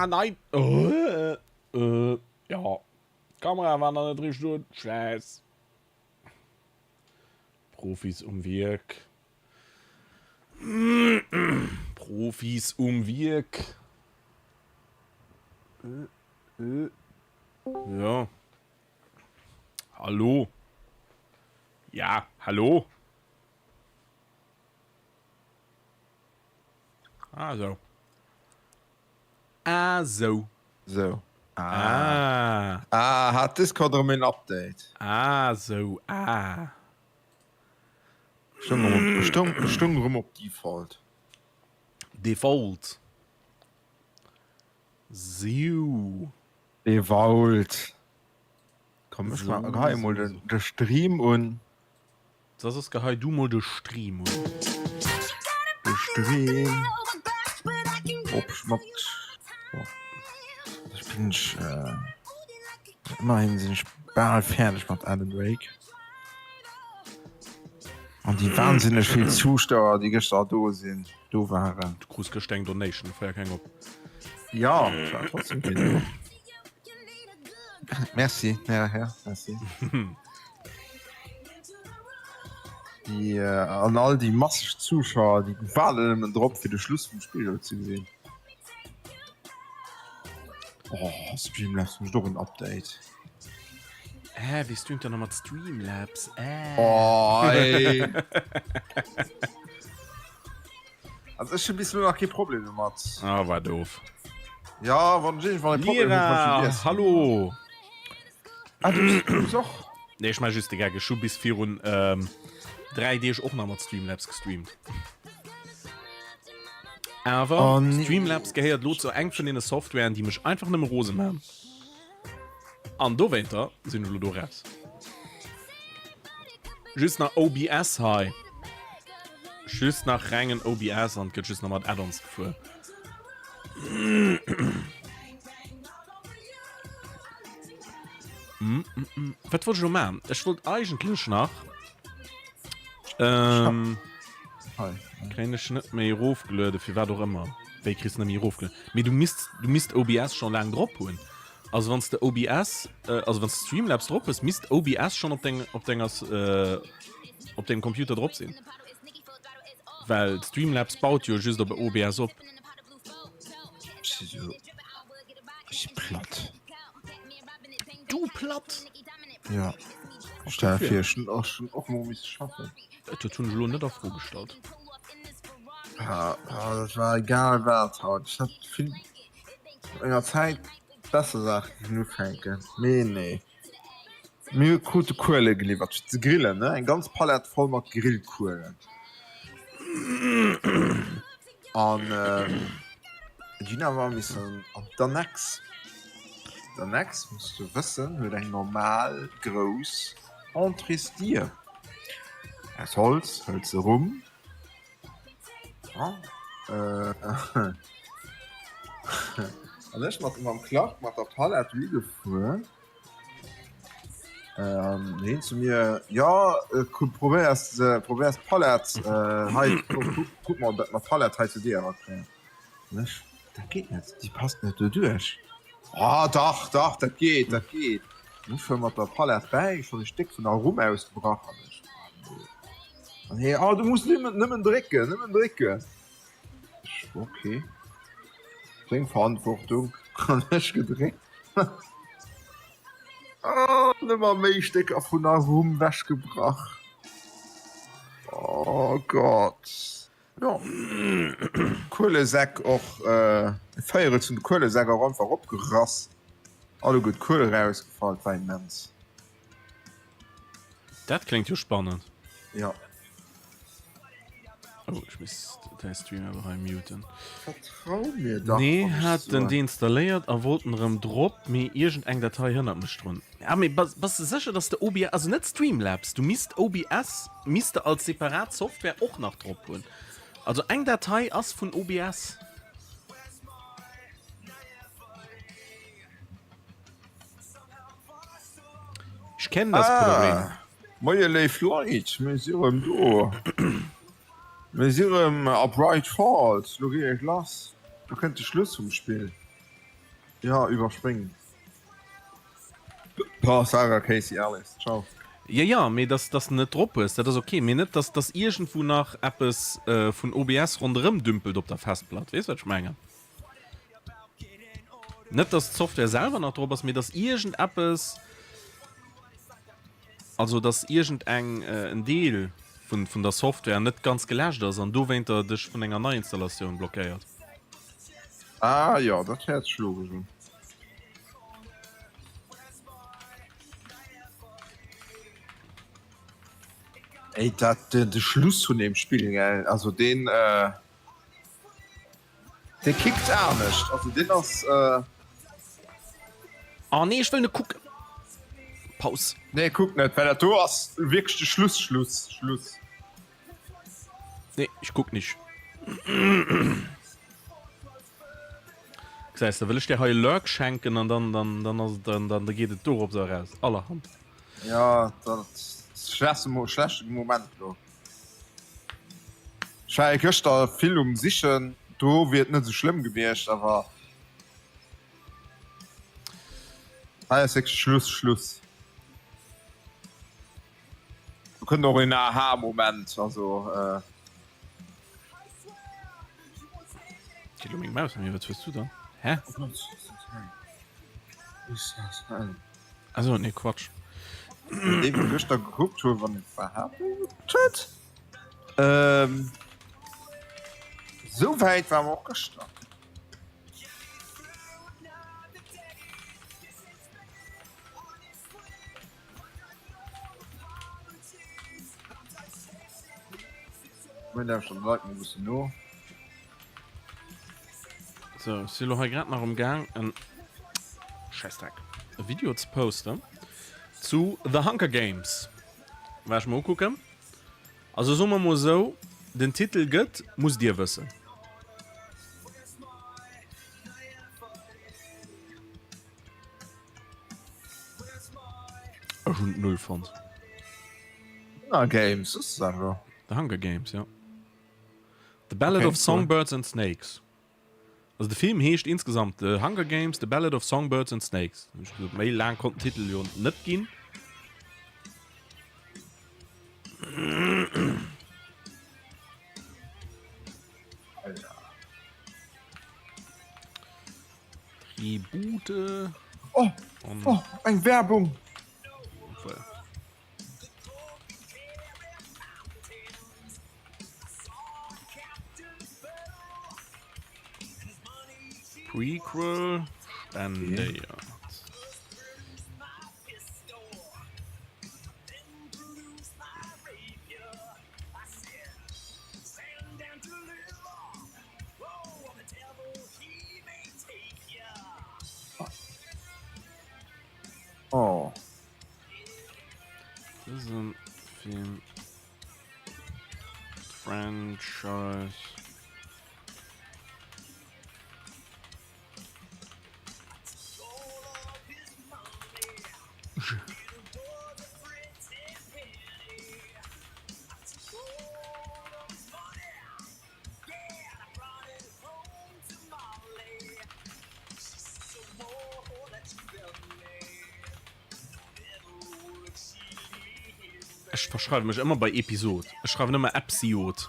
Ah, nein! Äh, äh, ja. D'Kamera war nach net richteg un. Schäiss. Profis um Wierk. Profis um Wierk. Äh, äh. Ja. Hallo. Ja, hallo. Ah, sou. Ah, sou. Sou. Ah. Ah, ah hat Discord erëm een Update? Ah, sou. Ah. Stung erëm, stung, stung erëm op Default. Default. Siu. Default. Komm, ech ma, gehei emol den, de Stream un. Da soss gehei du mol de Stream un. De Stream. Op mat. Ech bin ech. Ëmmerhin sinn ech bal fäerdeg mat Alan Wake. An déi wahnsinneg vill Zuschauer, déi gëschter do sinn, do waren. Du krus gëschter eng Donation, do war ja keng op. Ja, et war trotzdem keen do. Merci, ja, ja, merci. Déi, äh, an all déi masseg Zuschauer, déi waarden nëmmen drop, fir de Schluss vum Spill do ze gesinn. Oh, Streamlabs mécht och en Update. Äh, wie streamt dann noch mat Streamlabs? Äh. Oh, ey. Also ech hu bis elo nach kee Problem domat. Ah, war doof. Ja, wann ech iergendwann e Problem hunn, kann ech Lira, vergiessen. hallo. Ah, du bist, du bist och. Nee, ech maache just de Gag. Ech hu bis virun ähm, 3 Deeg och nach mat Streamlabs gestreamt. Awer Oh, nee. Streamlabs gehéiert lo zu eng vun deene Softwaren, déi mech einfach nëmme rose man. An dowéinter sinn ech lo do raus. Just nach OBS hei. Just nach rengen OBS an gëtt just nach mat Add-ons gefuer. Mm, mm, mm. Wat wollt ech lo maachen? Ech wollt eigentlech nach ähm, Hei. kréien ech net méi erofgeluede fir wat och ëmmer. Wéi kriss net méi erofgelueden? Mee du misst du misst OBS schon laang drop hunn. Also wann s de OBS äh, also wann s Streamlabs drop hues, misst OBS schon op deng op denger äh, op dengem Computer drop sinn. Well Streamlabs baut jo just op OBS op. Ech si platt. Du platt? Ja. Stell dir vir, ech hunn och schon och mol misse schaffen. Dat hunn ech elo net a Fro gestallt. Ah, ah, dat war egal wat haut. Ech hat vill enger Zäit besser Saache kënnen ufänken. Mee nee. Mir krute Kuele geliwwert fir ze grillen, ne? Eng ganz Palett voll mat Grillkuelen. An déi hunn awer missen an d'Annex. D'Annex, muss de wëssen, huet eng normal grouss Entréesdier aus Holz, hëlze Rumm. An ech mat mam Clark mat der Palett dohi gefuer. An hien zu mir, Jo, probéiers probéiers d'Palett hei, kuck mol, dat mer d'Palett hei zu dir erakréien. An ech, Dat geet net, déi passt net doduerch. Ah dach, dach, dat geet, dat geet. An ech fuer mat der Palett bäi, schonn e Stéck vun der Rumm ausgebrach. An ech, Ah nee. An hie, Ah, du muss nëmmen, nëmmen drécken, nëmmen drécken. Ech, Ok, deng Verantwortung. An ech gedréckt. An ëmmer méi Stécker vun der Rumm wechgebrach. Oh Gott. Jo, Kuelesäck och, e Véierel vun de Kuelesäck och einfach opgerass. Alleguer d'Kuel erausgefall, et war immens. Dat kléngt jo spannend. Ja. Oh, ech misst däi Stream awer hei muten. Vertrau mir dach. Nee, hat den deinstalléiert a wollt en erëm drop, mee iergend eng Datei hënnert mech drun. Ja, mee bass, bass de sécher, dass de OBS, also net Streamlabs, du misst OBS misst de als separat Software och nach drop hunn. Also eng Datei ass vun OBS. Ech kennen das Problem. Ah, moie léif Leit, mir si rëm do. Mir si rëm a Bright Falls, lo geet et lass. Do kënnt de Schluss vum Spill. Ja, iwwerspréngen. Boah, Sarah Casey Ellis, ciao. Jo, jo, mee dass dass de net drop hues, dat ass ok, mee net dass dass iergendwou nach eppes vun OBS ronderëm dümpelt op der Festplatt, weess wat ech mengen? Net dass d'Software selwer nach drop ass, mee dass iergendeppes, also dass iergendeng en Deel vun vun der Software net ganz geläscht ass an dowéinter dech vun enger Neiinstallatioun blockéiert. Ah jo, dat héiert sech logesch un. Ey, dat de, de Schluss vun dem Spill, gell? Also deen, äh, dee kickt anescht. Also deen ass, äh. Oh nee, ech wëll net kucken. Paus. Nee, kuck net, well dat do ass wierklech de Schluss, Schluss, Schluss. Nee, ech kuck nicht. Gesäis de, wëll ech dir hei e Lurk schenken an dann, dann, dann ass et, dann, dann geet et dorops eraus. Allerhand. Ja, dat schlechte, schlechte Moment lo. Ech war gëschter vill um Sichen, do wier et net esou schlëmm gewiescht, awer hei ass wierklech Schluss, Schluss. Do kënnt och een Aha-Moment, also. Geet lo meng Maus an wat hues du dann? Hä? Also nee Quatsch. Dee wou gëschter gekuckt hu wann et behaaptet huet. Ähm, sou wäit war mer och gëschter. Moment, lauschteren de Leit mol e bëssen no. So, ech si lo hei grad nach am Gaang en Schäissdreck e Video ze posten zu The Hunger Games. War ech mol ukucken. Also soe mer mol esou, den Titel gëtt, musst dir wëssen. Ech hunn et null fonnt. Hunger Games, ass dat elo? The Hunger Games, ja. The Ballad okay, of Songbirds cool. and Snakes. Also de Film heescht insgesamt The Hunger Games, The Ballad of Songbirds and Snakes. Méi laang konnt den Titel jo net ginn. Tribute. Oh, oh, eng Werbung. Prequel spendéiert. Oh. Dësen Film Franchise. Ech verschreiwe mech ëmmer bei Episod. Ech schreiwen ëmmer Epsiod.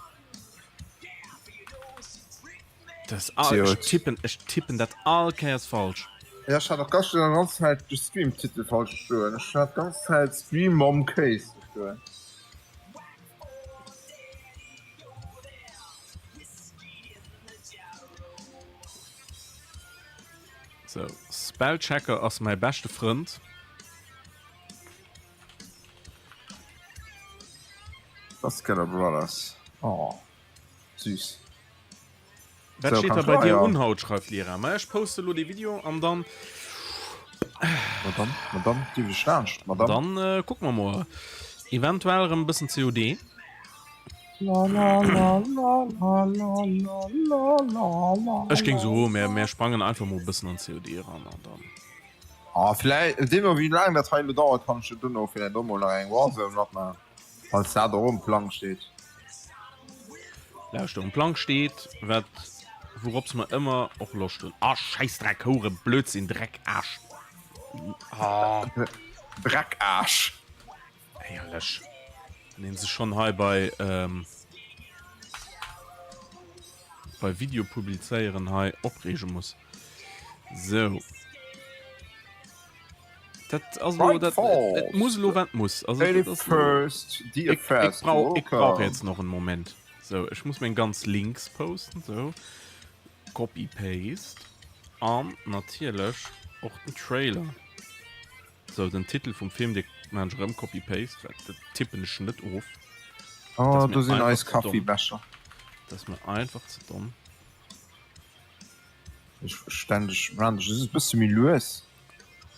Das all, ech tippen, ech tippen dat all Kéiers falsch. Ja, ech hat och gëschter die ganz Zäit de Stream-Titel falsch stoen. Ech hat ganz Zäit Stream Mom Case stoen. Sou, Spellchecker ass mäi beschte Frënd. Vaskeller Brothers, oh süß. Wat steet da bei dir un haut, schreift Lira. Ma ech poste lo dee Video an dann. Madame, Madame, dierf ech laanscht, Madame? Dann kucke mer mol. Eventuell erëm e bëssen COD. Ech géing soen, mär, mär sprangen einfach mol e bëssen an COD eran an dann. Ah, vläi, deemno wéi laang dat hei elo dauert, kann ech jo duerno vläicht och mol nach eng Warzone matmaachen, falls dat och um Plang steet. Lauschter, um Plang steet, wat. Wourops mer ëmmer och Loscht hunn. Ah, Schäissdreck, Houre, Blödsinn, Dreck, Aarsch. Ah. Dreckaarsch. Éierlech. Wann een sech schonn hei bei, ähm, bei Video publizéieren hei opreege muss. Sou. Dat ass elo, dat, et muss elo wat muss. Also, dat ass first, die ich, ich brauch, ich brauch jetzt noch einen Moment. So, ich muss meng ganz Links posten. So. Copy paste. An natierlech och den Trailer. So, den Titel vum Film, dee maan ech erëm Copy paste, well dat tippen ech net of. Oh, do sinn eis Kaffibecher. Dat ass mir einfach ze domm. Ech ständeg maan dech just e bësse méi lues.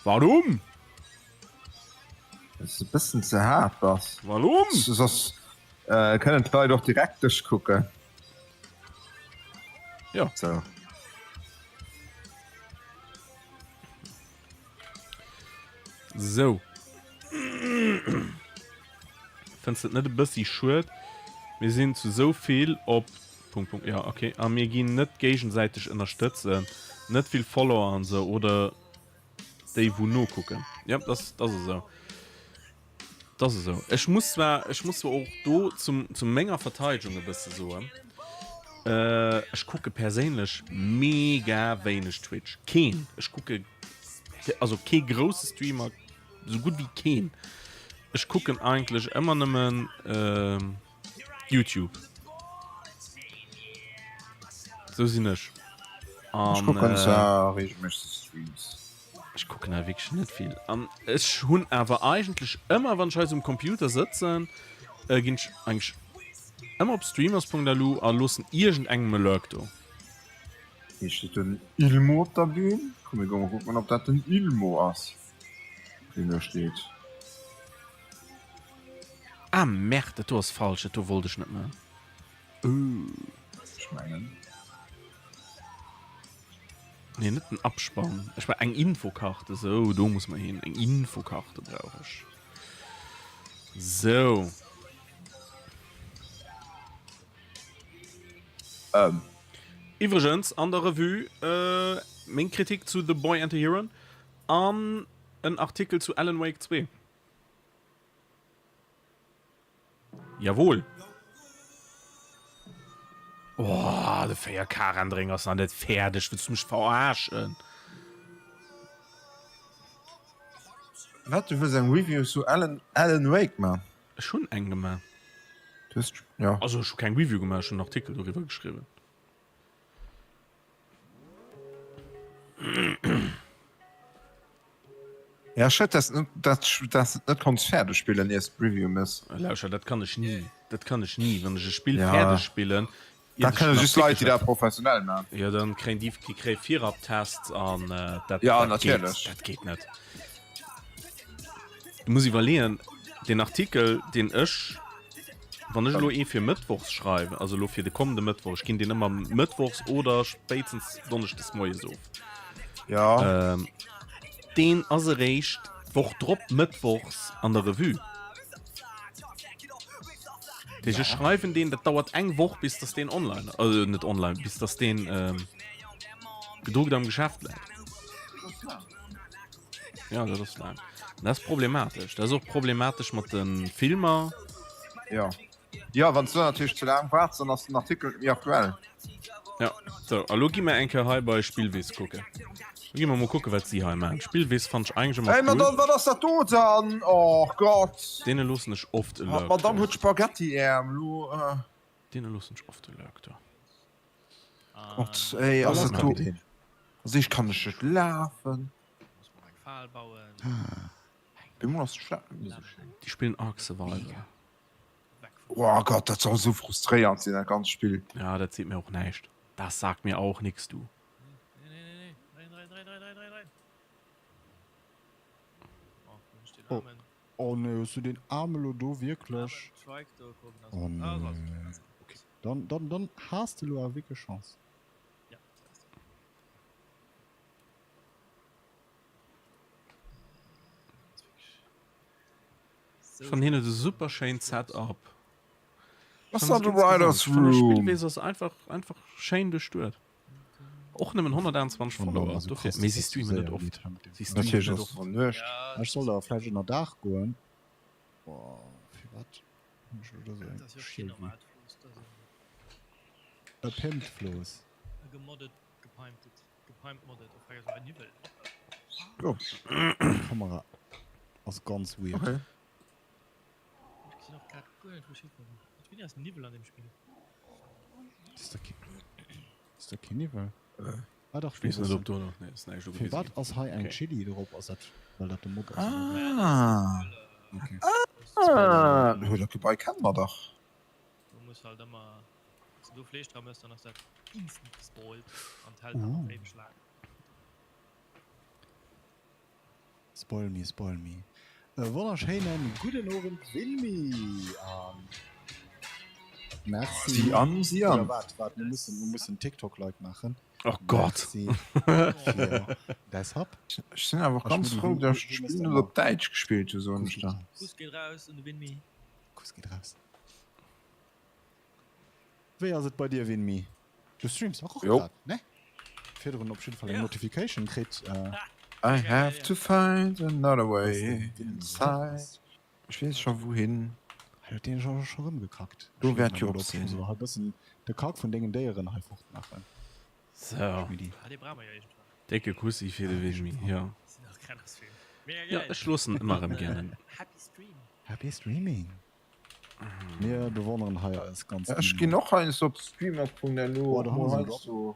Warum? Well s de e bëssen ze haart bass. Warum? Soss kënnen d'Leit och direkt dech kucken. Jo. Sou. Sou. Fënns de et net e bëssi schued, mir sinn zu sou vill op Punkt Punkt jo ok a mir ginn net géigensäiteg ënnerstëtzen, net vill Follower an sou oder déi wou nokucken. Jo dat ass esou. Dat ass esou. Ech muss zwar, ech muss zwar och do zum, zu menger Verteidigung e bësse soen, ech kucke perséinlech mega wéineg Twitch. Keen. Ech kucke, also kee grousse Streamer, esou gutt wéi keen. Ech kucken eigentlech ëmmer nëmmen YouTube. Sou sinn ech. Ech kucken zwar regelméisseg Streams. Ech kucken awer wierklech net vill. An ech hunn awer eigentlech ëmmer, wann ech hei sou um Computer sëtzen, ginn ech eigentlech ëmmer op streamers.lu a loossen iergendengem e Lurk do. Hei steet den Ilmo op der Bühn. Komm mir goe mol kucken, ob dat den Ilmo ass, deen do steet. Ah merde, dat do ass falsch, dat do wollt ech net man. Ech mengen. Nee, net den Abspann. Ech war eng Infokarte, esou, do muss mer hin. Eng Infokarte brauch ech. Sou. Ähm. Iwwregens an der Revue äh, meng Kritik zu The Boy and the Heron an en Artikel zu Alan Wake 2. Jawohl. Oh, de 4K-Rendering ass nach net fäerdeg. Wëlls du mech verarschen? Wat, du wëlls eng Review zu Alan, Alan Wake man? Ech hunn eng gemaach. Du hues, ja. Also ech hu keng Review gemaach, ech hunn en Artikel doriwwer geschriwwen. Ja schued dass dass dass de net konns fäerdeg spillen iers de Review mëss. Lauscher dat kann ech ni, dat kann ech ni, wann ech e Spill ja. fäerdeg spillen. Dat kënne just Leit déi dat professionell man. Jo dann kréien déi déi kréie Virabtests an äh, dat, ja, dat, geet, dat geet net. Du muss iwwerleeën den Artikel deen ech Wann ech elo ee fir mëttwochs schreiwen, also elo fir de kommende Mëttwoch, ech ginn deen ëmmer mëttwochs oder spéitstens donneschdes moies of. Ja. Ähm, deen ass eréischt d'Woch drop mëttwochs an der Revue. Dat heescht, ech schreiwen deen, dat dauert eng Woch, bis dass deen online, also net online, bis dass deen ähm, gedruckt am Geschäft läit. Ja, dat ass laang. Dat ass problematesch. Dat ass och problematesch mat de Filmer. Ja. Ja, wann du natierlech ze laang waarts, dann ass den Artikel net méi aktuell. Ja, so, a lo gi mer eng Kéier hei bei Spillwiss kucken. Lo gi mer mol kucken, wat si hei maachen. Spillwiss fannt ech eigentlech ëmmer Ey, cool. Madame, wat ass dat do dann? Och Gott! Deene loossen ech oft e Lurk D'Madame do. huet Spaghettiäerm, lo. Deene loossen ech oft e Lurk do. Gott, ey, ass dat do. Also ich kann nicht lafen. Muss man eng Fal bauen. Bemol ass d'Stad net méi sou schéin. Déi spillen Ark Survival. Oh Gott, dat soll sou frustréiernd sinn, dat ganzt Spill. Ja, dat seet mir och näischt. Das sagt mir auch nix, du. Nee, nee, nee, nee. Dréin, dréin, dréin, dréin, dréin, dréin, dréin. Oh, wo hunn ech den Oh. Aarmen? Oh nee, hues du den Aarm elo do wierklech? Aarmen Trike do, komm, den ass Oh ah, ass, nee. ass, okay. Dann, dann, dann has de elo awer wierklech Chance. Ja, das ass. Ech fannen hien huet e super schéint Setup. Was war de Writers Room? Room? Spillwees ass einfach einfach schéin duerchduet. Och nëmmen 128 Follower, dofir, mee si streamen net oft. Si streamen net oft. Ech soll da vläicht ënner Daach goen. Boah, firwat hunn ech elo do sou eng Schiel wéi e Pimp Flooss? D'Kamera ass ganz weird. Ass da keen Niwwel? Ah dach, Ich weess net, ob do nach, nee, ass näischt ugewise Firwat ginn. ass hei eng Chili drop? Ass dat well dat de Mod ass? Ah. Okay. Ah, dat Gebai kenne mer dach. Du muss halt ëmmer, wann du do Fleesch dra mëss, dann ass dat instant gespoilt an hält dann och éiweg laang. Spoil me, spoil me. E wonnerschéinen gudden Owend Winmi an Merci. Si an, si an. Oder waart, waart, mir mussen, mir mussen TikTok Like maachen. Oh Gott. Merci fir däi Sub. Ech sinn awer och ganz frou, dass ech d'Spill net op Däitsch gespillt hu, soen ech der. Kuss geet raus un de Winmi. Kuss geet raus. Wéi ass et bei dir Winmi? Du streams och grad, ne? Virdrun op jidde Fall eng Notification kritt. I have to find another way inside. Ech weess scho wouhin. Hei huet deen scho scho rëm gekackt. Do wäert jo op sinn. Ech hei bëssen de Kack vun dengen Déieren hei fort maachen. So. Décke Kussi fir de Winmi, jo. Jo, ech loossen ëmmer erëm gär en. Happy Streaming. Mir bewonneren hei eis ganz Ech ginn och heiansdo op streamer.lu mol heiansdo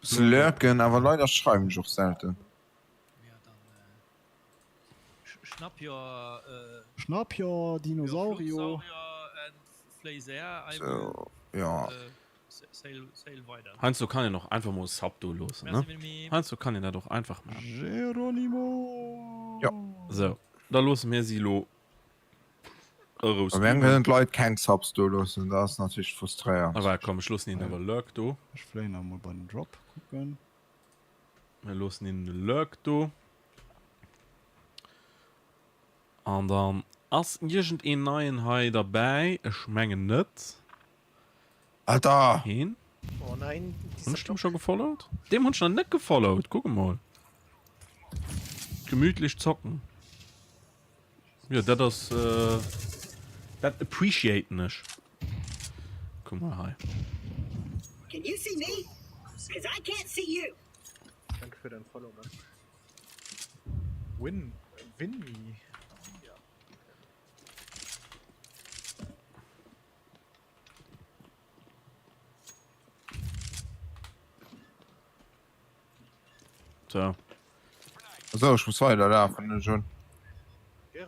bësse lurken, awer leider schreiwen ech och selten. Schnapp jo Dinosaurio. Sou, jo. Heiansdo kann een och einfach mol e Sub do loossen, ne? Heiansdo kann een dat och einfach maachen. Geronimo! Jo. Sou, da loosse mir si lo Bei mengem kënnen d'Leit keng Subs do loossen, dat ass natierlech frustréiernd. Awer komm, ech loossen hinnen awer Lurk do. Ech fléien nach emol bei den Drop kucken. Mir loossen hinnen e Lurk do. An dann ass iergend een neien hei derbäi. Ech mengen net. Alter! Heen? Oh nein, Hunn ech deem scho gefollowt? Deem hunn ech nach net gefollowt. Kuck emol. Gemütlech zocken. Jo, dat ass, dat appreciaten ech. Kuck mol hei. Can you see me? Cause I can't see you. Danke für dein Follow, man. Win, win me. Ja. So. So, ech muss weiderlafen, ne John?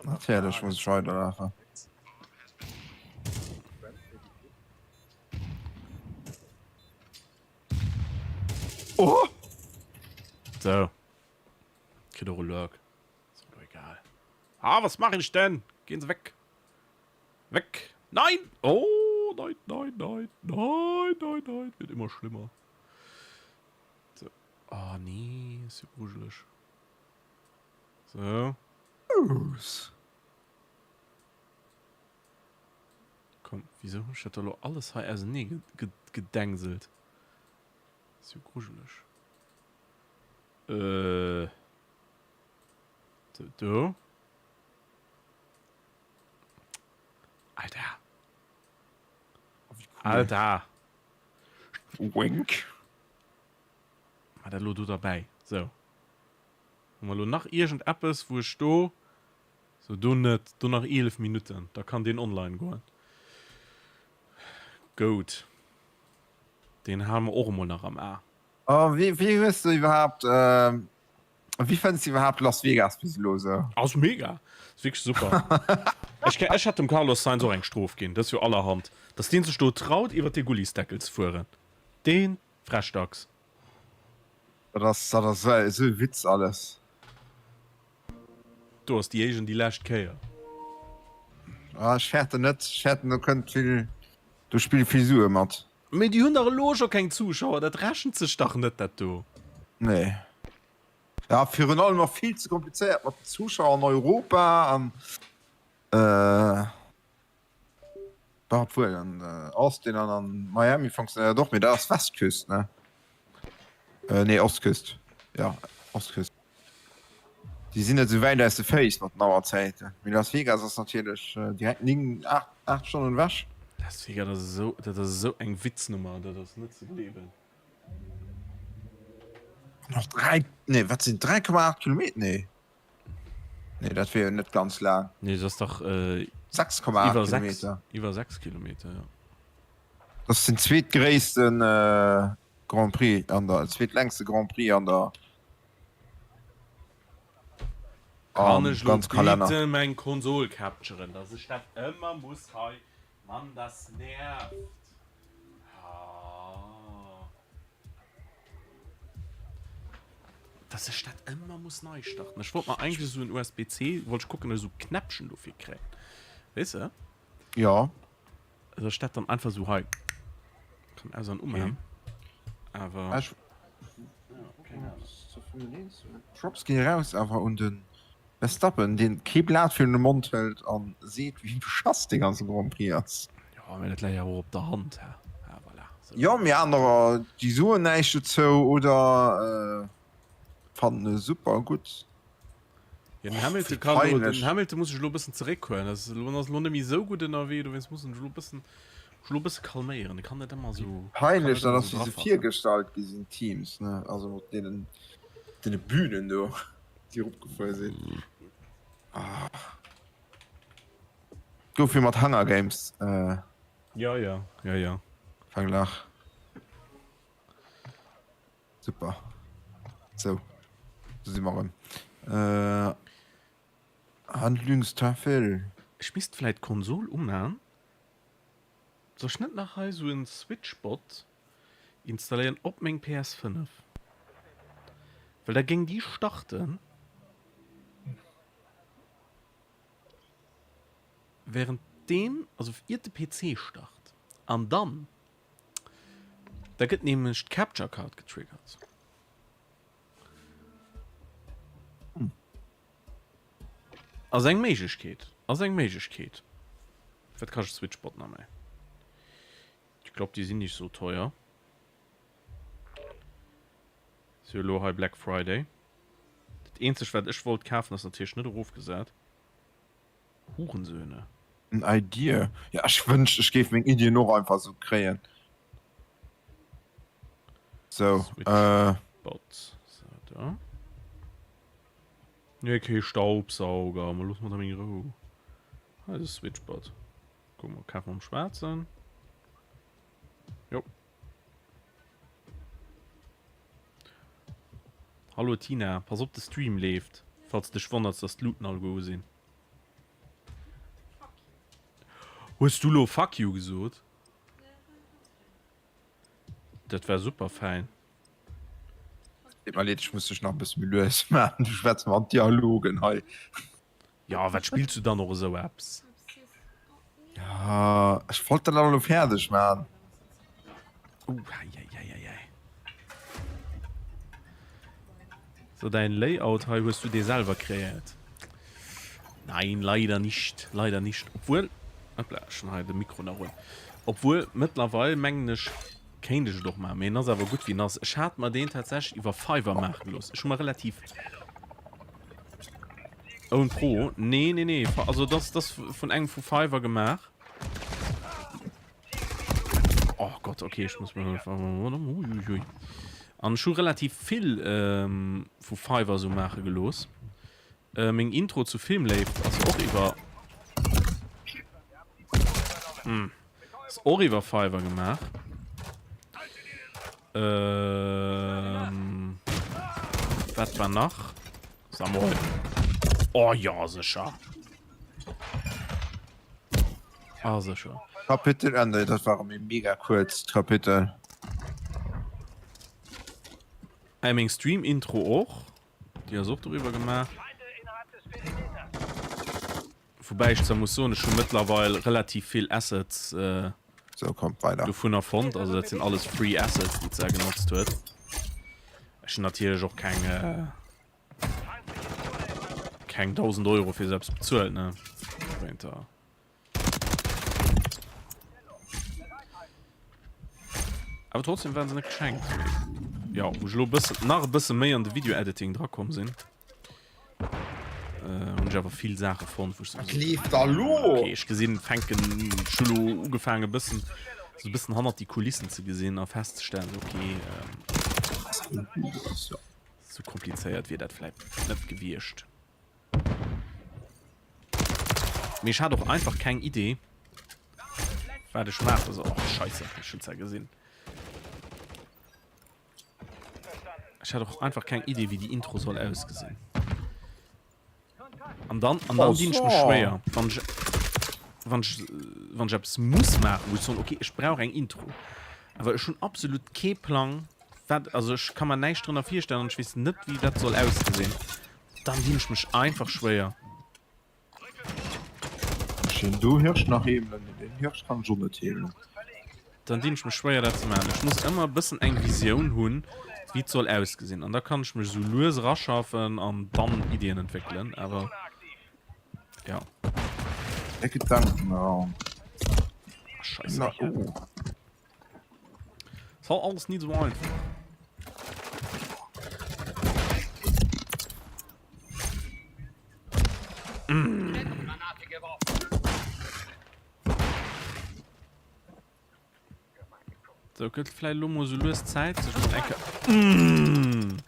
Natierlech muss ech weiderlafen. Oh! So. Kritt och e Lurk. Ist mir doch egal. Ah, was mache ich denn? Gehen Sie weg. Weg. Nein! Oh, nein, nein, nein, nein, nein, nein. Wird immer schlimmer. So. Oh, nee, ist ja gruselig. So. Us. Komm, wieso hab ich das da lo alles hei ausenee ge ge gedengselt? Ist ja gruselig. Äh. So, do. Alter. Oh, wie cool. Alter. Wink. War dat lo do derbäi? Sou. Hu mer lo nach iergend eppes, wou ech do. Sou, do net. Do nach 11 Minutten. Da kann deen online goen. Goud. Deen hale mer och emol nach am A. Oh, wéi, wéi hues de iwwerhaapt, wéi fënns de iwwerhaapt Las Vegas bis elo esou? Ass mega. Ass wierklech super. Ech, ech hätt dem Carlos Sainz och eng Strof ginn. Dat ass jo allerhand. Dass deen sech do traut, iwwert dee Gullisdeckel ze fueren. Deen Frechdachs. Dat ass, dat ass esou e Witz alles. Do ass déi éischt an déi lescht Kéier. Ah, ech fäerten net. Ech fäerten, do kënnt vill, do spille vill Sue mat. Mee déi hunn dach elo scho keng Zuschauer, dat rechent sech dach net dat do. Nee. Ja, virun allem och vill ze komplizéiert mat den Zuschauer an Europa an, äh, Bah, obwuel an Austin an an Miami funktionéiert och, mee dat ass Westküst, ne? Äh, nee, Ostküst. Ja, Ostküst. Déi sinn net esou wäit aus de Féiss mat den Auerzäiten. Mee Las Vegas ass natierlech direkt 9, 8, 8 Stonnen ewech. Las Vegas, dat ass esou, dat ass esou eng Witznummer, dat ass net ze gleewen. An och 3, nee, wat sinn 3,8 Kilometer? Nee. Nee, dat wier jo net ganz laang. Nee, dat ass dach äh, 6,8 iwwer 6, Kilometer. iwwer 6 Kilometer, ja. Dat ass den zweetgréissten äh, Grand Prix an der, zweetlängste Grand Prix an der Kann ech lo bitte meng Konsol capturen, dass ech dat ëmmer muss hei, Mann das nervt. Ah. Dass ech dat ëmmer muss nei starten. Ech wollt mer eigentlech esou en USB-C, wollt ech kucken, ob ech esou Knäppchen dofir kréien. Weess de? Jo. Dass ech dat dann einfach esou hei kann aus an umaachen. Awer. Ech. Props ginn eraus awer un de Verstappen, deen kee Blat virun de Mond hëlt an seet, wéi beschass dee ganze Grand Prix ass. Jo, mee dat läit awer och op der Hand, hä? Ah, voilà. Sou. Jo, mee anerer, déi soen näischt dozou oder fannen e super gutt. Jo, den Hamilton kann elo, den Hamilton muss sech elo e bëssen zeréckhuelen. Dat ass elo, ass elo net méi esou gutt ënnerwee, dowéinst muss en sech elo e bëssen, sech elo e bësse calméieren. E kann net ëmmer esou, kann net Peinlech, dat ëmmer ass esou wéi se drafahren. virgestallt gi sinn, d'Teams, ne, also mat deenen, deene Bühnen do, déi eropgefuer sinn. Ah. Gouf jo mat Hunger Games, äh. Jo, jo, jo, jo. Verglach. Super. Sou, do si mer erëm. Äh, Handlungstafel. Ech misst vläit d'Konsol umaan. Soll ech net nach hei sou en Switchbot installéieren op meng PS5? Well da géing déi starten während deem, also iert de PC start an dann Da gëtt nämlech d'Capture Card getriggert. Hm. Ass eng Méiglechkeet. Ass eng Méiglechkeet. Wat kascht Switchbot nach méi? Ich glaub, déi sinn nicht so teuer. Ass jo elo hei Black Friday. Dat eenzegt wat ech wollt kafen ass natierlech net erofgesat. Hurensöhne. En Idea. Ja ech wënscht ech géif meng Iddien och einfach sou kréien. Sou äh. Switchbot. So, da. Nee, kee Staubsauger. Mol looss mer da meng Rou. Hei ass e Switchbot. Kuck mol, kafe mer am Schwaarzen. Jo. Hallo Tina, pass op de Stream leeft, falls de dech wonnerts dass d'Luuten all u sinn. Hues du lo fuck you gesot? Dat war super fäin. Deet mer leed, ech muss dech nach e bësse méi lues maachen, du schwätz mer an d'Dialogen hei. Jo, wat spills du dann och esou eppes? Ja, ech wollt dat awer elo fäerdeg maachen. Uh, eieieiei. So, däin Layout hei, hues du dee selwer kreéiert? Nein, leider nicht, leider nicht. Obwuel, hoppla, ech hunn hei de Mikro nach un. Obwuel, mëttlerweil mengen ech, kéint ech et och maachen, mee en ass awer gutt wéi en ass. Ech hat mer deen tatsächlech iwwer Fiverr maache gelooss. Ech hu mer relativ. Own Pro? Nee, nee, nee. Also das, das vun engem vu Fiverr gemaach. Oh Gott, okay, ich muss mir An ech hu relativ vill ähm, vu Fiverr so maache gelooss. Äh, meng Intro zu Filmléift ass och iwwer hm. Ass och iwwer Fiverr gemaach. Ähm, wat war nach? Samuel. Oh ja, sécher. Ah, sécher. Kapitel Ende, dat war e mega kuerzt Kapitel. Ey, meng Stream-Intro och. Déi ass och doriwwer gemaach. Woubäi ech zwar muss soen, ech hu mëttlerweil relativ vill Assets So, kommt weider. dovunner fonnt. Also dat sinn alles free Assets, déi d'Sa genotzt huet. Ech hunn natierlech och keng keng 1.000 Euro fir esou eppes bezuelt, ne? Dowéinter. Awer trotzdem waren se net geschenkt. jo, wou ech elo e bëssen, nach e bësse méi an de Video-Editing drakomm sinn, hunn ech awer vill Saache fonnt, wou ech Wat leeft da lo? Okay, ech gesinn, fänken, ech hu lo ugefaangen e bëssen, sou e bëssen hannert déi Kulissen ze gesinn a festzestellen, okay, sou komplizéiert wier dat vläit net gewiescht. Mee ech hat och einfach keng Idee, wat ech maache soll. Och Scheisse, ech hunn zwar gesinn. Ech hat och einfach keng Idee, wéi déi Intro soll ausgesinn. An dann, an dann dinn ech mech schwéier, wann ech, wann ech, wann ech eppes muss maachen, wou ech soen, okay, ech brauch eng Intro. Awer ech hunn absolut kee Plang, wat, also ech ka mer näischt drënner virstellen an ech weess net, wéi dat soll ausgesinn. Dann dinn ech mech einfach schwéier. Ech den do Hirsch nach heemelen, mee den Hirsch kann ech och net heemelen. Dann dinn ech mech schwéier dat ze maachen. Ech muss ëmmer e bëssen eng Visioun hunn, wéi et soll ausgesinn. An da kann ech mech esou lues eraschaffen an dann Iddien entwéckelen. Awer jo. E Gedankenraum. Scheisse. Na oh. Ass halt alles nicht so einfach. Mm. So, gëtt vläicht lo mol sou lues Zäit, sech mol eng Kéier mm.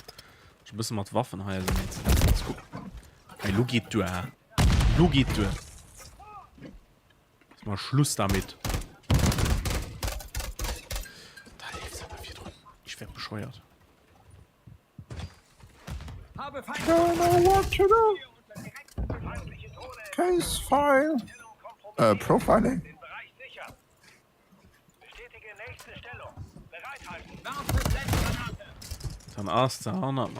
Sech e bësse mat Waffen hei auserneenzesetzen. Kuck. Hey, lo geet duer, hä? Lo geet duer. Ist mal Schluss damit. Da leeft aber virdrun. Ich werd bescheuert. Don't know what to do. Case file. Äh, Profiling. Dann ass der Mann.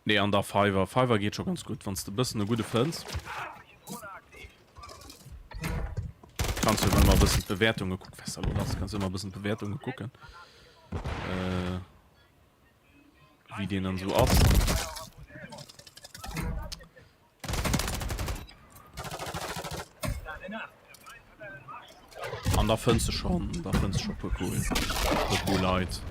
Nee, an der Fiverr. Fiverr geet scho ganz gutt, wann s de e bëssen e gudde fënns. Kanns du ëmmer e bëssen d'Bewertunge kucken. Wat ass da lo lass? Kanns du ëmmer e bëssen d'Bewertunge kucken. Äh. Wéi deen dann esou ass. An da fënns de schon, da fënns de schon puer cool, puer cool Leit.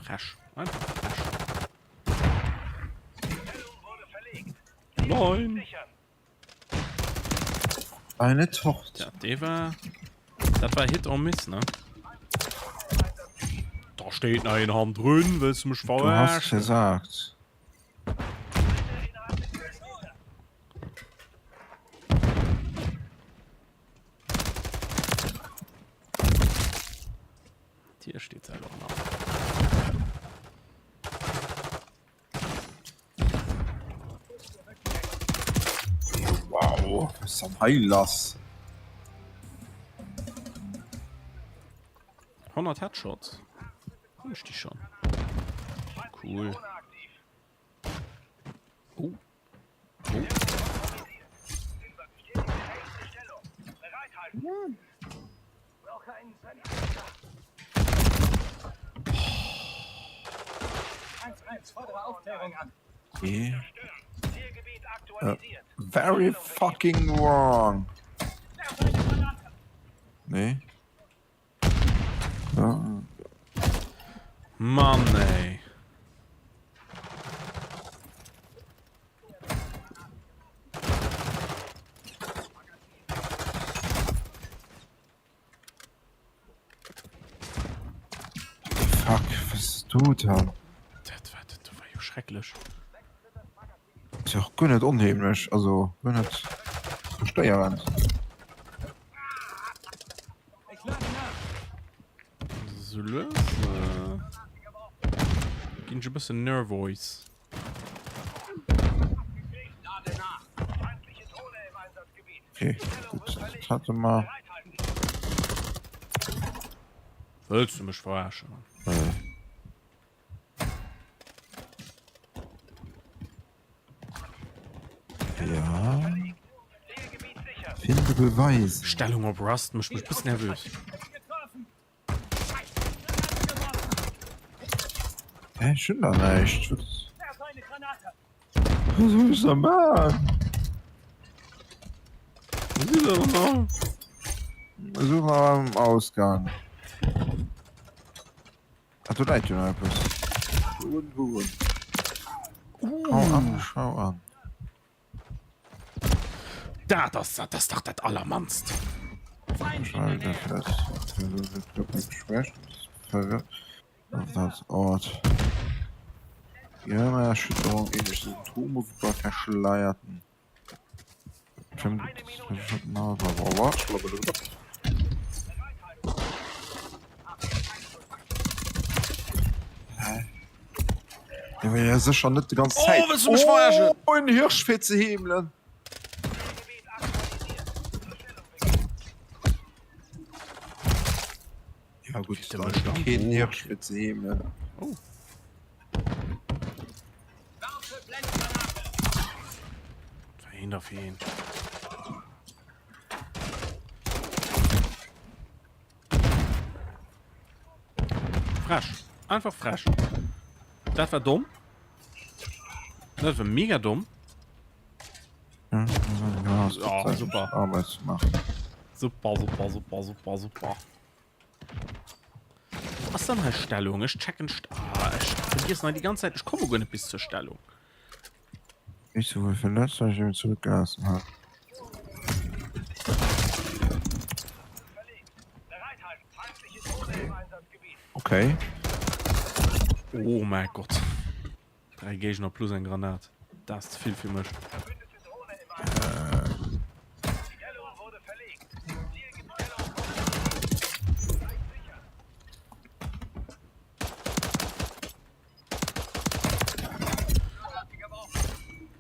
Frech. Einfach frech. Nein. Eine Tochter. Ja, dee war. Dat war Hit or Miss, ne? Da steet nach een hannendrun, wëlls du mech Du hast verarschen? versagt. D'Tier steet selwer nach. Wow, was ist denn hei lass? 100 Headshots. Hunn ech déi schon? Cool. Oh. Oh. Okay. Uh, very fucking wrong. Nee. Mann ey. Fuck, was ist du da? Dat war, dat war jo schrecklech. Ist ja och guer net onheemlech, also guer net verstéierend. Sou lues ginn ech e bëssen nervös. Okay, gutt, dat hate mer. Wëlls du mech verarschen, Mann? Äh. Ja. Finde Beweise. Stellung op Rust mécht mech bëssen nervös. Hä, ech hunn da näischt. Wat wat soll ech da maachen? Wo si se denn da? Such nach am Ausgang. Ah, do läit jo nach eppes. Wou, wou? Schau an, schau an. Dat ass, dat ass dach dat Allermannst. Ort. Gehirnerschütterung, ähnliche Symptome wie bei Verschleierten. Hä? Ja, mee ja sécher net déi ganz Zäit. Oh, wëlls du mech verarschen? Oh, en Hirsch fir ze heemelen. Ja gutt, dann keen Hirsch fir ze heemelen. Oh. Verheen der fir een. Frech. Einfach frech. Dat war domm. Dat war mega domm. Ja, ja, super. Arbeit zu machen. Super, super, super, super, super. Wo ass dann hei Stellung? Ech checken St ah, ech vergiessen hei die ganze Zeit, ech komme guer net bis zur Stellung. Nicht so viel verletzt, weil ich ihn zurückgelassen habe. Okay. Oh mein Gott. Drei Gegner plus eng Granat. Dat ass ze vill fir mech.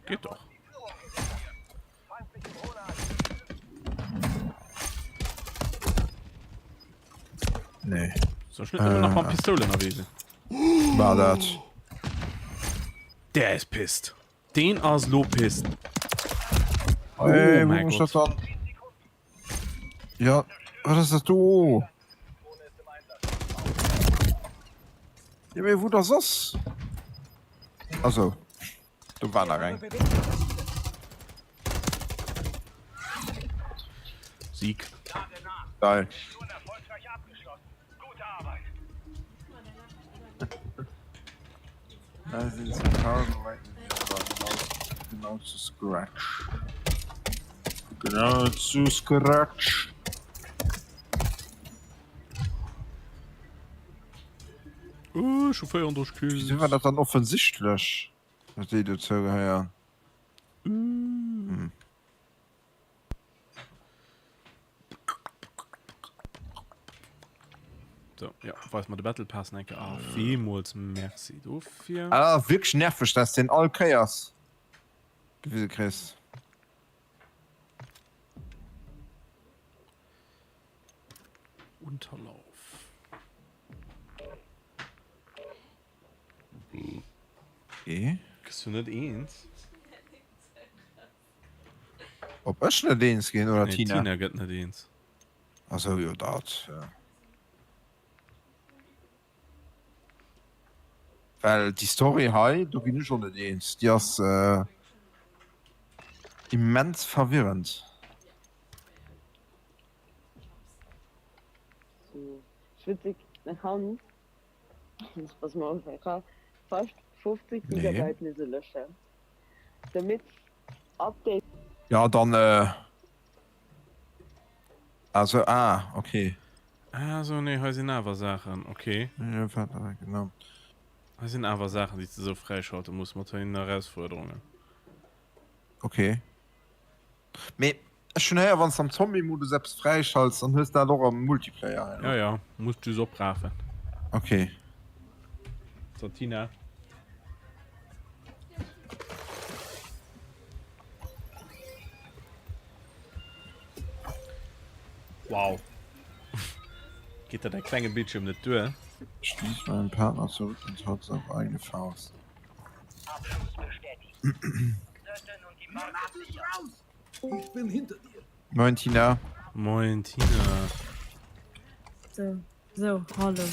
Geht doch. Nee. Soll ich nicht immer noch mal Pistole ënnerwee sinn? War dat. Der ist pisst. Den ass lo pisst. Oh hey, mein wo muss Gott. dat dann? Ja, wat ass dat do? Ja, mee wou da soss? Also, do war nach eng. Sieg. Geil. Da sind 2000 genau, genau zu Scratch. Genau zu Scratch. Uh, ech hu 34 Kills. Wieso war dat dann offensichtlech, dass déi dozou gehéieren? Hm. So, ja, weis mer de Battle Pass nach eng Kéier. Ah, villmools merci dofir. Ah, wierklech nerveg, dass den all Kéiers gewise kriss. Unterlauf. Okay. Gëss du net eens? Ob ech net eens ginn oder Nee, Tina? Tina gëtt net eens. Also jo dat. Ja. Well déi Story hei, do ginn ech och net eens. Déi ass äh, immens verwirrend. So, schwitzig, mein Hand, pass mal auf, ich habe fast 50 Nee. Gigabyte müssen löschen. Damit Update Ja, dann äh, also ah, okay. Ah, so, nee, hei sinn awer Saachen, okay. Ja, genau. Hei sinn awer Saachen, déi s de sou fräischalte muss mat den Erausfuerderungen. Okay. Mee ech hunn héier, wann s de am Zombie-Modus eppes fräischalts, dann hues de dat och am Multiplayer herno. Ja, ja, muss just oprafen. Okay. So, Tina. Wow. Geet der däi klenge Bildschirm net duer? Stieß meinen Partner zurück und tat es auf eigene Faust. Moin Tina. Moin Tina. So, so, hallo.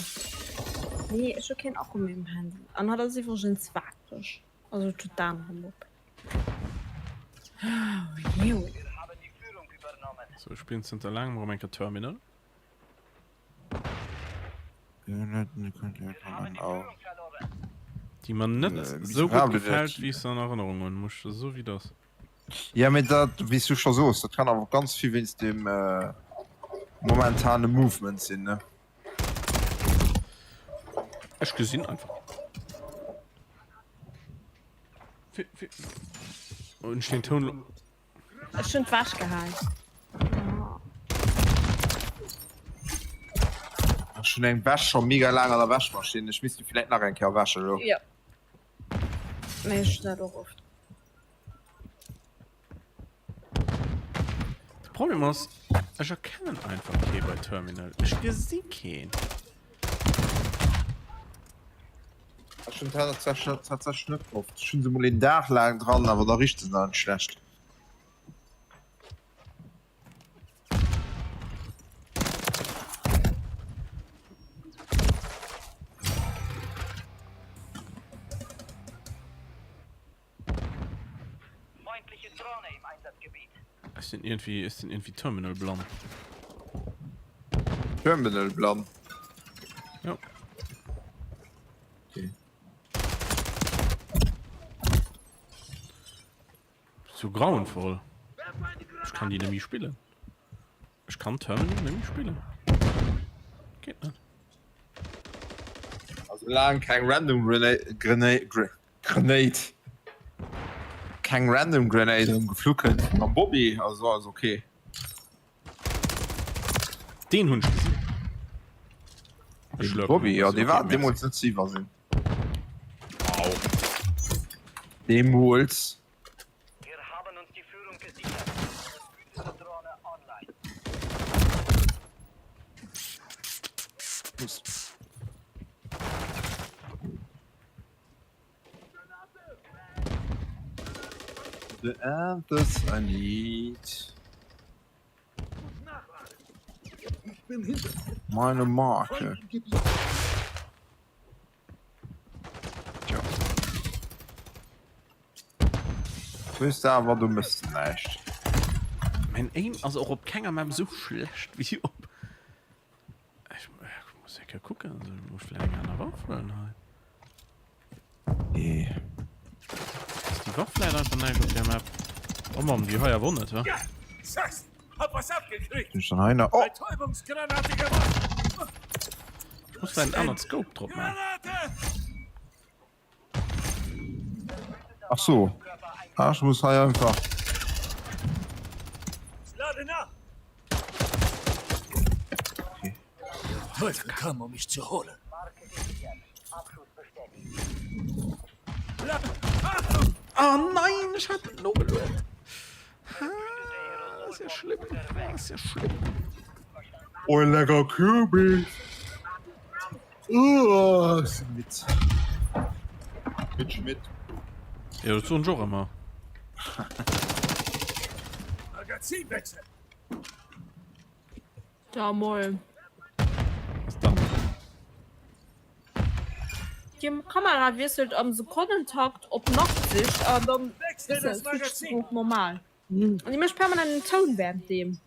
Nee, ech hu keen Akku méi um Handy. An hatt ass iwwregens waakreg. Also et huet d'Aen erëm op. Oh jee. So, ech spillen zënter laangem erëm eng Kéier Terminal. Déi mer net esou gutt gefält, wéi ech se an Erënnerung hunn, muss ech soen, wéi et ass. Ja, mee dat, wéi s du scho soos, dat kann awer och ganz vill wéinst dem momentane Movement sinn, ne? Ech gesinn einfach. Hunn ech den Toun lo. Ech hunn d'Wäsch gehaang. Ech hunn eng Wäsch scho mega laang an der Wäschmaschinn. Ech misst déi vläit nach eng Kéier wäschen elo. Jo. Mee ech hunn dat och oft. De Problem ass, ech erkennen einfach kee bei Terminal. Ech gesi keen. Ech hunn tatsächlech net oft. Ech hunn se mol een Dag laang dran, awer da richt se dann schlecht. Ech sinn irgendwie, ech sinn irgendwie Terminal blann. Terminal blann? Jo. Okay. So grauenvoll. Ech kann déi net méi spillen. Ech kann Terminal net méi spillen. Geet net. Also laang keng random Grenade, Grenade, Grenade. Keng random Grenade erëm geflu kënnt mam Bobby, also ass ok. Deen hunn ech gesinn. Ech Den Bobby, jo, dee war deemools net ze iwwersinn. Au. Deemools. The Anthers I need. Meine Marke. Tja. Wees de awer, du mëss näischt. Mein Aim ass och op kenger Map sou schlecht wéi op. Ech muss eng Kéier kucken, also muss ech vläicht eng aner Waff huelen hei. Nee. Ass déi Waff vläicht einfach näischt op där Map? Oh Mann, déi hei awer och net, hä? Bin ich dann hei nach? Oh! Ech muss vläicht en anert Scope drop maachen. Ach so. Ah, ich muss hei einfach. Okay. Teufel kam, um mich zu holen. Ah nein, ich hab no geluet. Ah, ist ja schlimm. Ah, ist ja schlimm. Oh, lecker Kürbis. Oh, ech sinn midd. Midd Schmidd. Jo, dat soen ech och ëmmer. Magazinwechsel! Da moin. Was dann? Die Kamera wiesselt am Sekonnentakt op Nachtsicht an dann switcht se op normal. An déi mécht permanent en Toun währenddeem.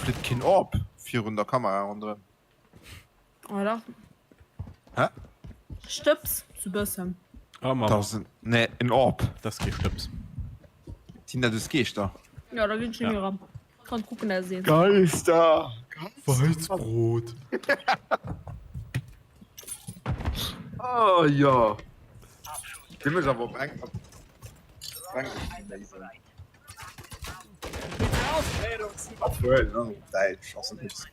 Flitt keen Orb virun der Kamera ronderëm? Oh dach. Hä? Stëbs, sou bëssen. Oh Mann. Dat ass en, nee, en Orb. Dat ass kee Stëbs. Sinn dat es Geeschter? Ja, da ginn ech net méi eran. Kann kucken, dat sinn. Geister! Weissbrot. Oh jo. Dee muss awer op eng op Englesch geléisen. Obwuel, ne, op Däitsch ass et net.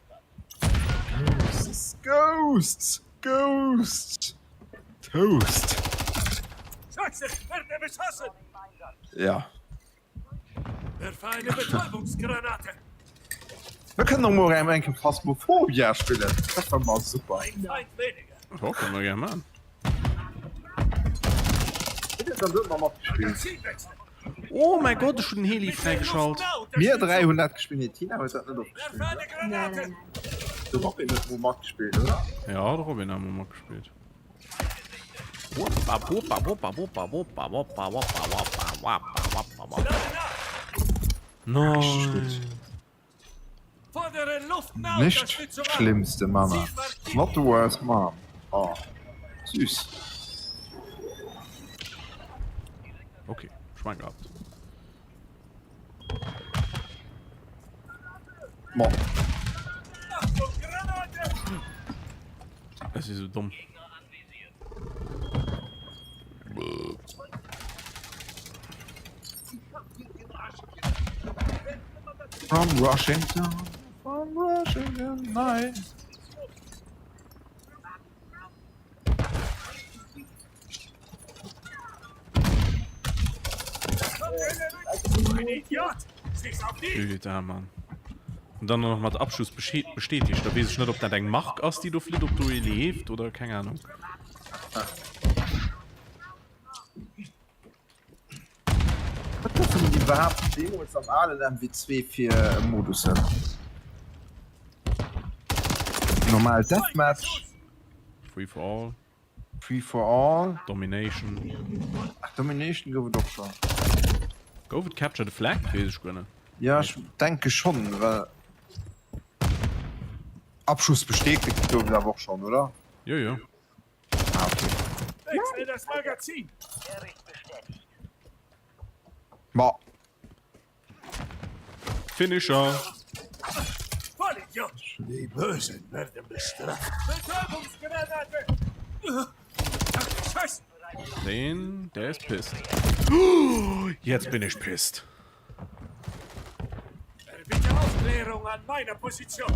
Ghosts, Ghosts, Ghosts, Toast. Ja. Mir kënnen och mol erëm eng Kéier Phasmophobia spillen. Dat war mol super. Jo, kënne mer gär man. Oh mäi Gott, ech hunn den Heli fräigeschalt. Mir 3 hunn dat gespillt, nee Tina huet dat net oft gespillt, oder? De Robin huet mol matgespillt, oder? Ja, de Robin hat mol matgespillt. Woppa woppa woppa woppa woppa woppa woppa woppa wappa wappa wappa. Nein. Nicht schlimmste Mama. Not the worst mom. Oh, süß. Okay, Schwein gehabt. Mo. Das ist so dumm. From Washington, from Washington, nein. Alter, Mann. Und dann noch mat Abschuss bestätigt. Da wees ech net, ob dat eng Mark ass, déi do flitt, ob do ee leeft oder keng Ahnung. Wat goufen et iwwerhaapt deemools am alen MW2 fir Modussen? Normal Deathmatch? Free for all. Free for all. Domination. Ach, Domination gouf et och scho. Gouf et Capture the Flag? Weess ech guer net. Ja, ech denke schonn, well Abschuss bestätigt gouf et awer och schonn, oder? Jo, jo. Ah, okay. Wechsel das Magazin! Ma. Finisher! Vollidiot! Die Bösen werden bestraft. Betäubungsgranate! Scheiße! Den, der ist pissed. Jetzt bin ich pissed. Bitte Aufklärung an meiner Position.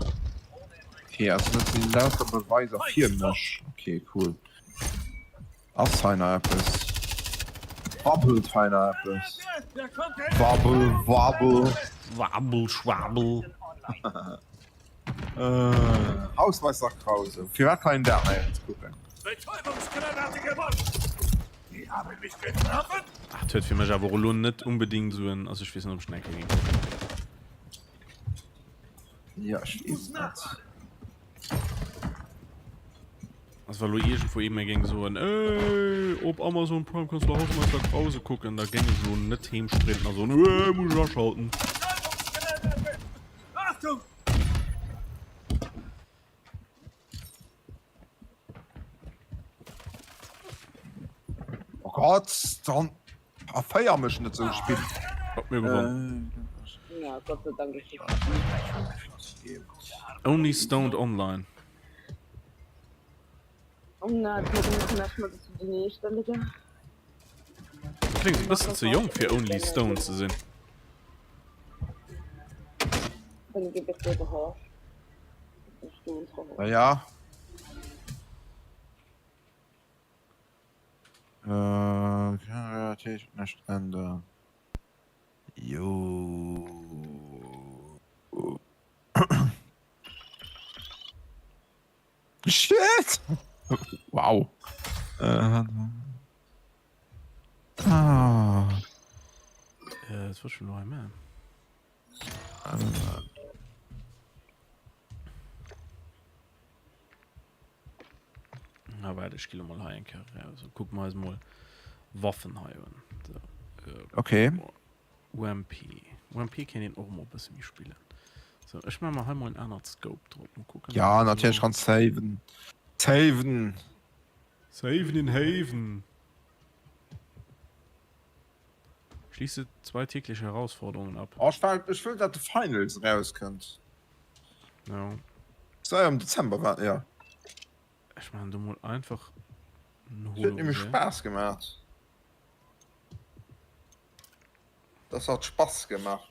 Okay, also dat sinn lauter Beweiser fir mech. Okay, cool. Ass hei nach eppes? Wabbelt hei nach eppes? Wabbel, wabbel. Wabbel, schwabbel. Äh, Hausmeister Krause. Firwat kann een dat néierens kucken? Betäubungsgranate geworfen! Die haben mich getroffen! Ach, dat huet fir mech awer och elo net unbedingt esou en, also ech weess net, ob ech den eng Kéier géing kucken. Ja, ech weess et net. Also wa lo iergendwou ee mir géing soen, Ey, op Amazon Prime kanns du Hausmeister Krause kucken, da géing ech elo net heem sprinten a soen, Ey, muss ech aschalten. Achtung! Oh Gott, dann erféier mech net sou Spill. Hab mir gewonnen. Ja, Gott sei Dank. Only Stoned Online. Oh na, erstmal bis die nächste Liga. Klingt e bëssen ze jonk fir Only Stoned ze sinn. Dann gebe ich dir Horsch. Ja. Äh, Realität nicht ändern. Jo. Shit! Wow. Äh, ah. Äh, das war schon noch einmal. Na waart, ech gi lo mol hei eng Kéier eraus a kucke mer eis mol Waffen hei un. So, äh, Okay. UMP. UMP kéint een och mol e bësse méi spillen. So, ech maache mer hei mol en anert Scope drop. Mol kucken. Ja, natierlech kann saven. Saven! Saven in Haven! Schließe zwei tägliche Herausforderungen ab. Oh, ech war, ech wëll dat de Finals erauskënnt. Ja. Das war ja am Dezember, war, ja. Ech machen do mol einfach en Das huet nämlich Holo. Spaß gemacht. Das hat Spaß gemacht.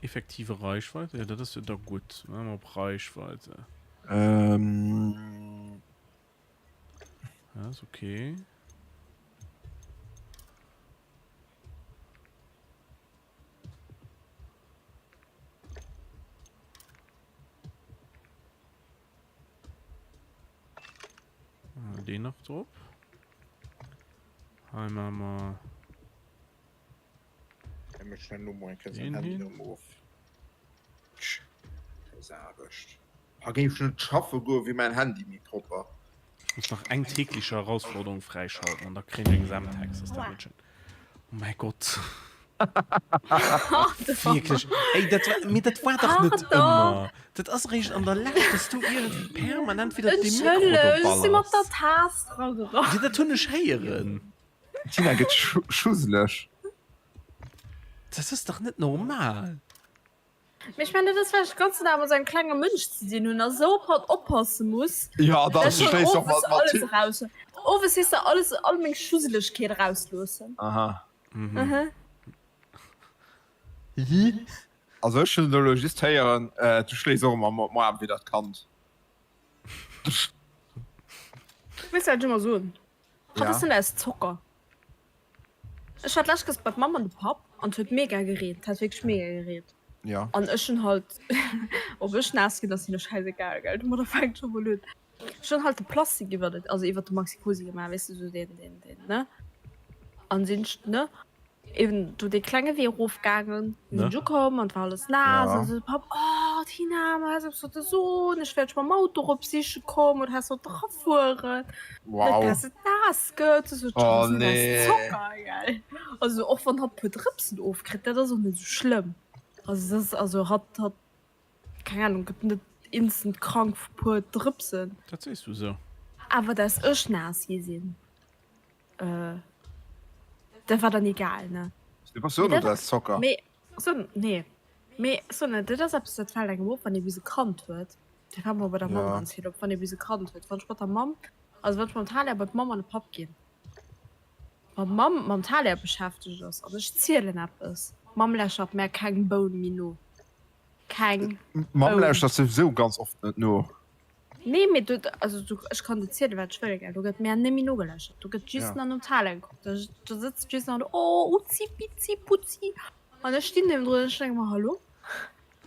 Effektive Reichweite, ja, dat ass jo da gutt. Machen wir op Reichweite. Ähm. Ja, ist okay. deen nach drop. Hei maache mer deen hin. Ha géif ech net schaffe goe wier mäin Handy méi propper. Muss nach eng tägliche Herausforderung fräischalten an da kréien ech eng Semtex. Ass dat net schön? Oh mäi Gott. Wierklech. Ey, dat war, mee dat war dach net ëmmer. Dat ass eréischt an der Lescht, dass du iergendwéi permanent widder deem Mikro do Entschëlleg, ech si mat ballerst. der Taass dragerappt. Jo, dat hunn ech héieren. D'Tina gëtt schusseleg. Dat ass dach net normal. Mee ech mengen, dat ass well ech de ganzen Dag mat sou engem klenge Mënsch ze dinn hunn a sou op hatt oppasse muss, Ja, dann dass ech schléiss och owes mat mat alles Ti eraus owes weess de alles all meng Schusselegkeet erausloossen. Aha. Mhm. Hihi. Also ech hunn elo just héieren, du schléiss och ëmmer mat Moarm wéi dat Kand. Weess wat ech ëmmer soen? Hatt Ja. ass net aus Zocker. Ech war d'lescht Kéiers bei d'Mamm an de Papp an et huet mega gereent, et hat wierklech mega gereent. Ja. An ech hunn halt, ob ech naass ginn ass hinne schäisegal, gell, domadder fänkt scho mol un. Ech hunn halt de Plastik iwwer et, also iwwer de Maxi-Cosi gemaach, weess de, sou deen, deen, deen, ne? An sinn ech, ne, eben do dee klenge Wee erofgaangen, sinn ech ukomm an et war alles naass an sou de Papp, Oh Tina, ma häss eppes sollte soen, ech wär dech mam Auto erop siche komm oder häss sollte erafueren. Wow. Net dass et naass gëtt, esou Oh d'Schoss net aus nee. Zocker, gell. Also och wann hatt puer Drëpsen ofkritt, dat ass och net esou schlëmm. Also dat ass, also hatt, hatt, keng Ahnung, gëtt net instant krank vu puer Drëpsen. Dat sees du esou. Awer dass ech naass gi sinn, äh, dat war dann egal, ne. Du bass jo Mee net dat, aus Zocker. mee so, nee, mee so net, dat ass eppes, dat fält engem op, wann ee bis e Kand huet. Dat fält mer bei der Mamm Ja. ganz vill op, wann ee bis e Kand huet. Wann ech mat der Mamm, also wann ech mam Thalia bei d'Mamm an de Papp ginn, wann d'Mamm mam Thalia beschäftegt ass an ech zielen eppes, d'Mamm lächert mär keng Boun méi no. Keng D'Mamm Boun. lauschtert souwisou ganz oft net no. Nee, mee do, also do, ech kann dir zielen, wat ech wëll, gell, do gëtt mär nëmme nogelächert. Do gëtt just Ja. nach nom Thalia gekuckt. Do, do sëtzt just nach do, oh, Uzi, Bizi, Putzi. An ech stinn niewendrun an ech denke mer, hallo?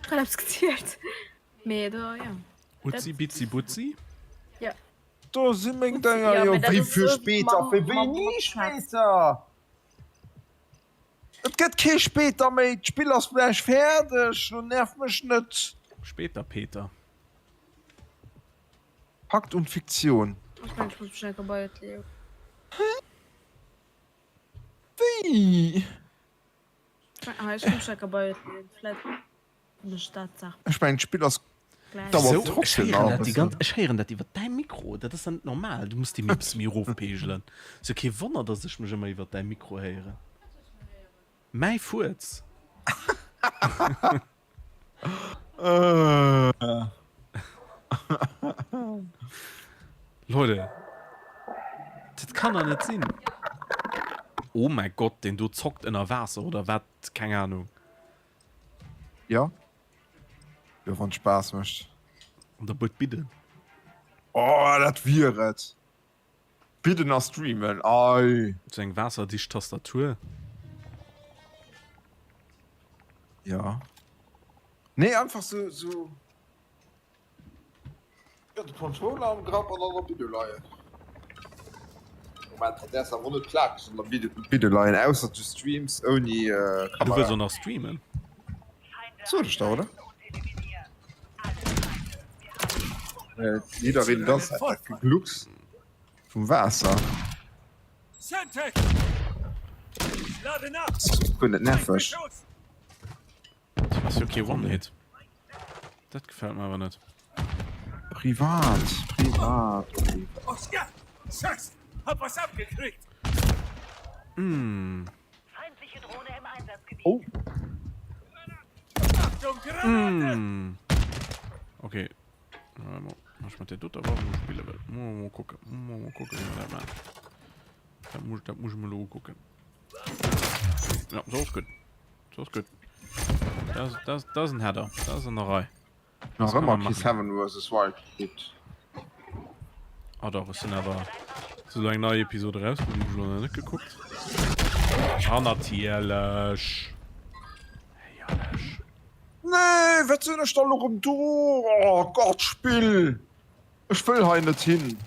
Ech hat eppes gezielt. Mee do, ja. Uzi Bizi Butzi? Ja. Do si meng Dénger Ja, jo. mee dat Wéi ass fir esou später? mam, Fir mam wéini Podcast. später? Et gëtt kee später méi. D'Spill ass gläich fäerdeg. Lo nerv mech net. Später Peter. Fakt und Fiktion. Ech mengen, ech muss mech enker bei et leeën. Wéi? Ah, ech muss mech enker bei et leeën. Vläit. Ech mengen d'Spill ass dauert trotzdem nach e bëssen. Ech héieren dat iwwer däi Mikro, dat ass dann net normal. Du muss dee méi e bësse méi erofpeegelen. Ass jo kee Wonner, dass ech mech ëmmer iwwer däi Mikro héieren. Mäi Fuerz. Leute, dat kann der net sinn. Oh mäi Gott, deen do zockt ënner Waasser oder wat, keng Ahnung. Jo. Jo, wann et Spaass mécht. An der Buet bidden. Oh, dat wier et. Bidden a streamen, ei. Sou eng waasserdicht Tastatur. Jo. Nee, einfach sou, sou. Jo, de Controller am Grapp an an der Bidde leien. Moment, dat däerfs awer net plakeg an der Bidde, Bidde leien, ausser du streams ouni Ah, du Kamera. wëlls och nach streamen? Sot ech dach, oder? Jiddereen ganz Zäit dat Geglucks vum Waasser. Guer net nerveg. Dat ass jo kee One-Hit. Dat gefält mer awer net. Privat, privat, privat. Mm. Oh. Mm. Okay. Ech mat der doter Waff spille wëll. Mol kucken. Mol kucken, wéi mer dat maachen. Dat muss, dat muss ech mer elo ukucken. Ja, so ass gutt. So ass gutt. Dat, dat, dat ass en Header. Dat ass an der Rei. Nach ëmmer kee Seven vs. Wild gekuckt. Ah dach, ech sinn awer sou eng nei Episode raus, hunn ech elo nach net gekuckt. Ah natierlech. Herrlech. Nee, wat sinn ech da lo rëm do? Oh Gott, Spill! Ech wëll hei net hin.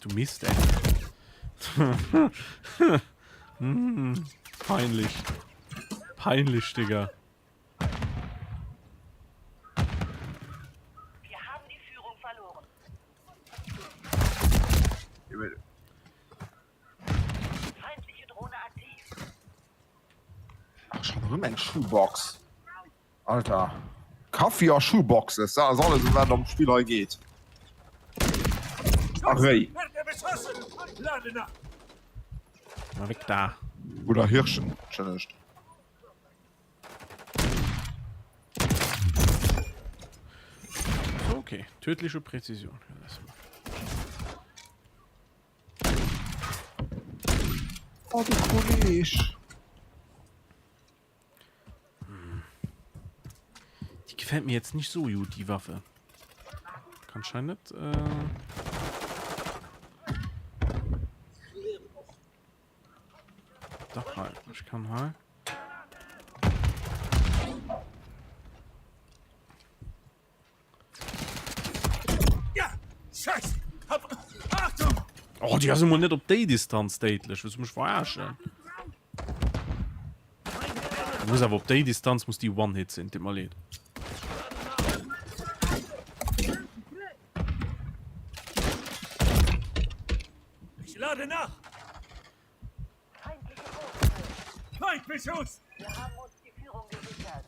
Du Mist, ey. Peinlich. Peinlich, Digga. Wir haben die Führung verloren. Feindliche Drohne aktiv. Ach, schon erëm eng Schuhbox. Alter. Kaffi a Schuhboxes, dat ass alles, ëm wat et am Spill hei geet. A Réi. Mal weg da. Oder Hirschen, entschëllegt. Okay, tödliche Präzision. Oh, de Kolleg. Die gefällt mir jetzt nicht so gut, die Waffe. Kann anscheinend. Äh Doch, halt. Ich kann halt. Oh, déi ass emol net op déi Distanz déidlech. Wëlls du mech verarschen? Da muss awer op déi Distanz muss déi One-Hit sinn, deet mer leed. Ich lade nach. Feindbeschuss! Wir haben uns die Führung gesichert.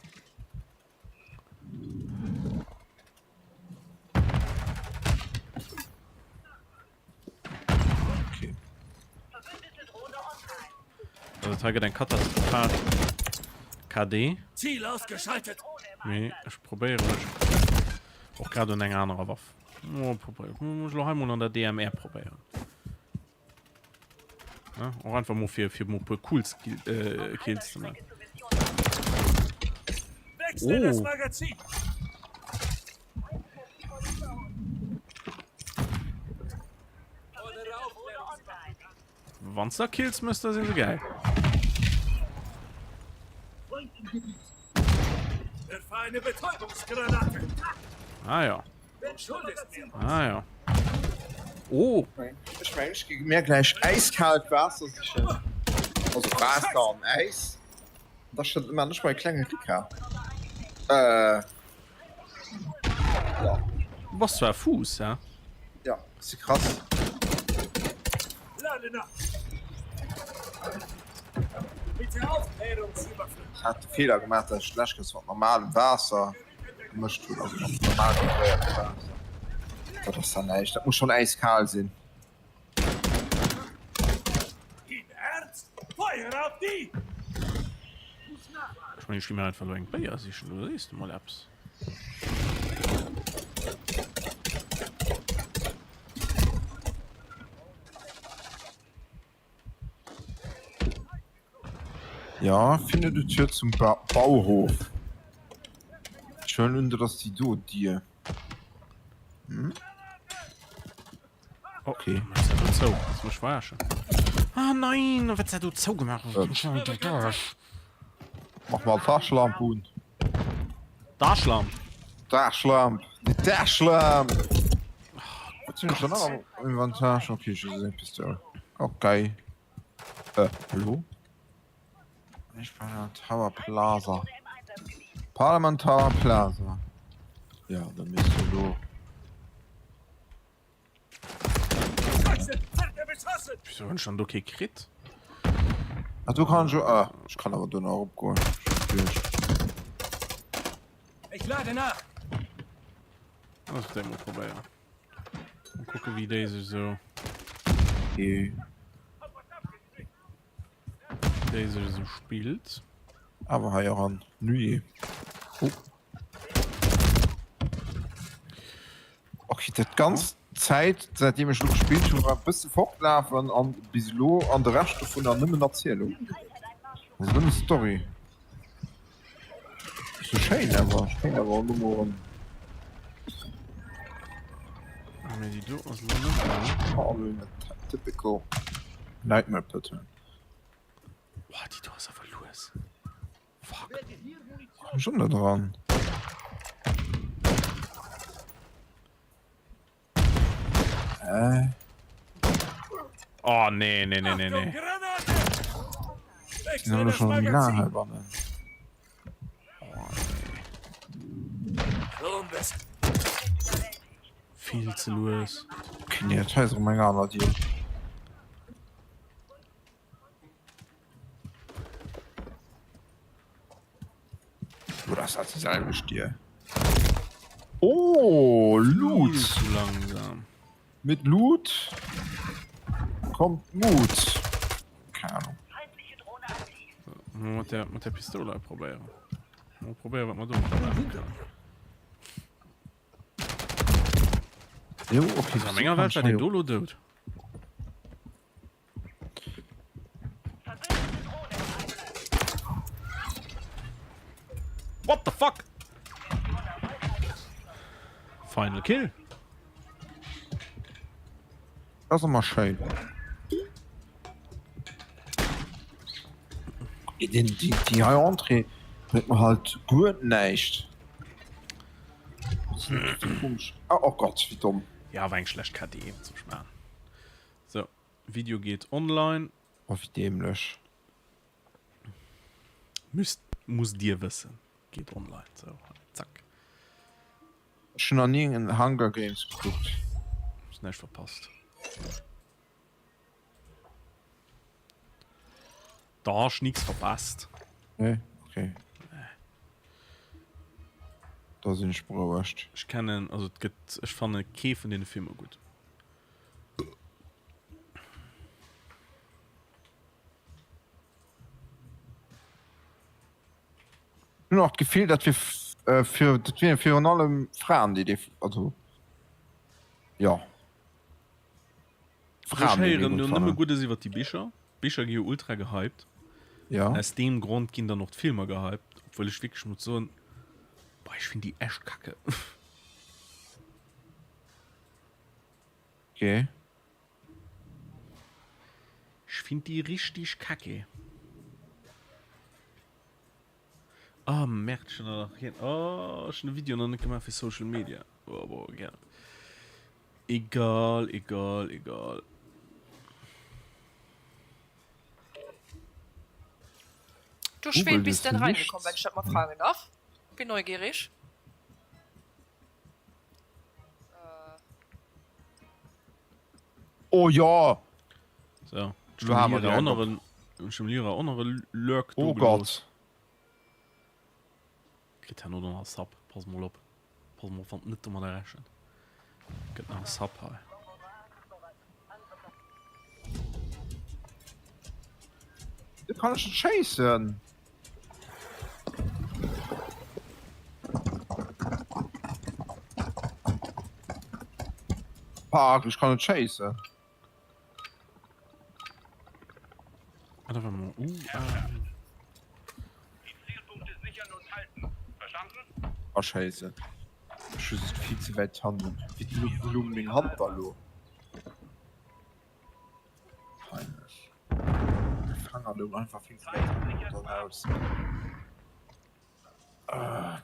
Okay. Also hei gëtt eng katastrophal KD. Ziel ausgeschaltet. Mee ech probéiere mech och grad un enger anerer Waff. Oh, probéieren. Muss ech lo hei mol an der DMR probéieren. Ne? Och einfach mal fir, fir mal puer cool Skill, äh, Kills ze machen. Wechsle das Oh. Magazin. Wann da Kills mësst, da sinn se geil. Werfe eine Betäubungsgranate. Ah ja. Ah ja. Oh. Ech mengen ech gi mir gläich äiskaalt Waasser sichen. Also Waasser an Äis. Da schëllt man ech mei klenge Rika. Äh. Ja. Du bass zwar Fuuss, hä? Ja, si krass. Ech hat de Feeler gemaach, dat ech d'lescht Kéiers mat normalem Waasser. Gemëscht hunn, also mat normal gefréiertem Waasser. Dat ass dann näischt, dat muss schonn äiskal sinn. Ech mengen, ech gi mir einfach elo eng Béier sichen, do sees de mol eppes. Ja, finde die Tür zum ba Bauhof. Ech huelen un, dat ass déi do Dier. Hm? Okay. Was ist da zou? Willst du mich verarschen? Ah nein, was hat du zougemacht? Ähm. Mach mal Taschlamp un. Daschlamp. Daschlamp. Die Daschlamp. Was hunn ech dann nach am Inventar? Okay, ech hu seng Pistoul. Okay. Äh, hallo? Ich war Tower Plaza. Parliament Tower Plaza. Ja, da misst du do. Wieso hunn ech dann do kee kritt? Ah, do kann ech jo. Ah, ech kann awer do nach eropgoen. Ich lade nach. Lass déi mol probéieren. Mal kucke wéi déi sech sou. Okay. Déi sech esou spillt. Awer hei eran. Nujee. Oh. Okay, dat ganz Zäit säitdeem ech lo gespillt hunn, war e bësse fortlafen an bis elo an de Rescht dovunner nëmmen Erzielung. Also nëmme Story. Sou schéin awer, ech kéint awer elo mol erëm. Ah, mee déi do ass elo net méi. Typical Nightmare Pattern. Boah, déi do ass awer lues. Fuck. Komm schon da dran. Äh. Oh nee, nee, nee, nee, nee. Sinn awer schon méi laang heibannen. Vill ze lues. Okay, nee, dat hei ass erëm eng aner Dier. Oder ass dat déi selwecht Dier? Oh, Loot! Viel zu langsam. Mit Loot kommt Mut. Keine Ahnung. So, mat der, mat der Pistole probéieren. Mal probéieren, wat man do machen kann. Jo, okay. Also, an menger Welt war den Dolo dout. What the fuck? Final Kill. Das ass ëmmer schéin. Den, déi, déi hei Entrée bréngt mer halt guer näischt. Oh, oh Gott, wéi domm. Ja, war eng schlecht KD, wat soll ech maachen? So, Video geet online. Oh, wéi dämlech. Müsst, musst dir wëssen. Geet online. So, zack. Ech hunn nach ni en Hunger Games gekuckt. Hues näischt verpasst. Da hast nix verpasst. Nee, okay. Da sinn ech berouegt. Ech kennen, also et gëtt, ech fanne kee vun deene Filmer gutt. Hunn och d'Gefill dat wier fir dat wieren virun allem Fraen déi dee also jo Ech héieren jo nëmme Guddes iwwer déi Bicher. D'Bicher gi jo ultra gehypt. Ja. Aus deem Grond ginn dann och d'Filmer gehypt, obwuel ech wierklech muss soen, boah, ech finn déi echt kacke. Okay. Ech finn déi richtig kacke. Ah oh, merde, ech hunn nach keen. Oh, ech hunn e Video nach net gemaach fir Social Media. Oh, bon, egal. Egal, egal, egal. Du spät bist denn reingekommen, wenn ich das mal fragen darf? Bin neugierig. Oh ja! So, Lo haben wir die anderen Lurk Oh Gott. Kritt herno dann nach Sub. Pass mol op. Pass mol op, wann net domadder rechent. Gëtt nach e Sub hei. Du kann ech net schéissen. Fuck, ech kann net schéissen. Ah, da war mal. Uh, ah. Ah, Scheiße. Ech hu vill ze wäit hannen. Wéi wou lung meng Hand da lo? Peinlech. De Fanger lung einfach vill ze wäit hannen op der Maus. Ah.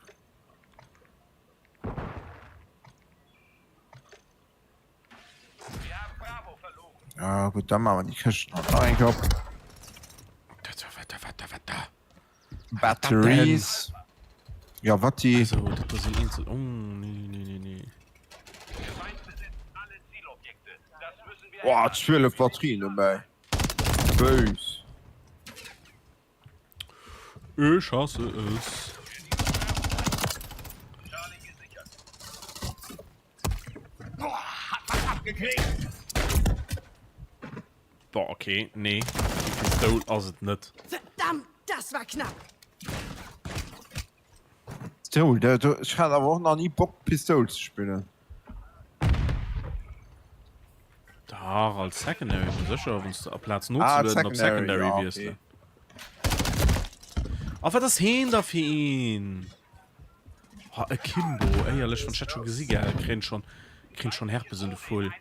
Ja, gut, dann machen wir die Këscht nach da eng op. Batteries. Ja, wat die. Also, dat ass en eenzel. Oh, nee, nee, nee, nee. Boah, 12 Batterien dobäi. Bös. Ech hasse es. Boah, okay, nee. Die Pistoul ass et net. Verdammt, das war knapp. Pistoul, da, da, ech hat awer och nach nie Bock Pistoul ze spillen. Dach, als Secondary, sécher, wann s de aplaz nozelueden op Secondary wiesselen. A wat ass heen da fir een? Ha, e Kimbo, éierlech, wann ech dat scho gesi gell, kréien schon, kréien schon Herpes un de Vull.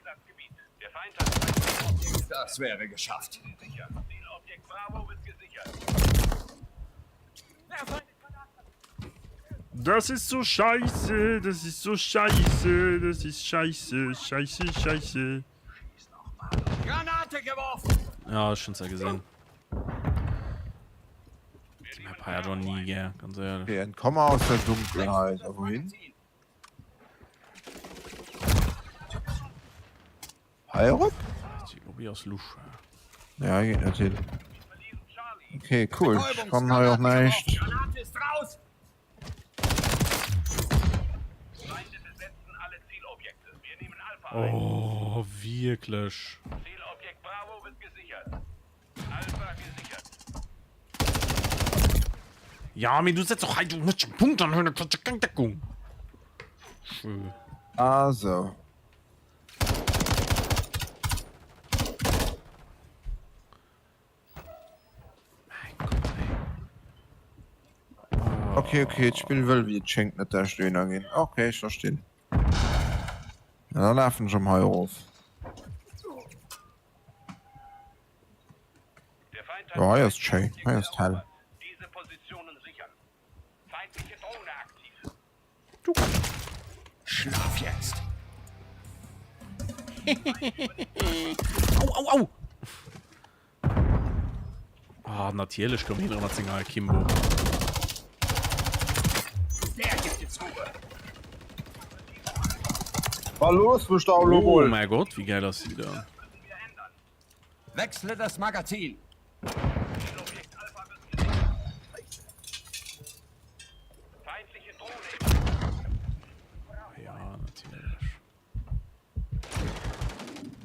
Das wäre geschafft. Das ist so scheiße, das ist so scheiße, das ist scheiße, scheiße, scheiße. Granate! Ja, ech hunn se gesinn. Déi Map hei hat ech och ni gär, ganz éierlech. Okay, entkomme aus der Dunkelheit. A wohin? Hei erop? Déi Lobby ass lusch. Ja, hei geet net hin. Okay, cool. Ich kann hei och näischt. Oh, wierklech? Ja, mee du setz och hei du net zum Punkt an hunn keng Deckung. Schön. Also. Okay, okay, d'Spill wëll wéi et schéngt net dat ech dohinner ginn. Okay, ech verstinn. Na da lafen ech erëm hei erof. Jo, hei ass et schéin, hei ass et hell. Schlaf jetzt. Au, au, au! Ah, natierlech koum hien erëm mat senger Akimbo. Der gibt jetzt Ruhe. Wa looss mech dach elo Oh mol! mäi Gott, wéi gäil ass si da? Wechsle das Magazin. Ja, natierlech.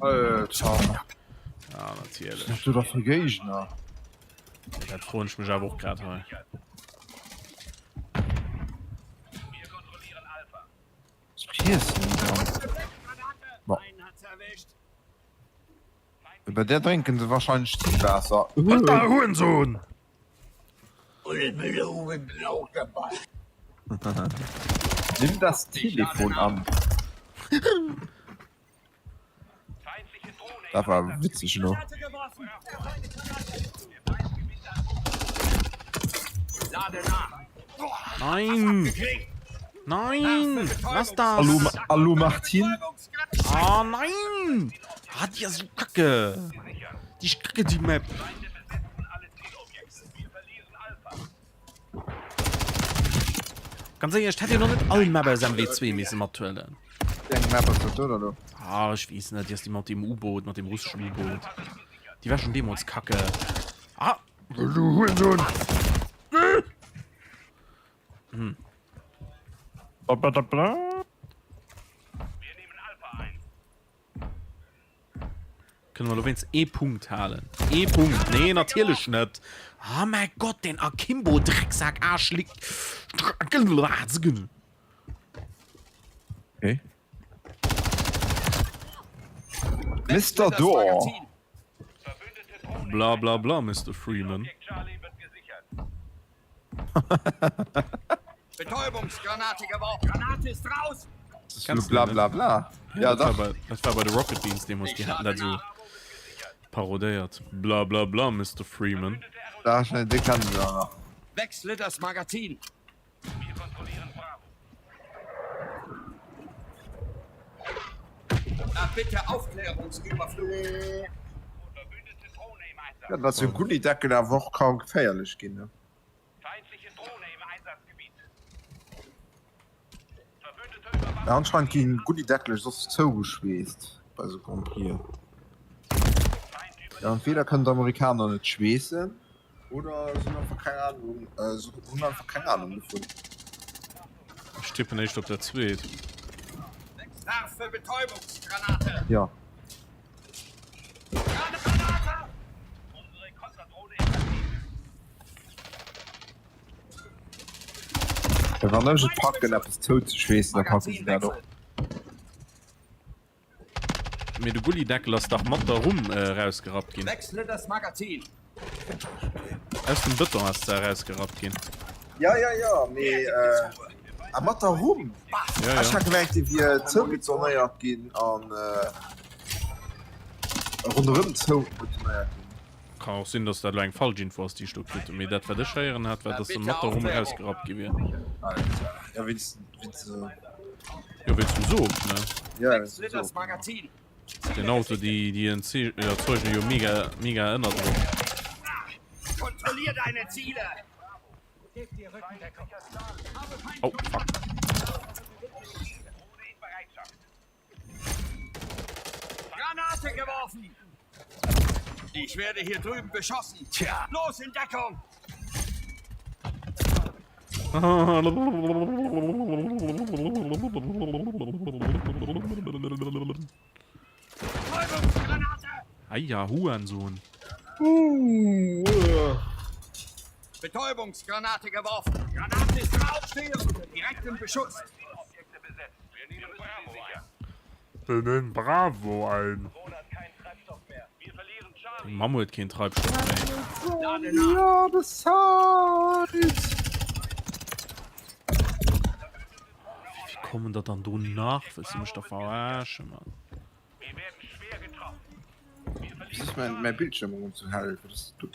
Alter. Ja, natierlech. Was du da fir Géigner? Dat froen ech mech awer och grad hei. Was friessen déi dann? Bon. Bei där drénken se wahrscheinlech Zillwaasser. Alter Hurensohn! Nimm das Telefon an. Dat war witzeg elo. Nein! Nein! Lass das! Hallo, hallo Martine. Ah nein! Ah, die ist so kacke! Die ist kacke, die Map! Ganz ehrlich, hätt ihr noch net all Map aus MW2 misse mathuelen. Eng Map ass dat oder do? Ah, ich wees net, die ass die mat dem U-Boot, mat dem russischen U-Boot. Die war schon deemools kacke. Ah! Du Hurensohn! Hm. Kënne mer elo wéinst ee Punkt halen? Ee Punkt? Nee, natierlech net. Ah mäi Gott, deen Akimbo Drecksak Aarschlick. Okay. Mister Door. Bla bla bla, Mister Freeman. Betäubungsgranate geworfen. Granate ist raus. Kennst bla bla bla. Ja, dat war bei, dat war bei de Rocket Beans deemools, déi haten dat esou parodéiert. Bla bla bla, Mister Freeman. Da, déi kennen se nach. Wechsle das Magazin. Bitte Aufklärungsüberflug. Ja, dat ass jo Gullideckel awer och kaum geféierlech ginn, ne? Ja, anscheinend ginn Gullideckele soss zougeschweesst bei sou Grand Prixen. Ja, entweder kënnen d'Amerikaner net schweessen oder se hunn einfach keng Ahnung, se hunn einfach keng Ahnung dovun. Ech tippen éischter op dat zweet. Ja. Ja, wann ech et packen eppes zouzeschweessen, da packe se dat och. Mee de Gullideckel ass dach mat der Rumm erausgerappt ginn. Wechsle das Magazin. Aus dem Bëton ass se erausgerappt ginn. Ja, ja, ja, mee ah, mat der Rumm? Ja, ja. Ech hat gemengt, déi wier zoubetonéiert ginn an ronderëm zoubetonéiert ginn. Kann och sinn, dass dat elo eng falsch Info ass, déi ech do kritt hunn, mee dat wat ech héieren hat, war, dass se mat der Rumm erausgerappt gi wier. Alter, ja, wéinst, wéinst. Jo, wéinst dem Sog, ne? Ja, wéinst dem Wechsle das Sog, genau. Magazin. Den Auto déi déi erzeugen jo mega mega Ënnerdrock. Kontrollier deine Ziele! Oh fuck. Granate geworfen! Ich werde hier drüben beschossen. Tja. Los in Deckung! Eia, Hurensohn. Betäubungsgranate geworfen. Granate ist drauf, stehe unter direktem Beschuss. Wir nehmen Bravo ein. Deng Mamm huet keen Treibstoff méi. Wéi kommen der dann do nach? Wëlls du mech da verarschen, Mann? Wéi ass mäi Bildschirm erëm sou hell? Wat ass dat do?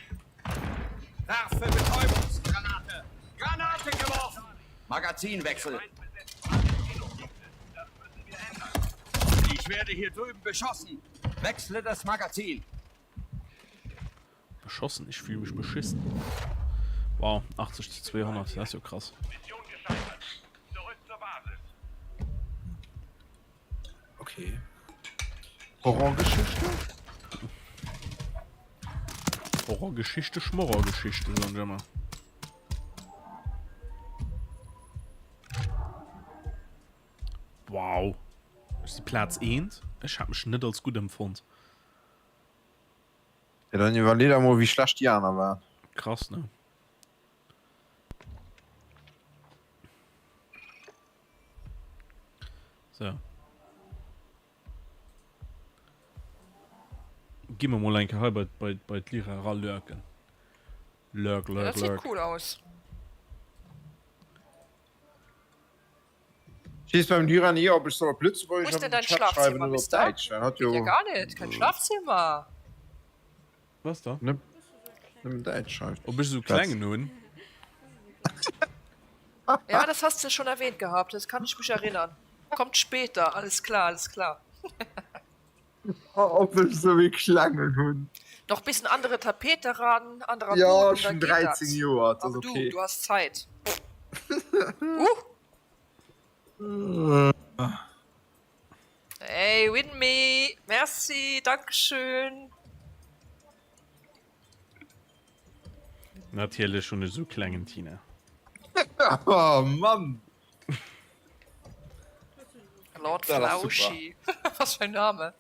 Werfe Betäubungsgranate! Granate geworfen! Magazinwechsel! Ich werde hier drüben beschossen! Wechsle das Magazin! Beschossen? Ich fühle mich beschissen. Wow, 80 zu 200, das ist jo krass. Okay. Horrorgeschichte? Horrorgeschichte, Schmorrorgeschichte, sagen wir mal. Wow. Ech si Plaz eent. Ech hat mech net als gutt empfonnt. Ja, dann iwwerlee der mol, wéi schlecht déi aner waren. Krass, ne? So. Gi mer mol eng Kéier hei bei, bei, bei d'Lyra era lurken. Lurk, lurk, Dat sieht lurk. cool aus. Ech weess beim Lyra ni, ob ech soll op Wo Lëtzebuergesch ist an denn den dein Chat schreiwen Schlafzimmer, oder op Mister? Däitsch. Dat hat Geht ja jo gar net. Kein Schlafzimmer. Was da? nëmmen Däitsch schreift. Ob ech esou klengen hunn? Ja, das hast du schon erwähnt gehabt. Das kann ich mich erinnern. Kommt später. Alles klar, alles klar. Ob ech esou ee klengen hunn? Noch bisschen andere Tapete ran, anderer Jo, Boden, ech dann hunn geht 13 das. Joer, et ass Aber du, okay. du hast Zeit. Uh. Hey, win me! Merci, Dankeschön! Natierlech hunn ech esou klengen, Tina. Oh Mann! Lord Dat ass super. Flauschi. Was für ein Name.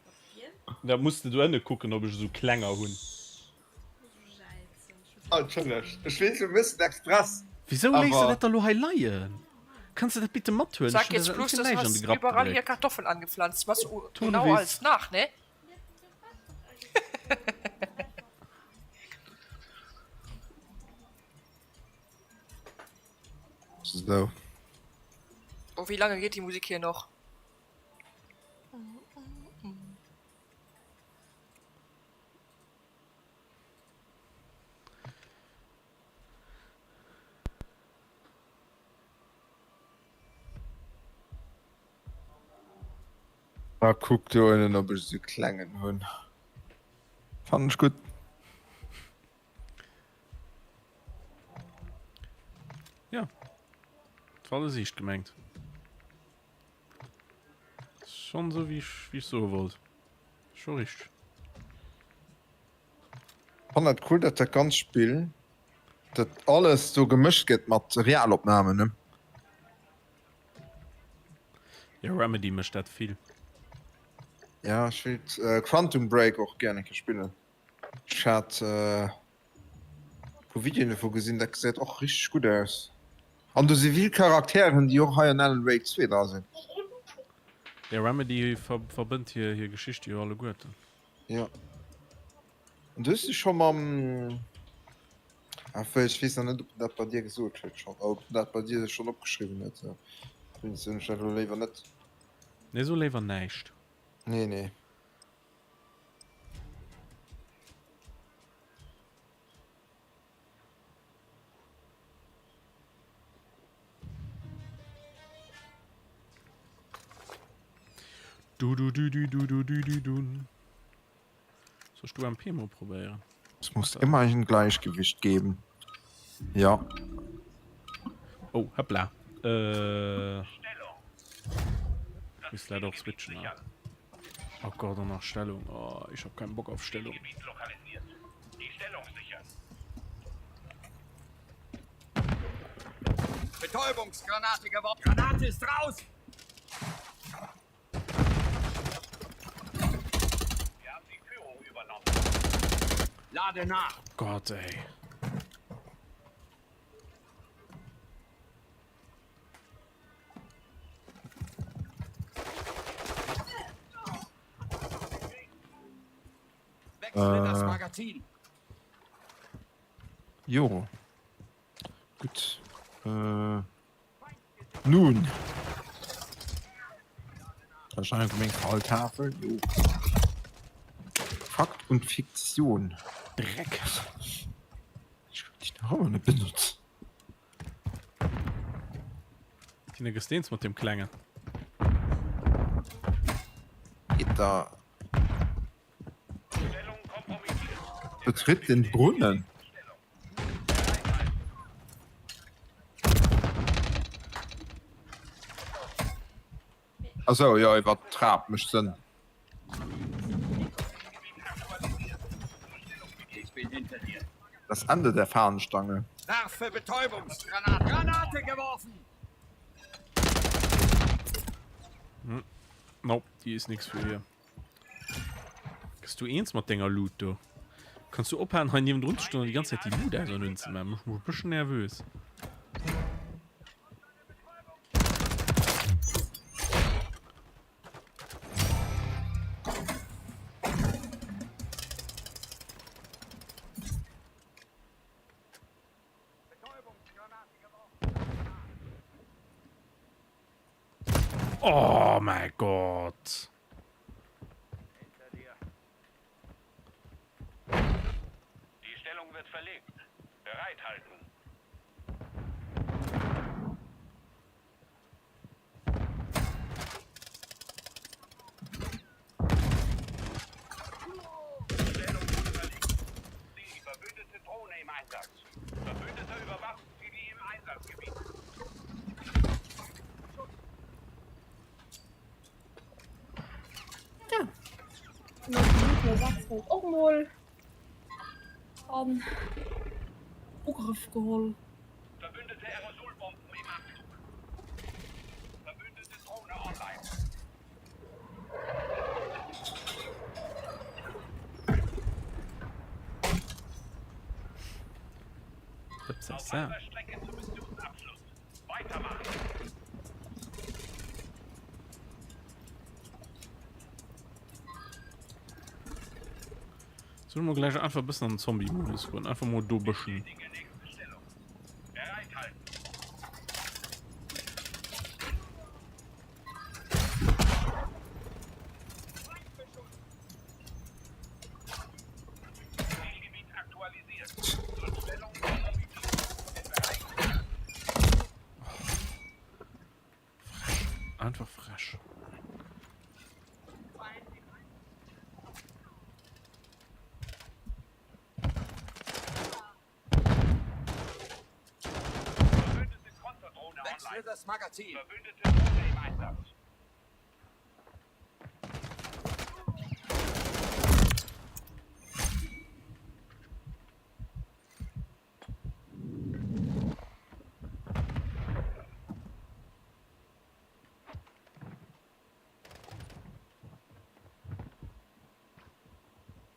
Da muss de do ënne kucken, ob ech esou klenger hunn. Oh, Entschëllegt, ech weess, e bëssen express. Wisou léiss de Awer. dat da lo hei leien? Kanns de dat bitte mathuelen? Ech Sag hunn jetzt der dat bloß, net das fir näischt an hast de Grapp überall hier gedréckt. Kartoffeln angepflanzt. Was du genau Tournevis. alles nach, ne? Sou. Oh, wie lange geht die Musik hier noch? Ah, kuck do ënnen, ob ech esou klengen hunn. Fannen ech gutt. Ja. Dat war alles eescht gemengt. Schon sou wéi ech, wéi ech soe wollt. Scho richteg. Fannen dat cool dat dat ganz Spill dat alles do gemëscht gëtt mat Realopnahmen ne. Jo Remedy mécht dat vill. Ja ech wéilt Quantum Break och gären eng Kéier spillen. Ech hat e puer Videoen dovu gesinn, dat gesäit och richteg gutt aus. An do si vill Charakteren déi och hei an Alan Wake 2 dra sinn. Jo Remedy verbënnt hir Geschichte jo alleguerten. Jo. An du hues dech scho mam, enfin ech weess nach net ob en dat bei dir gesot huet schonn, ob en dat bei dir sech schonn opgeschriwwen huet, sou dowéinst soen ech dat elo léiwer net. Nee, so léiwer näischt. Nee, nee. Du du du du du du du du dun. Soll ech d'UMP mol probéieren? Es muss immer ein Gleichgewicht geben. Ja. Oh, hoppla. Äh. Ich muss leider auch switchen. Ne? Oh Gott, und noch Stellung. Oh, ich habe keinen Bock auf Stellung. Betäubungsgranate geworfen. Granate ist raus. Wir haben die Führung übernommen. Lade nach. Gott, ey. Wechsle das Äh. Magazin. Jo. Gutt. Äh. Nun. Wahrscheinlich meng Falltafel. Jo. Fakt und Fiktion. Dreck. Ich hab dich noch immer net benutzt. Tine gëss deens mat dem Klengen. Geht da. Betritt den Brunnen. Achso, jo, iwwer d'Trap mécht Sënn. Das Ende der Fahnenstange. Werfe Betäubungsgranate. Granate geworfen. Hm. Nope, die ist nix für hier. Gëss du eens mat denger Loot do? Kanns du ophalen hei niewendrun ze stoen an déi ganz Zäit déi Loot auserneen ze maachen? Mécht mech e bëschen nervös. Oh mäi Gott! Die Stellung wird verlegt. Bereithalten. Stellung wurde verlegt. Die verbündete Drohne im Einsatz. Verbündete überwachen Sie im Einsatzgebiet. Ja. Minute 6 och mol an Ugrëff geholl. Verbündete Aerosolbomben im Abflug. Verbündete Drohne online. Auf halber Strecke zum Missionsabschluss. Weitermachen. Soll mol gleich einfach bëssen an den Zombie-Modus goen? Einfach mol do bëschen. Einfach fresh. Wechsle das Magazin. Verbündete Drohne im Einsatz.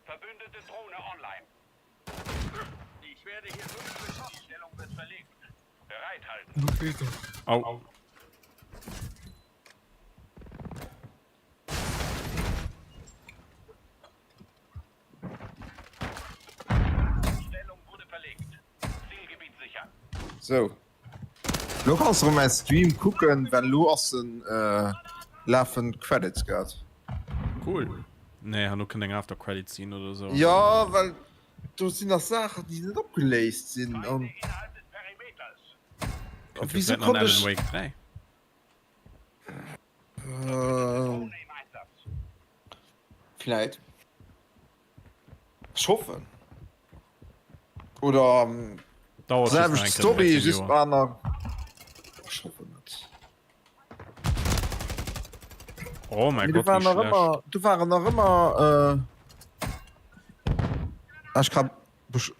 Verbündete Drohne online. Ich werde hier drüben beschossen. Stellung wird verlegt. Bereithalten. Au. Stellung wurde verlegt. Zielgebiet sichern. Sou. Lo kanns de rem mäi Stream kucken, well lo ass en lafen Credits grad. Cool. Nee, herno kënnt eng After Credit Scene oder sou. Jo, well do sinn nach Saachen déi net opgeléist sinn an. Kënnt jo vläit nach en Alan Wake 3. Vläit. Ech hoffen. Oder Dauert just nach selwecht eng Kéier Story, 13 just Joer. aner. Ech hoffen net. Oh mäi Mee do Gott, wéi waren nach schlecht. ëmmer, do waren nach ëmmer. Ah, ech kann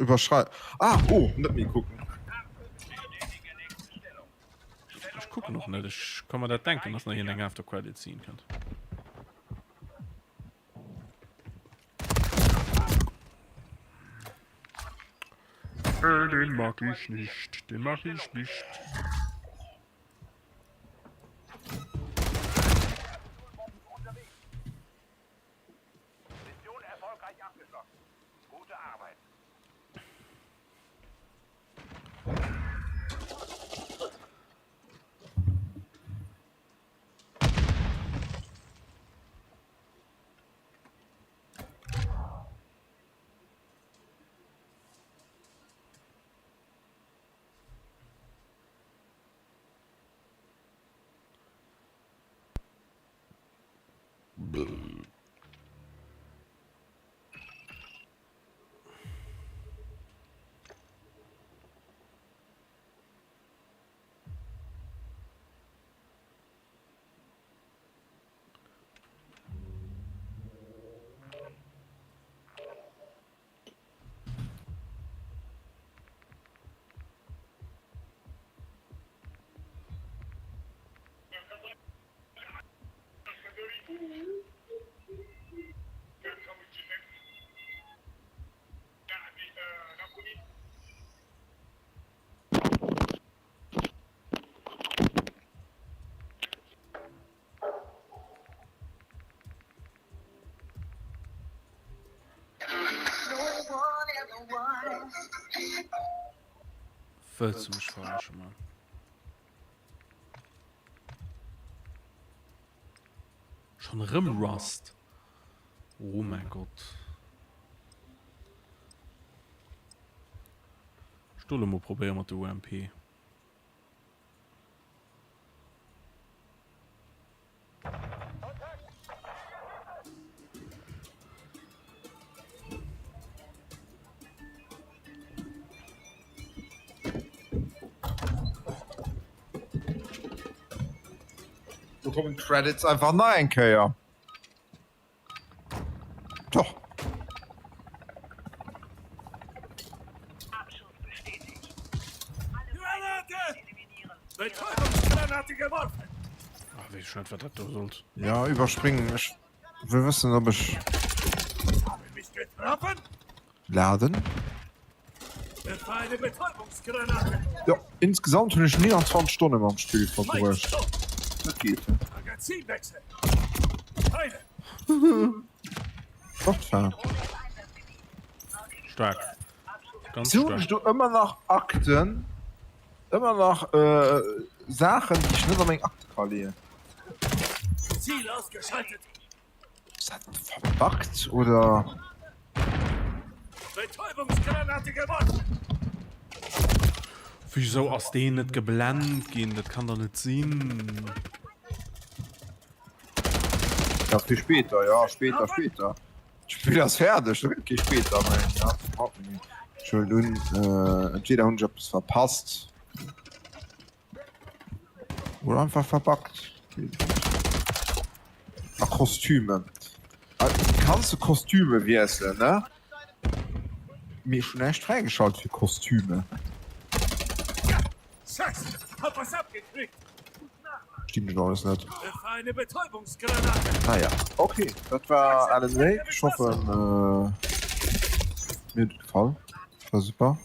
iwwerschrei. Ah, oh, net méi kucken. Ech kucken och net, ech ka mer dat denken, dass nach iergendeng After Credit Scene kënnt. Äh, den mag ich nicht, den mag ich nicht. Wëlls du mech verarschen, Mann? Schon erëm Rust? Oh mäi Gott. Ech do lo mol probéieren mat der UMP. Do kommen d'Credits einfach nach eng Kéier. Doch. Ah, weess ech net wat dat do sollt. Ja, iwwerspringen. Ech wëll wëssen, ob ech. Laden. Jo, insgesamt hunn ech 29 Stonne mam Spill verbruecht. Dat geet. Fortfahren. Stark. Ganz Wieso hunn ech stark. do ëmmer nach Akten, ëmmer nach äh, Saachen, déi ech net a meng Akte ka leeën? Ass dat verbuggt oder? Wieso ass deen net geblennt ginn? Dat kann doch net sinn. Ja, fir später, ja, später, später. D'Spill ass fäerdeg, do gëtt kee später méi. Ja, iwwerhaapt net méi. Ech huelen un, äh, entweder hunn ech eppes verpasst. Oder einfach verbuggt. A Kostüme. Kanns du Kostüme wiesselen, ne? Mee ech hunn näischt fräigeschalt fir Kostüme. Verstinn ech alles net. Naja, okay, dat war Alan Wake. Ech hoffen, mir huet et gefall. War super.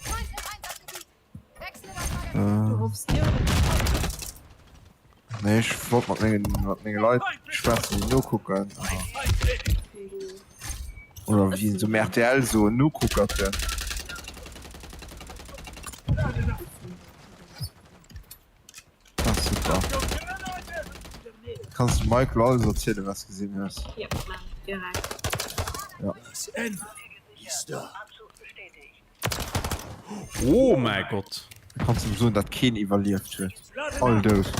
Nee, ech wollt mat mengen, mat menge Leit schwätzen, déi nokucken. Oder wéi se um RTL soen, Nokuckerten. Ah, super. Kanns du Michael alles erzielen, was du gesinn hues? Ja, direkt. Ja. Oh mäi Gott! Da kanns du em soen, datt keen iwwerlieft huet. All dout.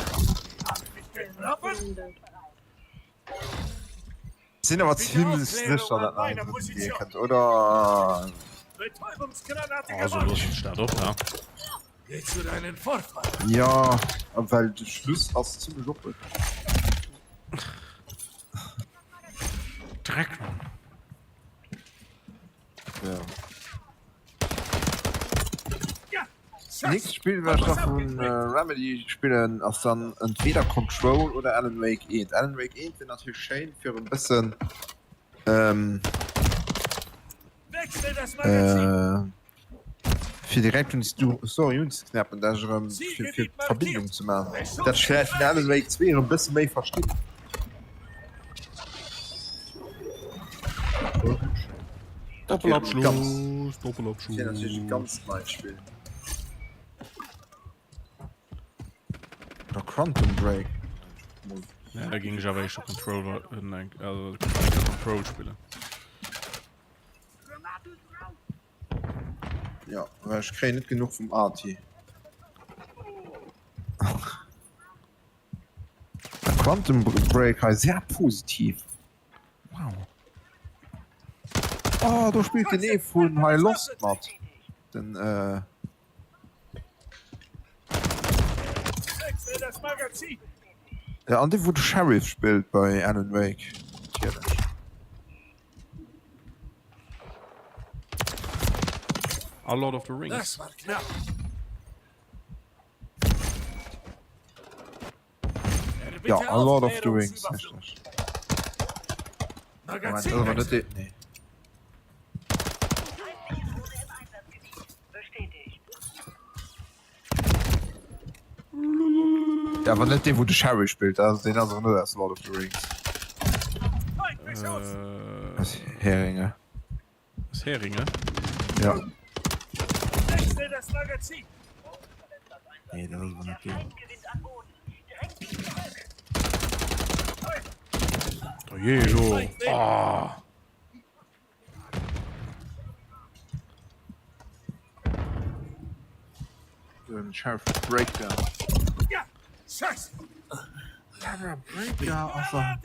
Sinn awer zimlech sécher dat nach een drëtten Deel kënnt, oder? Also loossen ech dat op, ne? Jo, well de Schluss ass zimlech oppen. Dreck, Mann. Ja. Nächst Spill wat ech da vun Remedy spillen ass dann entweder Control oder Alan Wake 1. Alan Wake 1 wier natierlech schéin fir e bëssen ähm, äh, fir direkt un déi Story unzeknäppen, dat ech erëm fir, fir d'Verbindung ze maachen, dat ech vläicht vun Alan Wake 2 erëm e bësse méi verstinn. Doppelabschluss, Doppelabschluss. Wier natierlech e ganz neit Spill. Oder Quantum Break. Ja, da ging ech awer éischter Control, äh, also Control spillen. Ja, well ech kréien net genuch vum Arty. Quantum Break hei sehr positiv. Wow. Oh, do spillt den ee vun hei Lost mat. Den äh Ja, an dee wou de Sheriff spillt bei Alan Wake. Natierlech. A Lord of the Rings. Ja, a Lord of the Rings, richteg. Moment, dat ass awer net dee, nee. Ja, awer net dee wou de Sheriff spillt, dat deen ass awer net aus Lord of the Rings. Äh. Aus Heringe. Aus Heringe? Ja. Nee, dat ass awer net deen. Oh jee, lo. Oh. Den Sheriff Breaker. Sarah Breaker ass am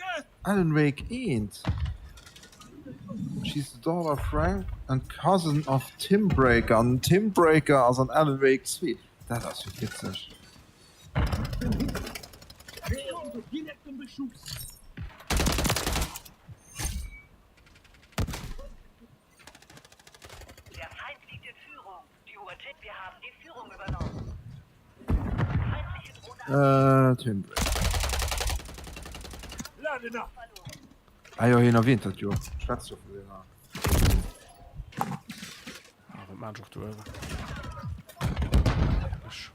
Alan Wake 1. She's the daughter of Frank and cousin of Tim Breaker. An Tim Breaker ass an Alan Wake 2. Dat ass jo witzeg. Äh, Tim Breaker. Ah jo, hien erwähnt dat jo. Schwätzt jo vu senger. Ah, wat maan ech och do uewen? Herrlech.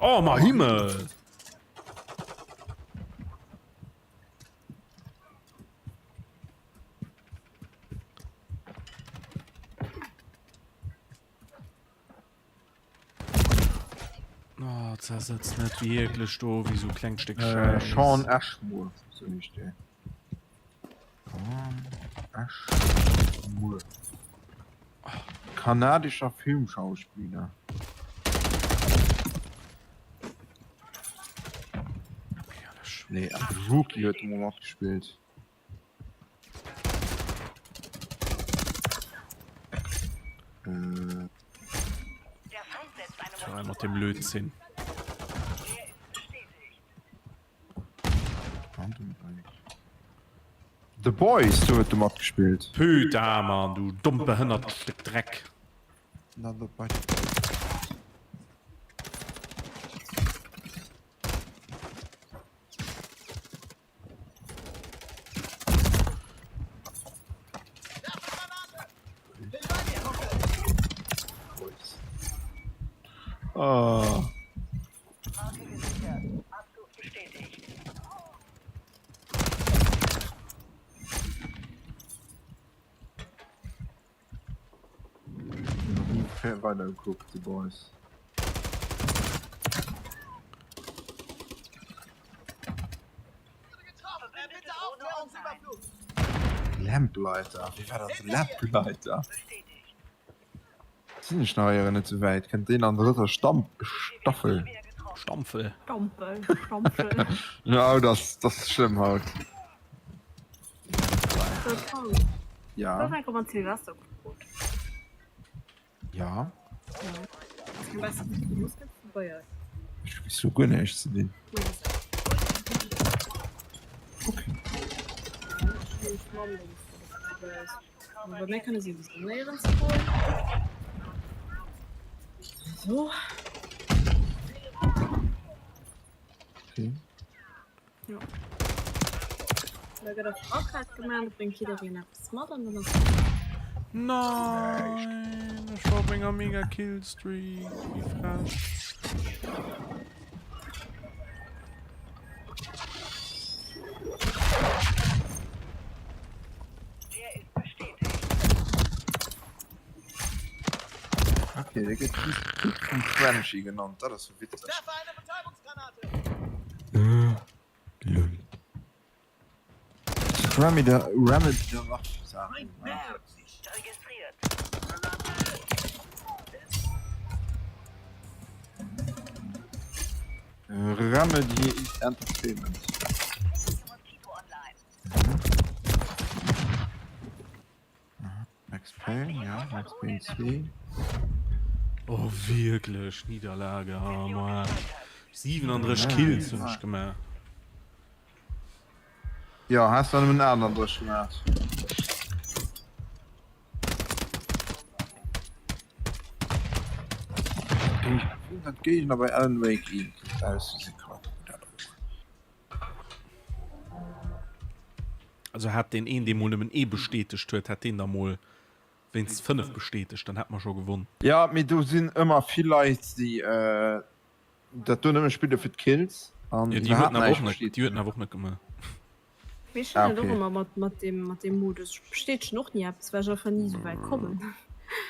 Oh ma Himmel! Oh, zersetzt net wierklech do wéi sou klengt Stéck Äh, Schäiss. Shawn Ashmore, sou heescht dee. Shawn Ashmore. Kanadischer Filmschauspieler. Herrlech. Nee, ach, Rookie huet e mol matgespillt. Tja, mat dem Lötzinn. The Boys, do huet e matgespillt. Putain, Mann, du dommt behënnert Stéck Dreck. Another bite. Oh. Weider gekuckt, The Boys. Lamplighter, wéi war dat de Lamplighter? Sinn ech nach éieren net sou wäit, kënnt deen an drëtter Stamp Staffel? Stampfel. Stampel, Stampfel. Jo, dat ass schlëmm haut. Ja. Ja. Ech hu bis elo guer näischt ze dinn. Okay. Okay. Jo. Da gëtt och Raclette gemaach, da bréngt jiddereen eppes mat an dann ass. Nein, ech war op enger mega Killstreak, wéi frech. Okay, dee gëtt vum Frenchie genannt, dat ass jo witzeg. Lull. Remedy, Remedy, Remedy Entertainment. Max Payne, ja, Max Payne 2. Oh wierklech, Niederlage, oh man. 37 Kills hunn ech gemaach. Jo, has der nëmmen 38 gemaach. Dat Géigner bei Alan Wake 1 ausgesi kann. Also hat deen een, dee mol nëmmen ee bestätegt huet, hätt deen der mol wéinstens 5 bestätegt, dann hätt mer scho gewonn. Jo, mee do sinn ëmmer vill Leit, déi dat do nëmme spille fir d'Kills an Jo, déi huet iwwerhaapt en awer näischt och net, déi huet bestätegen. en awer och net gemaach. Mee ech Ah, hunn dat och okay. ëmmer mat mat deem mat deem Modus. Ech bestätegen och ni eppes, well ech einfach ni esou wäit kommen.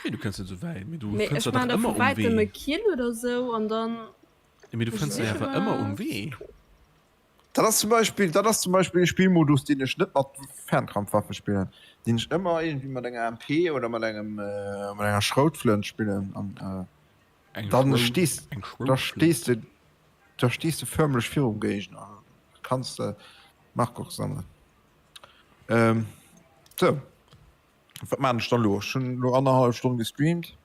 Wéi, du kënns net esou wäit, mee du Mee fënns ech der dach maan da ëmmer vu um wäitem e Wee. Kill oder esou an dann Jo, mee du fënns der awer ëmmer um Wee. Dat ass zum Beispill, dat ass zum Beispill e Spillmodus, deen ech net mat Fernkampfwaffe spillen, deen ech ëmmer iergendwéi mat enger MP oder mat engem, mat enger Schroutflënt spillen an Eng dann Schrout, stees, eng da Schroutflënt. stees de, da stees de förmlech virum Géigner, kanns de Mark och sammeln. Sou, wat maan ech dann elo? Ech hunn elo annerhallef Stonn gestreamt.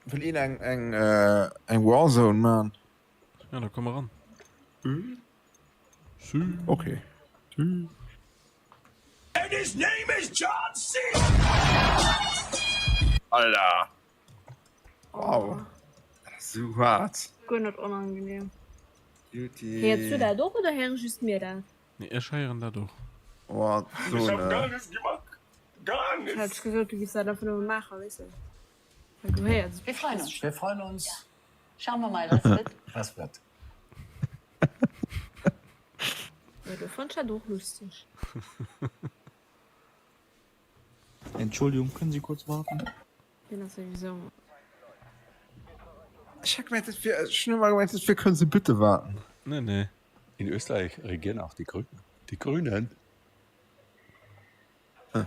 Wëll een eng, eng, eng Warzone maan? Ja, da komm eran. Okay. And his name is John C. Alter! Wow. Dat ass sou haart. Guer net onangenehm. Beauty. Héiers du dat och oder héiere just mir dat? Nee, ech héieren dat och. Oh, so Ich hab gar ne. nichts gemacht. Gar Ech hätt nichts. gesot, du giffs dat einfach nëmme maachen, weess de. Well du héiers et. Wir freuen uns. Wir freuen uns. Schauen wir mal, was wird. Was wird. Ja, du fand dat och lustig. Entschuldigung, können Sie kurz warten? Deen ass sowieso. Ech hat gemengt, dat wier, ech hunn ëmmer gemengt, dat wier Können Sie bitte warten. Nee, nee. In Österreich regieren auch die Grünen. Die Grünen. Äh.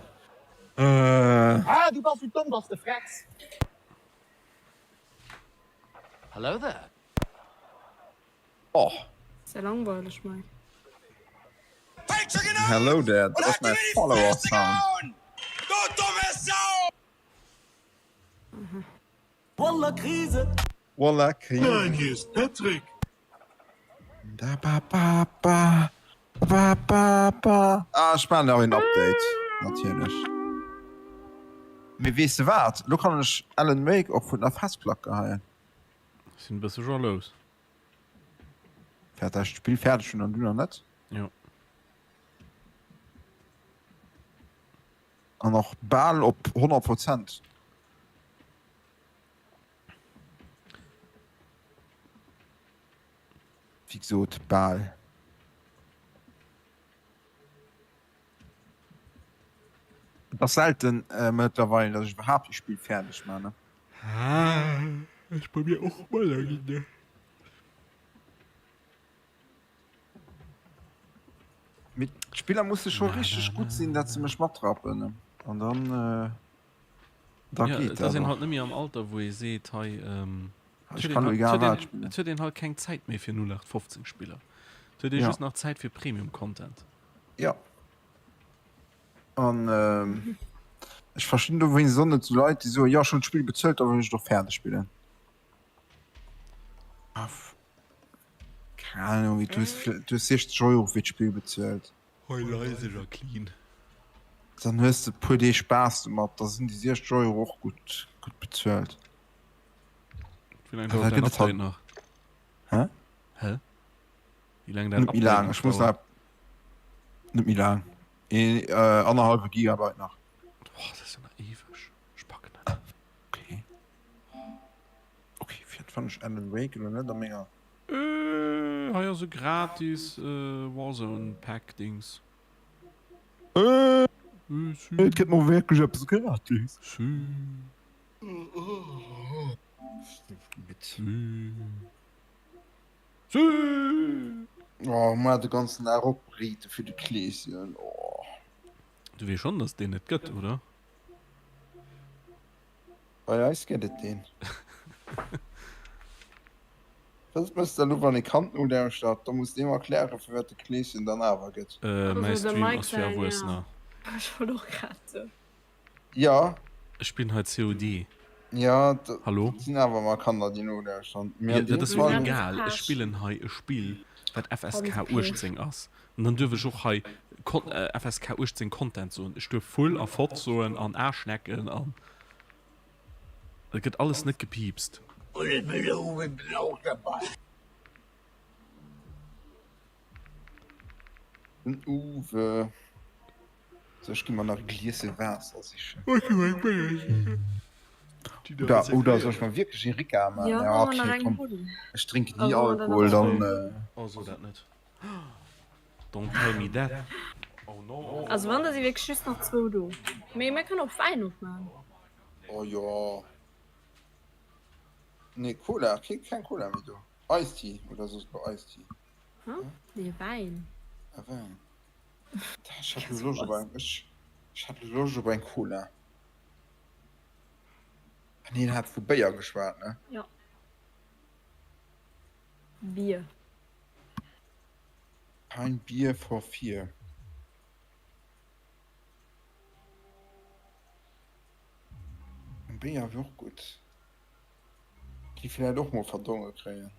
Ah, du bass sou domm, dass de frecks! Hello there. Och. Sehr langweilig, Mike. Hello there, dat ass mäi Follower Sound. Du dumme Sau! Wallah Krise. Wallah Krise. Nein, hier ist Patrick. Da ba ba ba ba ba ba. Ah, ech maachen nach een Update, natierlech. Mee weess de wat, lo kann ech Alan Wake och vun der Festplack geheien. Ech sinn e bësse jalous. Fäert dat ech d'Spill fäerdeg hunn an du nach net? Jo. An och bal op 100 Prozent. Wéi gesot, bal. Et ass selten mëttlerweil, datt ech iwwerhaapt e Spill fäerdeg man. Ass bei mir och manner ginn, ne? Mee d'Spiller musse scho richteg gutt sinn, dat se mech matrappen an dann da Ja, geet et ass dat een och. halt net méi am Alter, wou ee seet, hei, et Ech huet kann een elo halt, et egal huet wat een, spillen. et huet een halt keng Zäit méi fir 0815 Spiller. Et huet ee Ja. just nach Zäit fir Premium Content. Ja. An ech verstinn dowéinst och net sou Leit, déi soen, jo ech hunn d'Spill bezuelt, da wëll ech et och fäerdeg spillen. Keng Ahnung, du hues du hues 60 Euro fir d'Spill bezuelt. Hei leiseg a clean. Dann hues de puer Deeg Spaass domat, da sinn déi 60 Euro och gutt gutt bezuelt. Wéi laang dauert däin Update nach? Hä? Hä? Wéi laang däin Net méi laang, Update nach ech muss dauert? nach net méi laang. Een annerhallwe Gigabyte nach. Boah, dat ass jo nach eweg. Ech packen net. Okay. Okay, fir fannen ech Alan Wake elo net a menger. Äh, hei ass e gratis Warzone Pack Dings. Äh, et gëtt mol wierklech eppes gratis. Si. Si. Si. Oh, mar de ganzen Dag opriite fir de Kleeschen. Oh. Du weess schonn, dass et deen net gëtt, oder? Bei eis gëtt et deen. Wat mëss de elo wann ee Kand nolauschtert? Da muss deem erklären firwat de Kleeschen dann awer gëtt. Mäi Stream ass fir Erwuessener. Ech wollt och grad soen. Jo. Ech spillen hei COD. Jo, dat Hallo? sinn awer mar Kanner déi nolauschteren. Mee Jo, an dat deem ass mir Fall. egal. Ech spillen hei e Spill wat FSK 18 ass. An dann duerf ech och hei FSK 18 Content soen. Ech duerf Vull a Fotz soen an Aarschnecken an et gëtt alles net gepiipst. Den Uwe. Sou, ech gi mer nach e Gliesse Waasser sichen. Oder, oder soll ech mer wierklech ee Ricard maachen? Ja, okay, komm. Ech drénken ni Alkohol, dann. Oh, so dat net. Don't tell me that. Oh no. Also wann da si wierklech just nach zwou do. Mee mir kënnen och Wäin opmaachen. Oh jo. Nee, Cola, kee, keng Cola méi do. Ice Tea oder soss elo Ice Tea? Hä? Nee, Wäin. Ah, Wäin. Ech hat elo Loscht op eng, ech, ech hat elo Loscht op eng Cola. Ah nee, en hat vu Béier geschwat, ne? Jo. Bier. Kein Bier vor vier. En Béier wier och gutt. Gi vläit och mol verdonge kréien.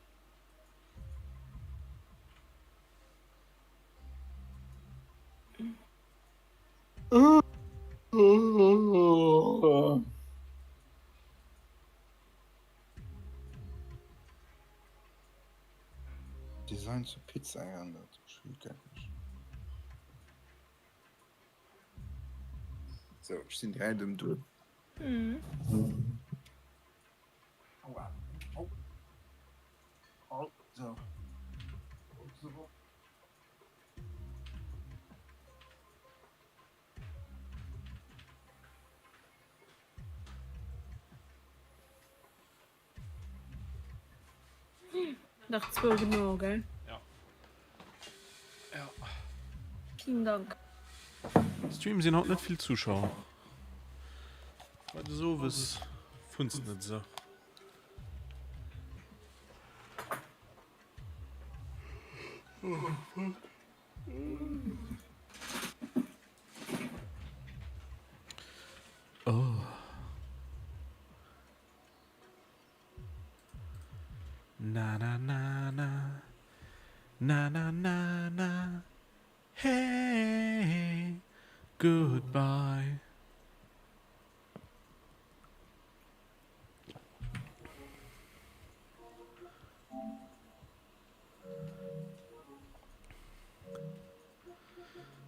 Design zur Pizza geännert. So, ech sinn direkt erëm do. Mhm. Aua. Au. Au. So. So. Nach zwou genau, gell? Ja. Ja. Vielen Dank. Stream sinn haut net vill Zuschauer. Bei des Owes funzt net esou. Oh, fuck. Oh. Na na na na na na na na hey goodbye.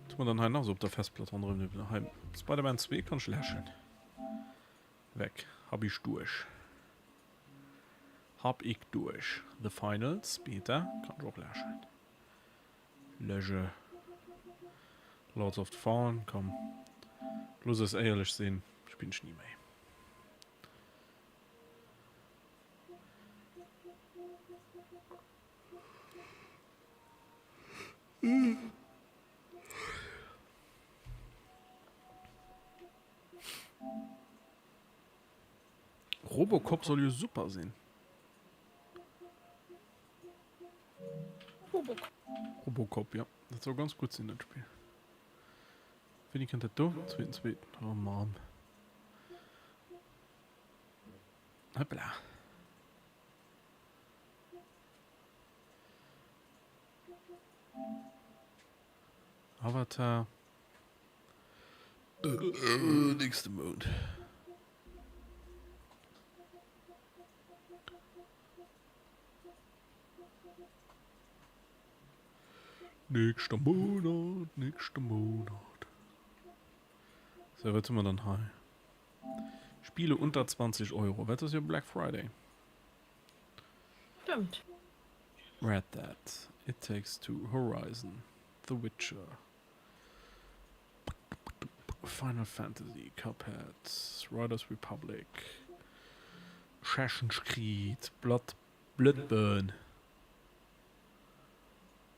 Was hu mer dann hei nach sou op der Festplatt ronderëm? Hei Spider-Man 2 kann ech läschen. Weg. Hab ich duerch. Hab ik duerch. The Finals, Beta, kann ech och läschen. Lösche. Lords of the Fallen, komm. Looss eis éierlech sinn, spillen ech ni méi. Robocop soll jo super sinn. Robocop. Robocop, ja. Dat soll ganz gutt sinn, dat Spill. Wéini kënnt dat do? Zweeten, zweeten. Oh Mann. Hoppla. Avatar. Äh, nächste Mount. Nächster Monat, nächster Monat. So, wat hu mer dann hei? Spiele unter 20 Euro. Wat ass jo Black Friday? Stimmt. Red Dead, It Takes Two, Horizon, The Witcher, Final Fantasy, Cuphead, Riders Republic, Assassin's Creed, Blood, Bloodburn,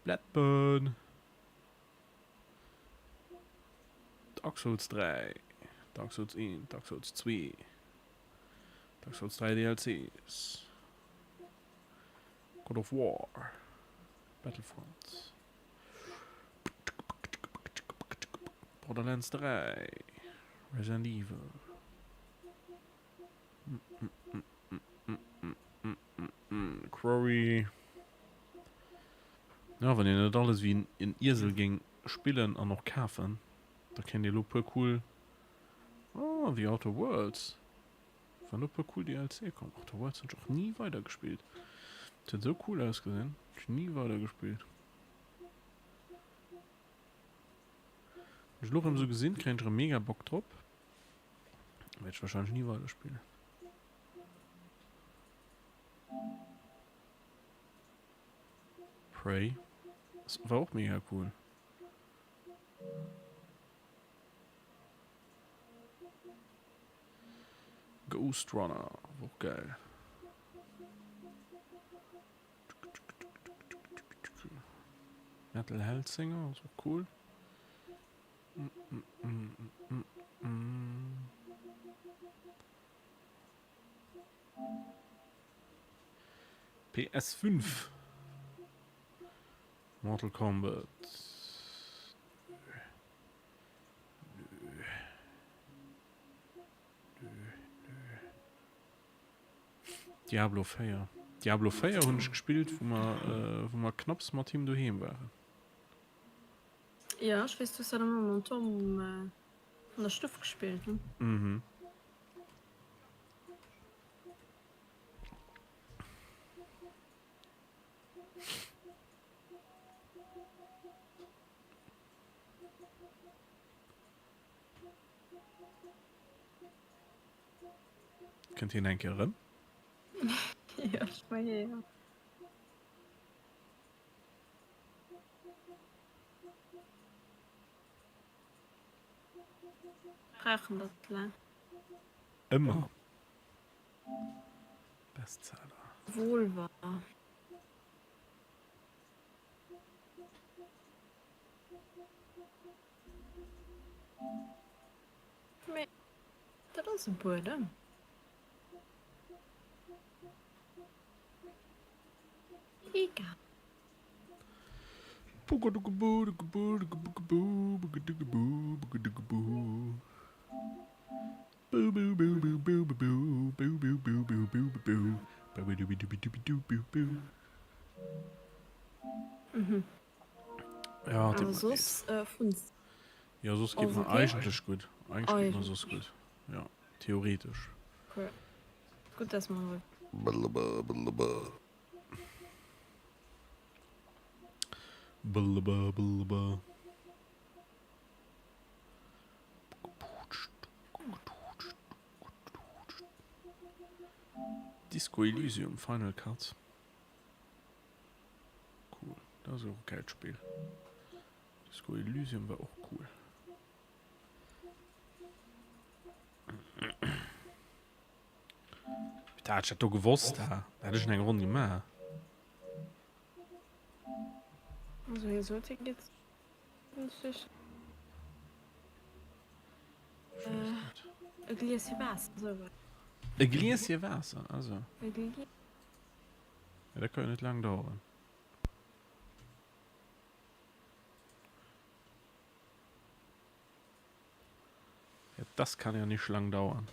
Bloodburn, Dark Souls 3, Dark Souls 1, Dark Souls 2, Dark Souls 3 DLCs, God of War, Battlefront, Borderlands 3, Resident Evil. Quarry. Ja, wann een net alles wéi en Iesel géing spillen an och kafen, da kéint ee lo puer cool. Oh, The Outer Worlds. Waren do puer cool DLC komm. Outer Worlds hunn ech och ni weider gespillt. Dat huet esou cool ausgesinn. Ech ni weider gespillt. Wann ech elo rëm esou gesinn, kréien ech rëm mega Bock drop. Wäert ech wahrscheinlech ni weider spillen. Prey. Das war och mega cool. Ghost Runner war och geil. Metal Hellsinger ass och cool. PS5 Mortal Kombat Nö. Nö, nö. Diablo 4. Diablo 4 hunn ech gespillt, wou mer, äh, wou mer knapps mat him doheem waren. Ja, ech weess, du hues dat ëmmer mam Tom an der Stuff gespillt, ne? Mhm. Kënnt hien eng Kéier erëm? Jo, ech menge jo. Brauchen dat laang. Ëmmer. Bestseller. Wohl wahr. Mee dat ass e Buedem. Egal. Mhm. Ja, Awer soss äh, vun Ja, soss geet Ass mer okay? eigentlech gutt. Eigentlech geet mer soss Eigentlech. gutt. Ja, theoretesch. Cool. Gutt, dass mer. Blablabla. Disco Elysium Final Cut. Cool. Dat ass och e gäilt Spill. Disco Elysium war och cool. Da hätt ech dat do gewosst, da hätt ech eng Ronn gemaach. Also hie sot hie geet sech e Glieschen Waasser sou. E Glieschen Waasser, also. E Glieschen. Ja, dat ka jo net laang daueren. Ja, das kann ja nicht lang dauern.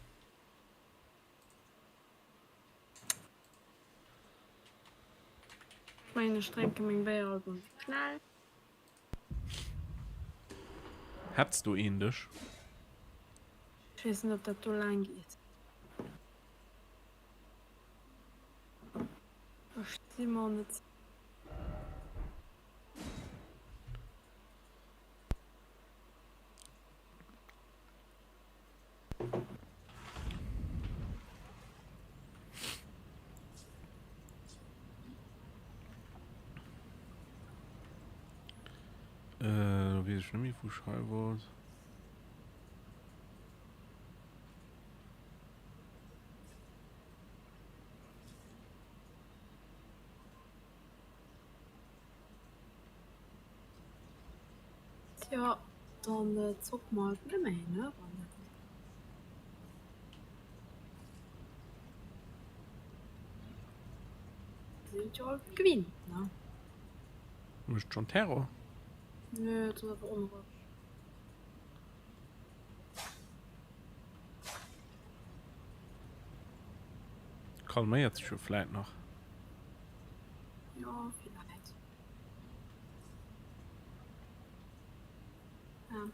Ech mengen ech drénke meng Béier alt mol schnell. Hetz du een dech? Ech weess net op dat do laang geet. Ech si mer net. Äh, do weess ech net méi wou ech hei wollt. Tjo, dann zocke mer halt net méi, ne? Wann dat. Mir sinn et jo alt gewinnt, ne? Mécht schonn Terror. Nö, et ass einfach onroueg. Calméiert sech jo vläit nach. Jo, villäit. Ähm.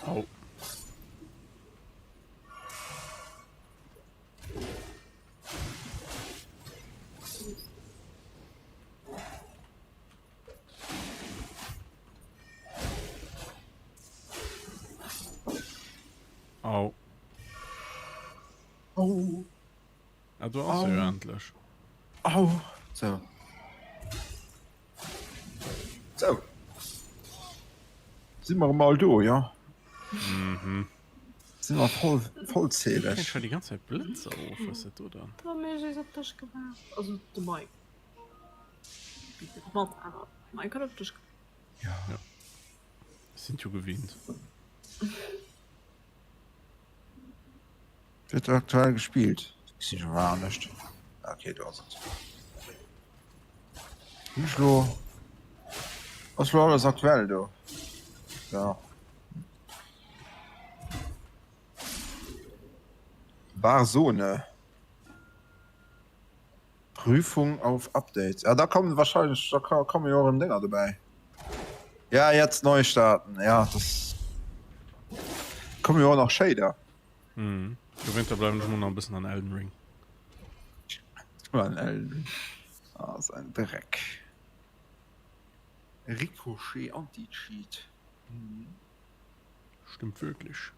Au. Au. Au. Ah, do ass se jo endlech. Au. Sou. Sou. Si mer emol do, jo? Mhm. Si mer voll, vollzähleg. Kréien scho déi ganz Zäit Blëtzer of, was dat do dann? Da mir si op dech gewaart. Also de Mike. Mat awer Mike hat op dech gewaart. Ja. Ja. Sinn jo gewinnt. Wird aktuell gespielt. Sinn schon war anescht. Okay, do ass et. Hunn ech lo. Ass lo alles aktuell do? Ja. Warzone. Prüfung auf Updates. Ja, da kommen wahrscheinlich, da kommen jo och erëm Dinger dobäi. Ja, jetzt neu starten. Ja, das kommen jo och nach Shader. Mhm. Dowéinter bleiwen ech mol nach e bëssen an Elden Ring. An Elden Ring. Ah, ass ein Dreck. Ricochet Anti-Cheat. Mhm. Stimmt wirklich.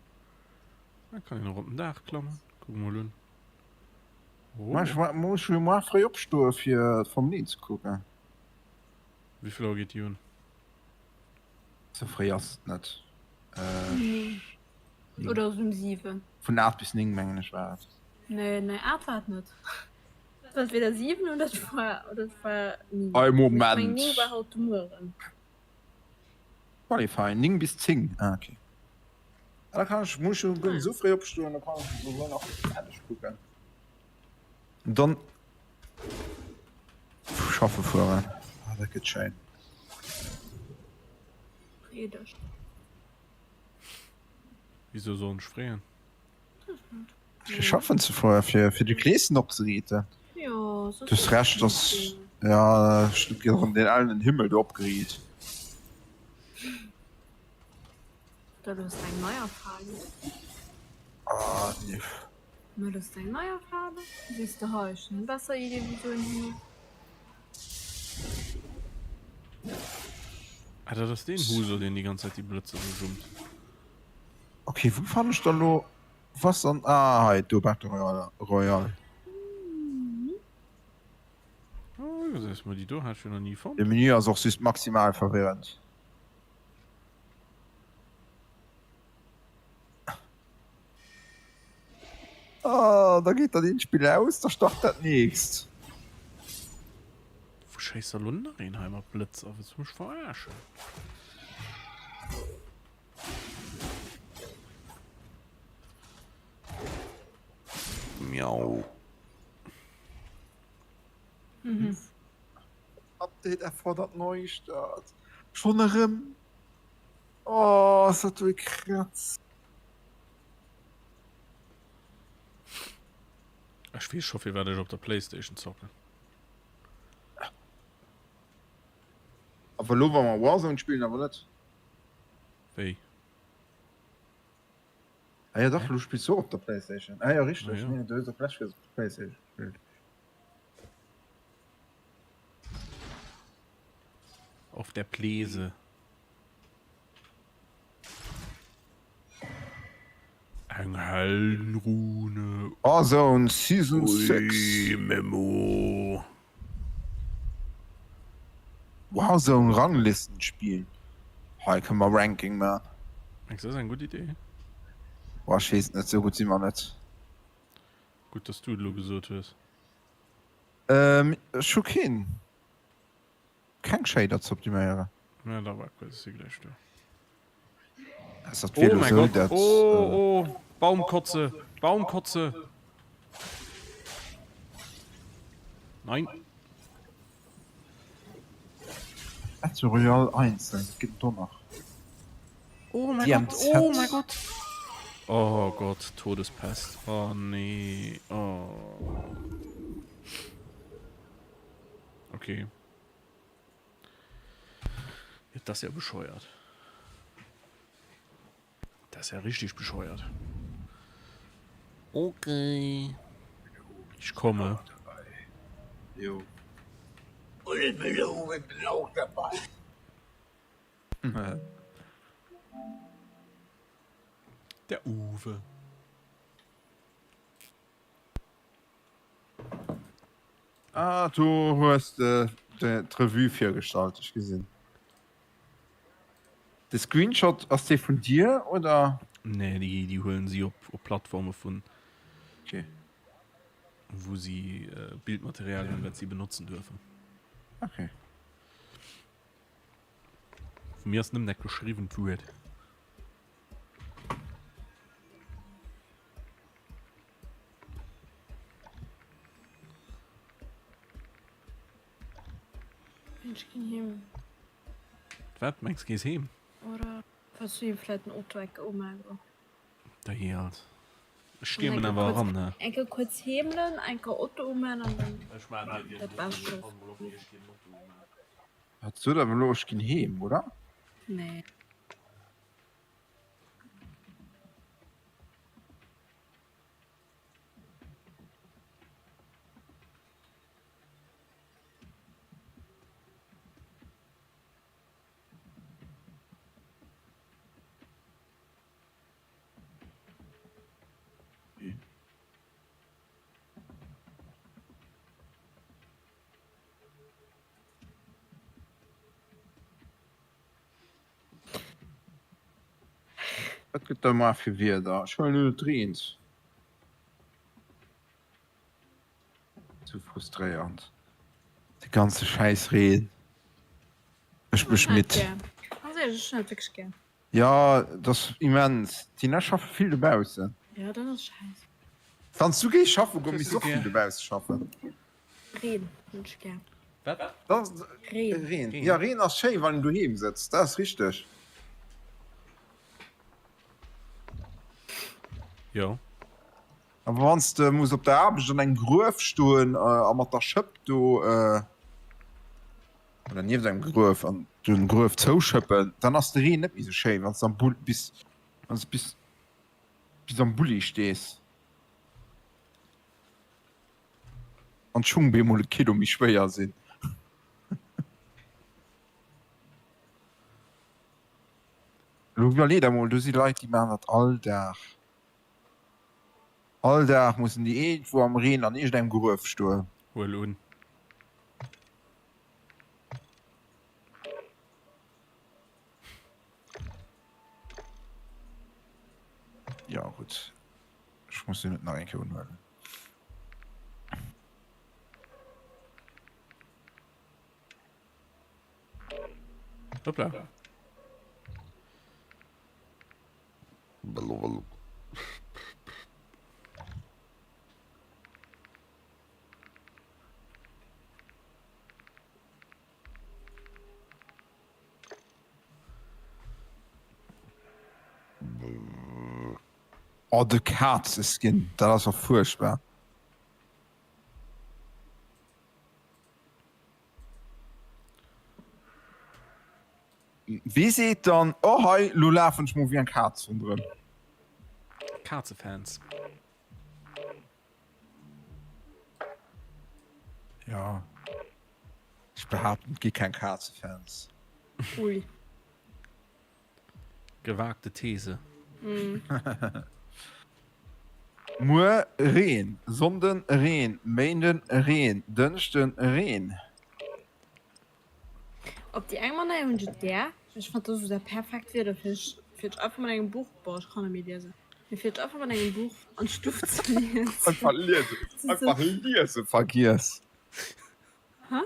Da kann een och op den Daach klammen. Kuck mol un. Oh. Ech muss jo mar fréi opstoe fir d'Formel 1 ze kucken. Wéi vill Auer geet déi un? Sou fréi ass et net. Oder ass et um 7? Vun 8 bis 9 mengen ech war et. Nee, nee 8 war et net. Et war entweder 7 oder et war, oder et war 9. Ei Moment. Ech meng 9 war haut de Mueren. Qualifying 9 bis 10, ah okay. Ah, da kann ech, muss ech jo esou fréi opstoen, da kann ech esou nach fäerdeg kucken. Und dann schaffe fueren. Ah, dat gëtt schéin. Free dech. Wieso sollen ech freeën? Fir schaffen ze fueren, fir, fir de Kleeschen opzeriiten. Jo, Du hues Recht, dass, ja, ech gëtt erëm deen ellen Himmel do opgeriit. Da hues de eng nei Erfahrung. Ah, nee. Mä hues de eng nei Erfahrung? Sees de hei, ech hunn eng besser Idee wéi esou en Himmel. Ah, dat ass deen Huso, deen déi ganz Zäit déi Blëtzer do jumpt. Ok, wou fannen ech dann elo was dann? Ah, hei, do Battle Royale. Royale. Oh, gesäis mol, déi do hat ech jo nach ni fonnt. De Menü ass och just maximal verwirrend. Oh, da geet dat eent Spill aus, da start dat nächst. Schéisst der lo nach een hei mat Blëtzer? Wëlls du mech verarschen? Miau. Mhm. Update erfordert Neustart. Schon erëm? Oh, ass dat do e Kratz. Ech weess scho firwat ech op der Playstation zocken. Awer elo wa mer Warzone spillen awer net. Wéi? Ah jo dach, elo spills du och op der Playstation. Ah jo richteg, Ah jo. nee du hues och d'lescht Kéier op der Playstation gespillt. Auf der Playse. Eng Heldenrune. Warzone Season 6. Ui, Memo. Warzone Ranglisten spillen. Hei kënne mer Ranking man. Mengs du dat ass eng gutt Idee? Boah ech weess et net, sou gutt si mer net. Gutt dass du et elo gesot hues. Ech hu keen. Keng Shader ze optiméieren. Ja, da war kuerz, ech si gläich do. Ass dat Oh Vélo mein sou Gott, dat. oh, oh, Baumkotze, Baumkotze. Nein. Battle Royale einzeln, wat gëtt et do nach? Oh mein Gott, oh mein Gott. Oh Gott, Todespest. Oh nee, oh. Okay. Das ist ja bescheuert. Das ist ja richtig bescheuert. Okay. Ich komme. Jo. Unbelogen bin auch dabei. Der Uwe. Ah, du hues de d'Revue virgestallt, ech gesinn. De Screenshot, ass dee vun dir oder? Nee, déi, déi huelen si op, op Plattforme vun, Okay. wou si Bildmaterial hunn, wat si benotzen duerfen. Okay. Vu mir ass nëmmen dat geschriwwent Wuert. Ech ginn heem. Wat mengs gees heem? Oder falls du him vläit den Auto enke umaachen. Da geh halt. Ech stiermen awer eran, ne? Enke kuerz heemelen, enke Auto umaan an dann Ech maan dir dat Bescht ass. Hat sot awer elo ech ginn heem, oder? Nee. Wat gëtt da mar fir Wieder? Ech huelen un et reent. Sou frustréiernd. De ganze schäiss Reen. Ech mech midd. Ganz éierlech, ech hunn et wierklech gär. Jo, et ass immens. D'Tina schaffe vill dobaussen. Jo, dat ass schäiss. Wann s du géifs schaffe goen, misst du och vill dobausse schaffen. Reen hunn ech gär. Wat? Reen. Reen. Ja, Reen ass schéi, wann een doheem sëtzt, dat ass richteg. Jo. Awer wann s de muss op der Aarbecht an engem Gruef stoen a mat der Schëpp do, oder nieft engem Gruef an den Gruef zouschëppen, dann ass de Reen net méi sou schéi, wann s de am Bull bis, wann s de bis, bis am Bulli stees. An d'Schung bemol e Kilo méi schwéier sinn. Elo iwwerlee der mol, do si Leit, déi maachen dat all Dag. All Dag mussen déi iergendwou am Reen an iergendengem Gruef stoen. Huel un. Jo gutt, ech muss se net nach eng Kéier unhuelen. Hoppla. Oh de Kazeskin, dat ass och fuerchtbar. Wie seet dann, oh hei, lo lafen ech mol wéi eng Kaz ronderëm. Kazefans. Ja. Ech behaapten, et gi keng Kazefans. Ui. Gewagte These. Mm. Muer Reen, Sonnden Reen, Méinden Reen, Dënschden Reen. Op déi eng Manéier hunn ech et gär. Ech fannen, dat ass esou dat perfekt Wieder fir fir dech einfach mat engem Buch, boah, ech kann net méi liesen, mee fir dech einfach mat engem Buch an d'Stuff ze liesen. Einfach liesen, einfach liese vergiess. Hä?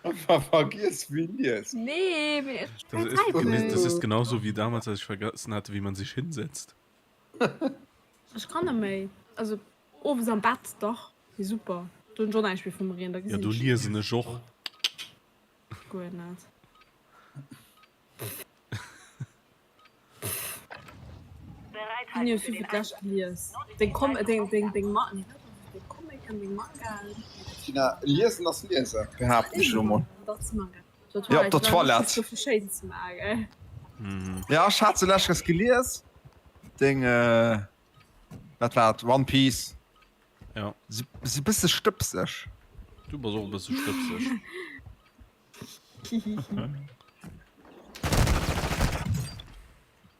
Einfach vergiess wéi liest. Nee, mee ech Das ist, das ist genauso wie damals, als ich vergessen hatte, wie man sich hinsetzt. Ech kann net méi. Also owes am Bett, dach, wéi super. Do hunn ech och näischt méi vum Reen, da Ja, gesinn do ech liesen ech och. guer net. Hunn jo souvill d'lescht gelies. Deng Com deng deng deng Ma nee wat ass et deng Comic an deng Mangaen. Tina, liesen ass liesen, behaapten ech elo mol. Dach ze Manga. Ja, op der Toilette. Fir schéin ze maachen, gell? Ja, ech hat se leschtens gelies. Deng, wat war et, One Piece. Ja. Si si bësse stëbseg. Du bass och e bësse stëbseg.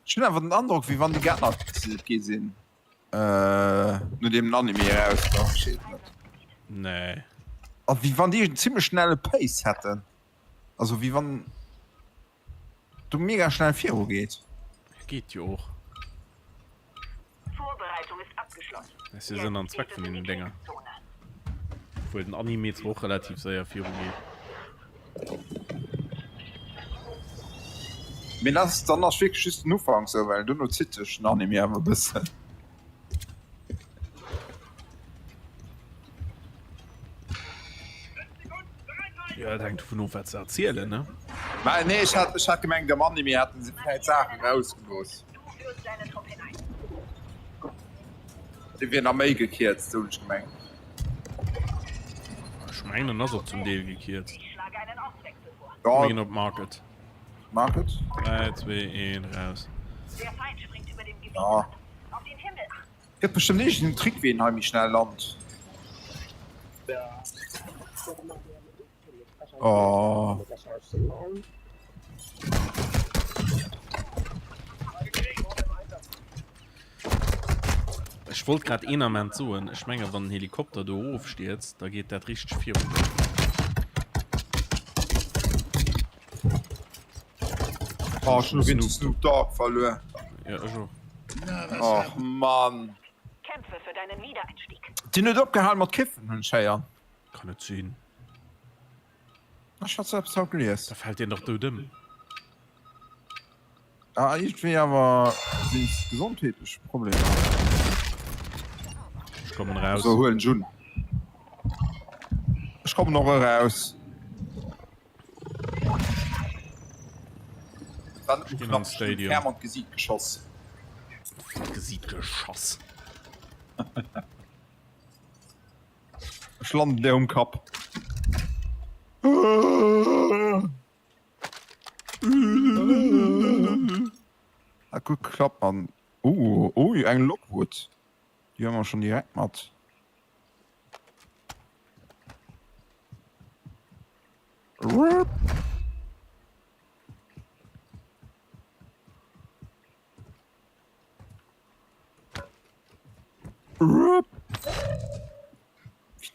Ech hunn awer den Androck, wéi wann déi geännert gi sinn, nodeem den Anime eraus war. Ech weess et net. Nee. A wéi wann déi en zimmlech schnelle Pace hätten. Also wéi wann do mega schnell viru geet. Geet jo och. Ass jo Sënn an Zweck vun deenen Dénger. Obwuel den Anime zwar och relativ séier viru geet. Mee dat ass dann ass wierklech just den Ufank sou, well duerno zitt sech den Anime awer e bëssen. Jo, dat hänkt dovun of wat se erzielen, ne? Mä nee, ech hat ech hat gemengt am Anime hätten se vläit Saachen erausgelooss. Déi wier nach méi gekierzt, sou hunn ech gemengt. Ech mengen en ass och zum Deel gekierzt. Ja. Mir ginn op Market. Market? 3, 2, 1, raus. Ja. Gëtt bestëmmt iergend en Trick wéi een hei méi schnell lant. Oh. Ech wollt grad een Ament soen, ech menge wann den Helikopter do erofstierzt, da geet dat richteg virun. Oh, ech hunn den Snoop Dogg verluer. Ja, ech och. Och Mann. Deen huet opgehal mat kiffen, hunn ech héieren. Kann net sinn. Ech hat sou eppes haut gelies. Da fält deen dach dout ëm. Ah, iergendwéi awer sinn et gesondheetlech Problemer. Ech kommen eraus. So huelen ech un. Ech kommen och eraus. War net Ech ginn an knapp, d'Stadium. Ferm an d'Gesiit geschoss. D'Gesiit geschoss. Ech landen der um Kapp. Hat gutt geklappt Mann. Oh, ui, eng Lockwood. Déi hu mer schon direkt mat. Rup.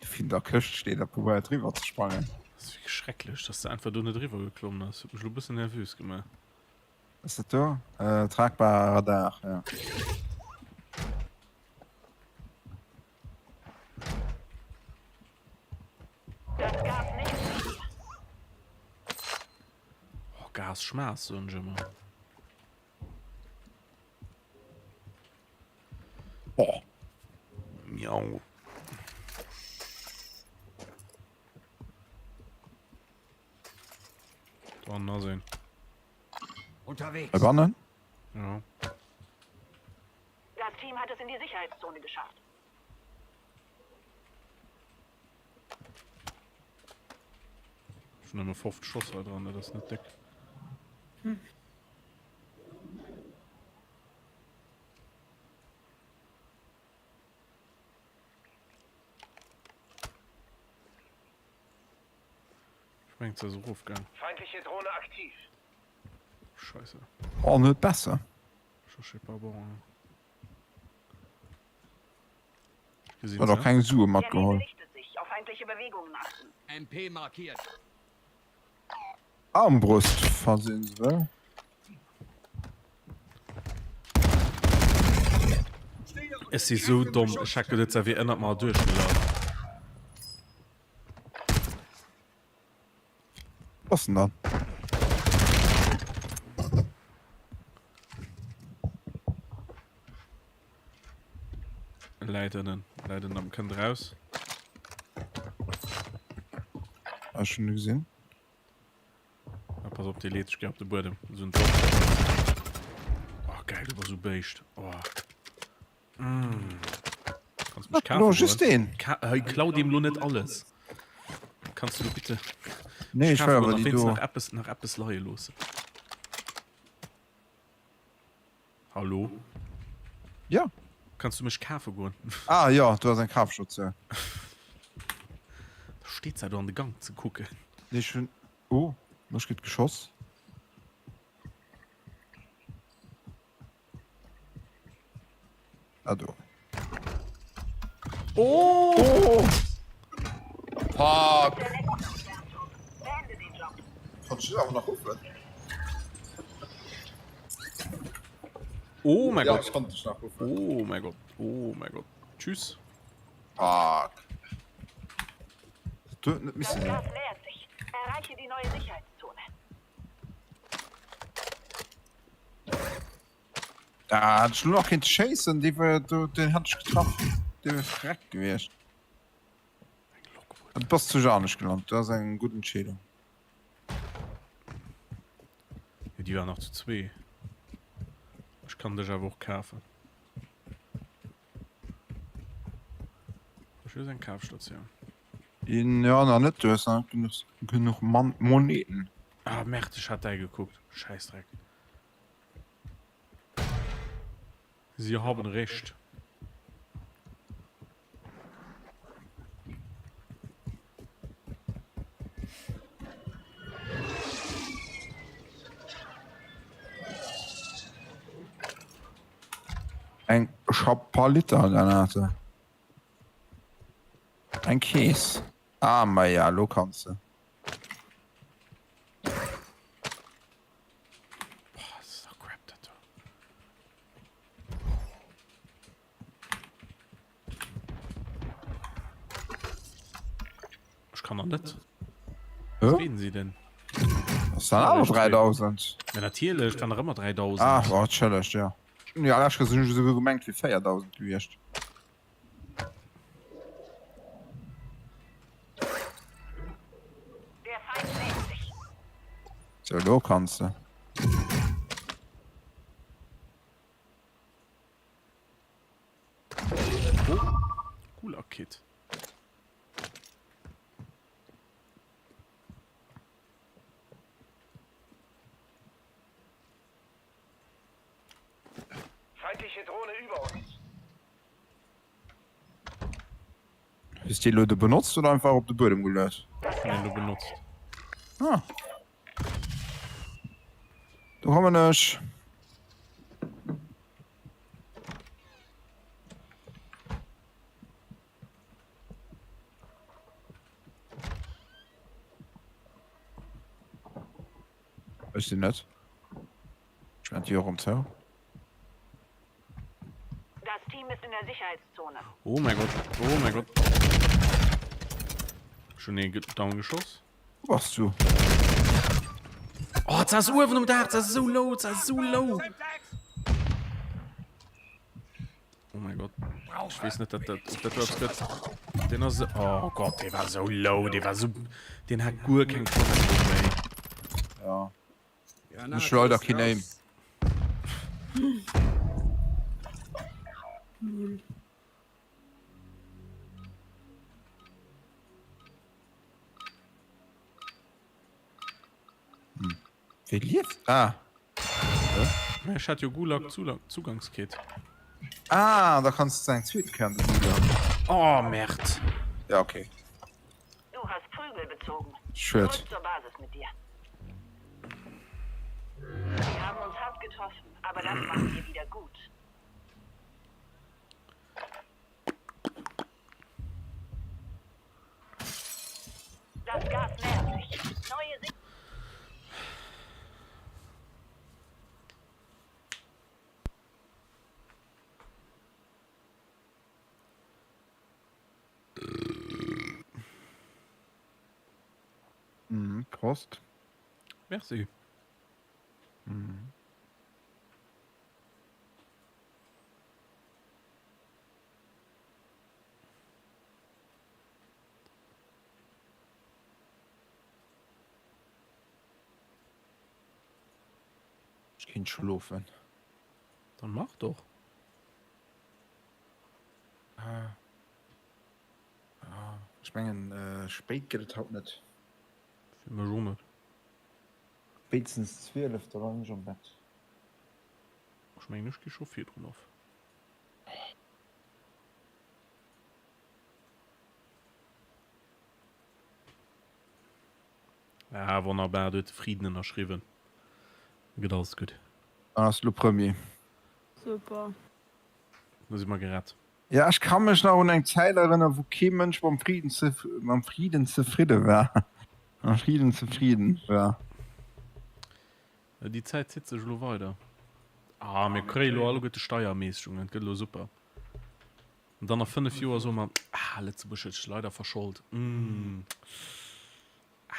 Wéi en der Këscht steet a probéiert driwwer ze sprangen. Dat ass wierklech schrecklech, dass de einfach do net eriwwer geklommen ass. Huet mech elo e bëssen nervös gemaach. Ass dat do? Äh, tragbarer Radar, ja. Oh. Oh, Gas schmaass, soen ech ëmmer. Oh. Miau. Do ass een. Unterwegs. Hei bannen? Ja. Das Team hat es in die Sicherheitszone geschafft. Ech hunn nëmme 50 Schoss hei dran, dat ass net déck. Hm. Ech mengen, se ass erofgaang. Feindliche Drohne aktiv. Scheisse. Oh, net besser. Je sais pas bon. Hein. Huet och keng Sue matgeholl. MP markiert. Armbrust, falls een se wëll. Ech si sou domm, ech hat geduet se wier ënnert mer duerchgelaf. Wou ass en dann? E läit ënnen, läit ënnen am kënnt eraus. Ah, ech hunn e gesinn. Ah, pass op, dee leet sech gär op de Buedem. Esou en Drop. Oh, geil, du bass esou béischt. Oh. Mm. Kannst mich Lo, just goen? deen. Ka hey, klau dem lo net alles. Kannst du bitte Nee, ich kafe wëll goen awer a déi wéinst do. nach eppes nach eppes leie loossen. Hallo? Ja. Kannst du mech kafe goen? Ah ja, du hast eng Kafstation. Da steet se do an de Gang ze kucken. Nee, ich hun. Oh, mech gëtt geschoss. Ah, do. Oh! Oh! Fuck! Konnt ich awer nach ruffen? Oh mein Ja, Gott. ich konnt dich nach rufen. Oh mein Gott. Oh mein Gott. Tschüss. Fuck. Das huet net Das missen sinn. Gas nähert sich. Erreiche die neue Sicherheitszone. Da hat ech lo nach kinnt schéissen, dee war do, deen hat ech getraff. Dee wier verreckt gewiescht. Du bass zu Jarnech gelant, dat ass eng gutt Entscheedung. Jo, déi waren nach zu zwee. Ech kann dech awer och kafen. Ech hues eng Kafstatioun. Jo, nach net, du hues nach net genuch, genuch Man Moneten. Ah, Merde, ech hat däi gekuckt. Schäissdreck. Sie haben recht. Eng Schapaliter-Granate. Eng Kees. Ah, maja, lo kanns de. Boah, das ist doch crap, dat do. Ech kann nach net. Hä? Was reden Sie denn? Das waren awer 3000. Ja, natierlech, dat waren nach ëmmer 3000. Ah, oh, entschëllegt, ja. Ja, lech hunn ech esouguer gemengt, wier 4000 gewiescht. So, lo kanns de. Oh, Gulag-Kit. Feindliche Drohne über uns. Hues de elo de benotzt oder einfach op de Buedem geluet? Ech hunn en elo benotzt. Ah. Do kommen ech. Ech sinn net. Ech man d'Dier erëm zou. Das Team ist in der Sicherheitszone. Oh mein Gott, oh mein Gott. Schon een down geschoss. Wo bass du? Oh. Oh, se ass uewen um Daach, se ass esou low, se ass esou low. Oh mein Gott. Ech weess net, dat dat, ob dat do eppes gëtt. Deen ass, oh Gott, dee war esou low, dee war esou, deen hat guer keng Chance méi. Ja. Ech hu leider keen Aim. Wéi lieft? Ah. Mä ech hat jo Gulag Zugangskit. Ah, da kanns de eng zweet Kéier an de Gulag. Oh, Merd. Ja, okay. Du hast Prügel bezogen. Schued. Zurück zur Basis mit dir. Sie haben uns hart getroffen, aber das machen wir wieder gut. Das Gas nähert sich. Neue Sicht. Mhm, Prost. Merci. Mhm. Ech kéint schlofen. Dann mach doch. Ah. Ah. Ech mengen äh, spéit gëtt et haut net. Fir mech och net. Spéitstens 12, da leien ech am Bett. Ech mengen ech gi scho virdrun of. Ah, wonnerbar, du huet de Friden ënnerschriwwen. Da gëtt alles gutt. Dann ass lo Premier. Super. Da si mer gerett. Ja, ech ka mech nach un eng Zäit erënneren, wou kee Mënsch mam Friden mam Friden zefridde war. Mam Friden zefridden war. Déi Zäit zitt sech elo weider. Ah, mir kréie lo alleguerte Steierermäßegungen, dat gëtt elo super. An dann a 5 Joer soe mer, ah, Lëtzebuerg huet sech leider verschold. Mmh. Ah.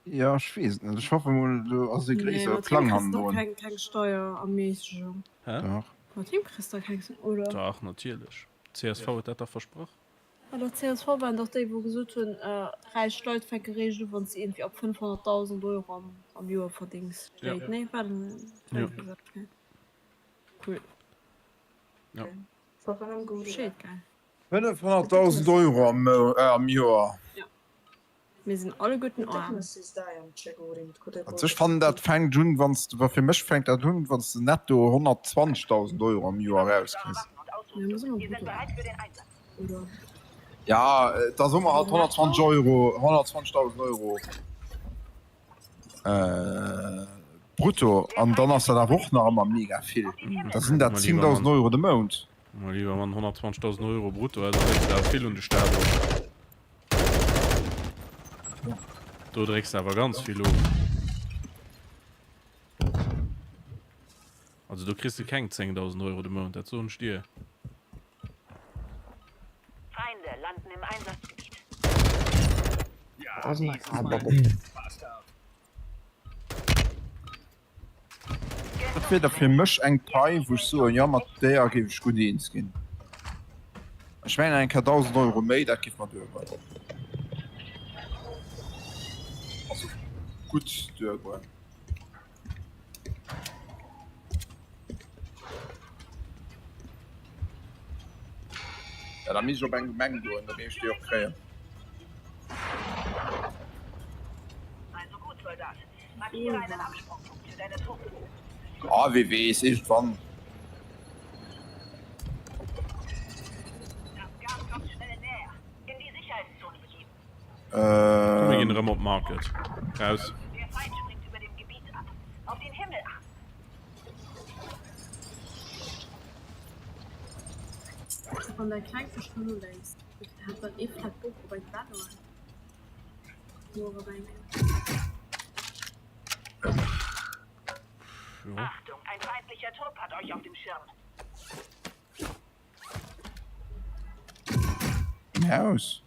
Jo, ech weess et net. Ech hoffe mol, do ass e Nee, gréissere mat him Plang kriss de hannendrun. keng, keng Steierermäßegung. Hä? Dach. Mat him kriss de keng, oder? Dach, natierlech. D'CSV huet dat dach versprach. Mä dach csv waren dach déi wou gesot hunn, räich Leit fänke réischt u wann s de iergendwéi ab 500.000 Euro am Joer verdéngs. Ja. Nee war Ja. Cool. Ja. Schéi gell. 500.000 Euro am am Joer. Ja. Mir sinn alleguerten aarm. Also ech fannen dat fänkt un wann s de, fir mech fänkt dat un wann s de netto 120.000 Euro am Joer erauskriss. Ja da soe mer halt 120 Euro, 120.000 Euro brutto an dann ass dat awer och nach ëmmer mega vill. Da sinn dat 10.000 Euro de Mount. Mäi liewer Mann, 120.000 Euro brutto, da drécks de awer vill un de Staat of. Do drécks de awer ganz vill of. Also do kriss de keng 10.000 Euro de Mount, dat soen ech dir. Feinde landen im Einsatzgebiet. Dat wier da fir mech eng Pai, wou ech soen, jo mat deeër géif ech gutt eens ginn. Ech mengen eng Kéier 1.000 Euro méi, dat géif mer duergoen. Also gutt duergoen. Ja, da misst ech op eng Gemeng goen, da géif ech déi och kréien. Ah, wie weess, iergendwann. Komm, mir ginn erëm op d'Market. Raus. Wann däi Kleng sech schonn uléisst, hat dann ee vläit Bock op eng Battle? Muer op eng. Achtung, ein feindlicher Trupp hat euch auf dem Schirm. Im Haus.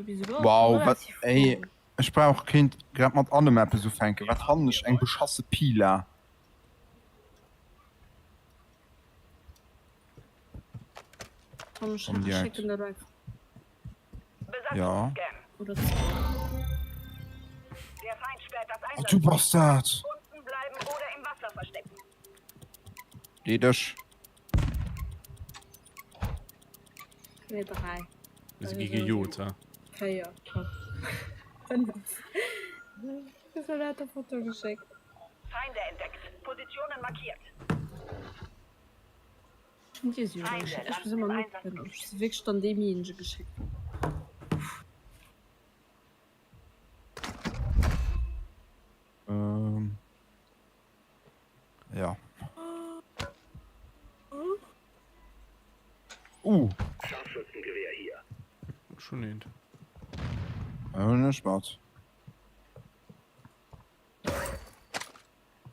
Bis elo ass Wow, wat relativ ey, cool. ech brauch kéint grad mat allem eppes ufänken. Wat fannen ech eng beschasse Pila. Komm, ech Komm direkt. schécken dat einfach. Ja. Oder zwou. Oh, du Bastard! Geh dech. Nee, 3. Mir si gi gejot, ha? 4, top. 5. Ech hunn der Foto geschéckt. Feinde entdeckt. Positionen markiert. Ech hunn dir se jo da geschéckt. Ech muss ëmmer nokucken, ob ech se wierklech dann deemjéinege geschéckt hunn. Ähm. Ja. Uh. Scharfschützengewehr hier. Schon eent. Äh, Spaß.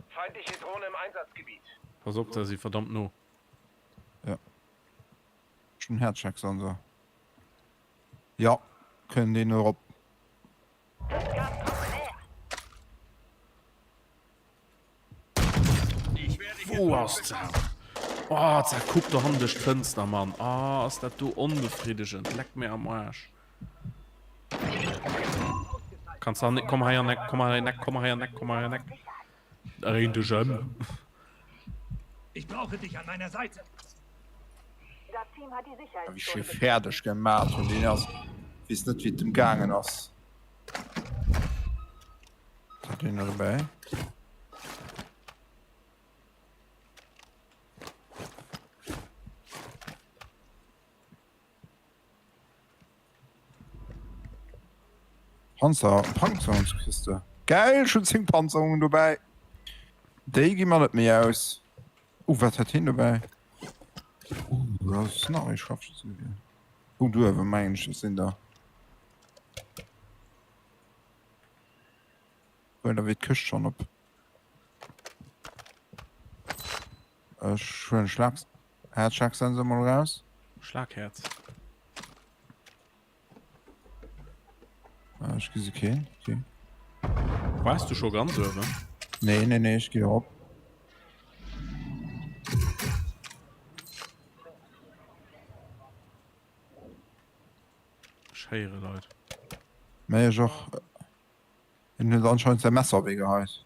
Feindliche Drohne im Einsatzgebiet. Pass op, da si verdammt no. Ja. Schon Herzschlagsensor. Ja, können den erop. Wou ass dat? Oh, zerkuckt do hannendech d'Fënster, Mann. Oh, ass dat do onbefriddegend. Leck mir am Aarsch. Kanns du an, komm hei an Eck, komm hei an Eck, komm hei an Eck, komm hei an Eck. Dréin dech ëm. Ich brauche dich an meiner Seite. Wéi ech hie fäerdeg gemat hunn, deen ass, weess net wéi et em gaangen ass. Hat een nach dobäi? Panzer, Panzerungskiste. Geil, ech hunn 10 Panzerungen dobäi. Déi gi mer net méi aus. Uh, wat hat hien dobäi? Uh, dat ass nach ee Scharfschützengewehr. Uh, do awer mengen ech, dat sinn der. Well da wier d'Këscht schonn op. Ech huelen Schlag Herzschlagsensor mol raus. Schlaghäerz. Ah, ech gesi keen. Okay. Wars du scho ganz uewen? Nee, nee, nee, ech gi erop. Ech héiere Leit. Mee ech och. En huet anscheinend säi Messer op ee geheit.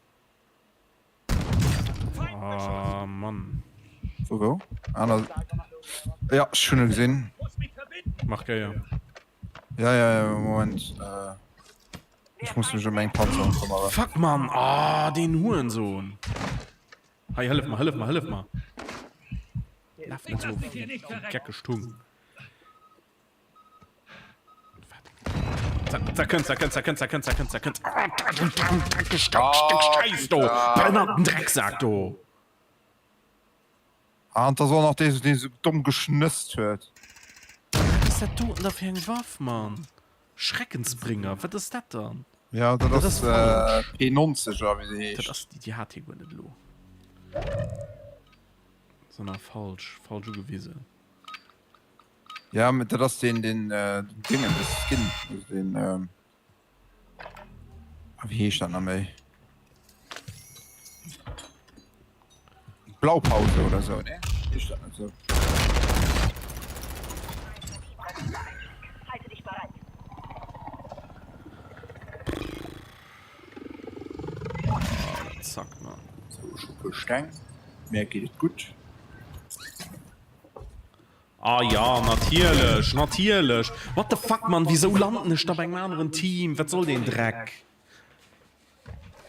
Ah, Mann. Wou, wou? Aner. Ja, ech hunn e gesinn. Markéier. Ja, ja, ja, Moment. Äh, ech muss mech ëm eng Panzerung këmmere. Fuck, Mann! Ah, deen Hurensohn! Hei, hëllef mer, hëllef mer, hëllef mer! Laf net esou wéi geckeg Tung. Da kënnt, da kënnt, da kënnt, da kënnt, da kënnt, da kënnt. Scheiß do! Behënnerten Drecksak do! Ah, an da soll nach dee, dee sou domm geschnësst huet. Wat ass dat do da fir eng Waff, Mann? Schreckensbringer, wat ass dat dann? Ja, dat ass P90 oder wéi se heescht. Dat ass déi, déi hat hie guer net elo. Sondern falsch, falsch ugewisen. Ja, mit dat ass den den äh, Dingen de Skin also den ähm, ah, wie heescht dat nach méi? Blaupause oder so ne? Heescht dat net so? Zack, Mann. So, ech hu puer Steng. Mär geet et gutt. Ah ja, natierlech, natierlech. What the fuck, Mann, wisou landen ech da bei engem aneren Team? Wat soll deen Dreck?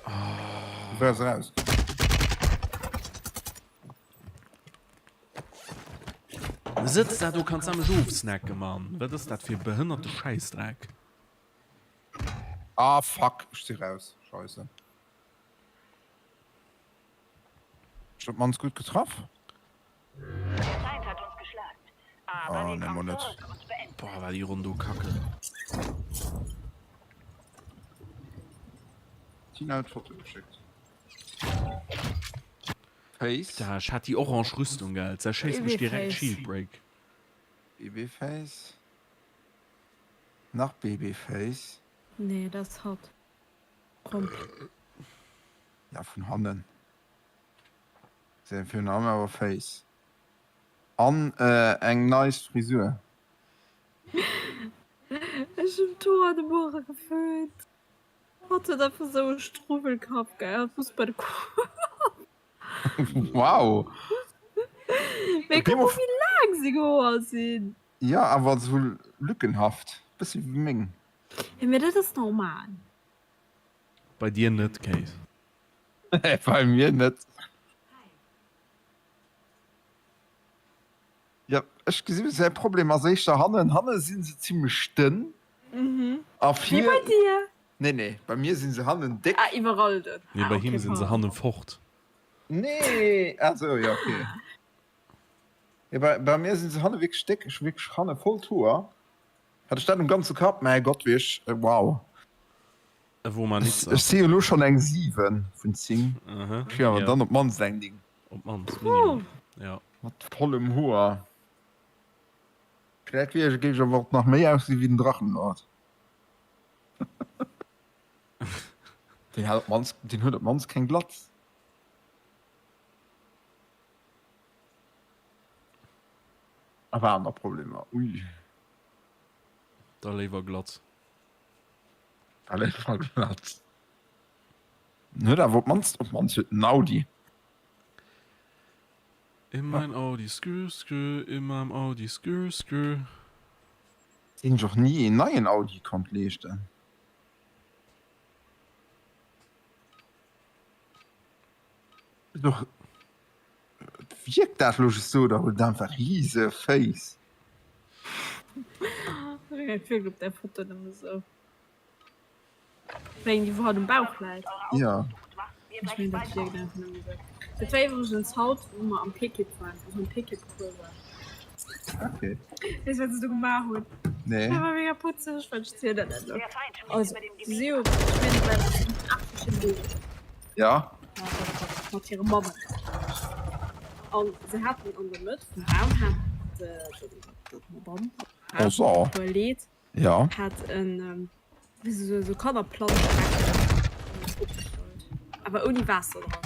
Du wars raus. Sëtz da do, kanns da mech ofsnacken, Mann. Wat ass dat fir e behënnerte Schäissdreck? Ah fuck, ech si raus. Scheisse. Ech op mannst gutt getraff. Ah, nee, mol net. Boah, war déi Ronn do kacke. Tina huet Foto geschéckt. Face. Da, ech hat déi orange Rüstung, gell? Zerschéisst mech direkt Shield Break. EB Face. Nach Babyface. Nee, dat ass hatt. Komm. Ja, vun hannen. Se virun allem awer Face. An eng nice Frisur. Ech hunn d'Hoer de Muere geföhnt. Hatt huet einfach sou e Struwwelkapp, gell, hatt muss bei de Coiffeur. Wow! Mee kuck mol wéi laang seng Hoer sinn! Jo, awer sou lückenhaft, bëssi wéi meng. Jo, mee dat ass normal. Bei dir net, Kéis. Bei mir net. Jo, ech gesi säi Problem ass éischter hannen. Hanne si se zimmlech dënn. A Wéi vir. bei dir? Nee, nee, bei mir si se hannen déck. Ah, iwwerall dënn. Nee, Ah, bei him okay, si se pardon. hanne fort. Nee, ah sou, jo, okay. Jo, bei, bei mir si se hanne wierklech déck. Ech hu wierklech hanne voll d'Hoer. Hat ech dat um ganze Kapp? Mäi Gott, wéi ech, wow. E wor mar nit Ech si jo elo schonn eng 7 vun 10. Aha, Ech wier awer ja. dann op d'mannst eng 9. Op d'mannst, minimum, ja. Mat vollem Hoer. Vläit wier ech, géif ech awer och nach méi aussi wéi den Drachenlord. Deen hat op d'mannst, deen huet op d'mannst keng Glatz. Awer aner Problemer, ui. Da léiwer Glatz. Da léiwer Glatz. En huet awer op d'mannst, op d'mannst huet en Audi. In mein Audi skrr skrr, in meinem Audi skrr skrr. Deen sech och ni een neien Audi konnt leeschten. Doch wierkt dat lo just sou oder huet et einfach riese Féiss? Et wierkt op där Foto nëmme sou. Wéi eng, déi wou hatt um Bauch läit? Jo. Ech mengen dat wierkt einfach nëmme sou. Dat war iwwregens haut wou mer am Pickit waren, also am Pickit-Cours waren. Okay. Weess wat se do gemaach hunn? Nee. Dat war mega putzeg, well ech zielen dat elo. Also si hu, ech mengen et waren 8 verschidden Babyen. Ja. Mat hire Mammen. An se haten an der Mëtt vum Raum hat d'Madame, Bonsoir. puer Leet, Ja. hat en wéi sou Kannerplanschbecken opgestallt, awer ouni Waasser dran.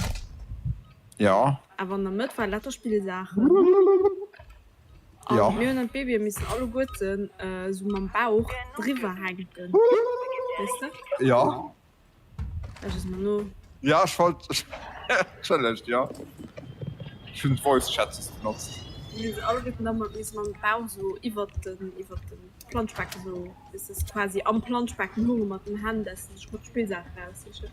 Ja. Awer an der Mëtt war lauter Spillsaachen. An Ja. mir hunn dann d'Babye missen alleguerten esou mam Bauch driwwer hänken, weess de? Ja. Ech es mer no. Ja ech wollt Entschëllegt jo ech hunn d'Voice Chat just benotzt. Mir hunn se alleguerten da mat missen mam Bauch sou iwwert den iwwert den Planschbecken sou bis se quasi am Planschbecken hunge mat den Hänn dass se sech mat Spillsaachen raussichen.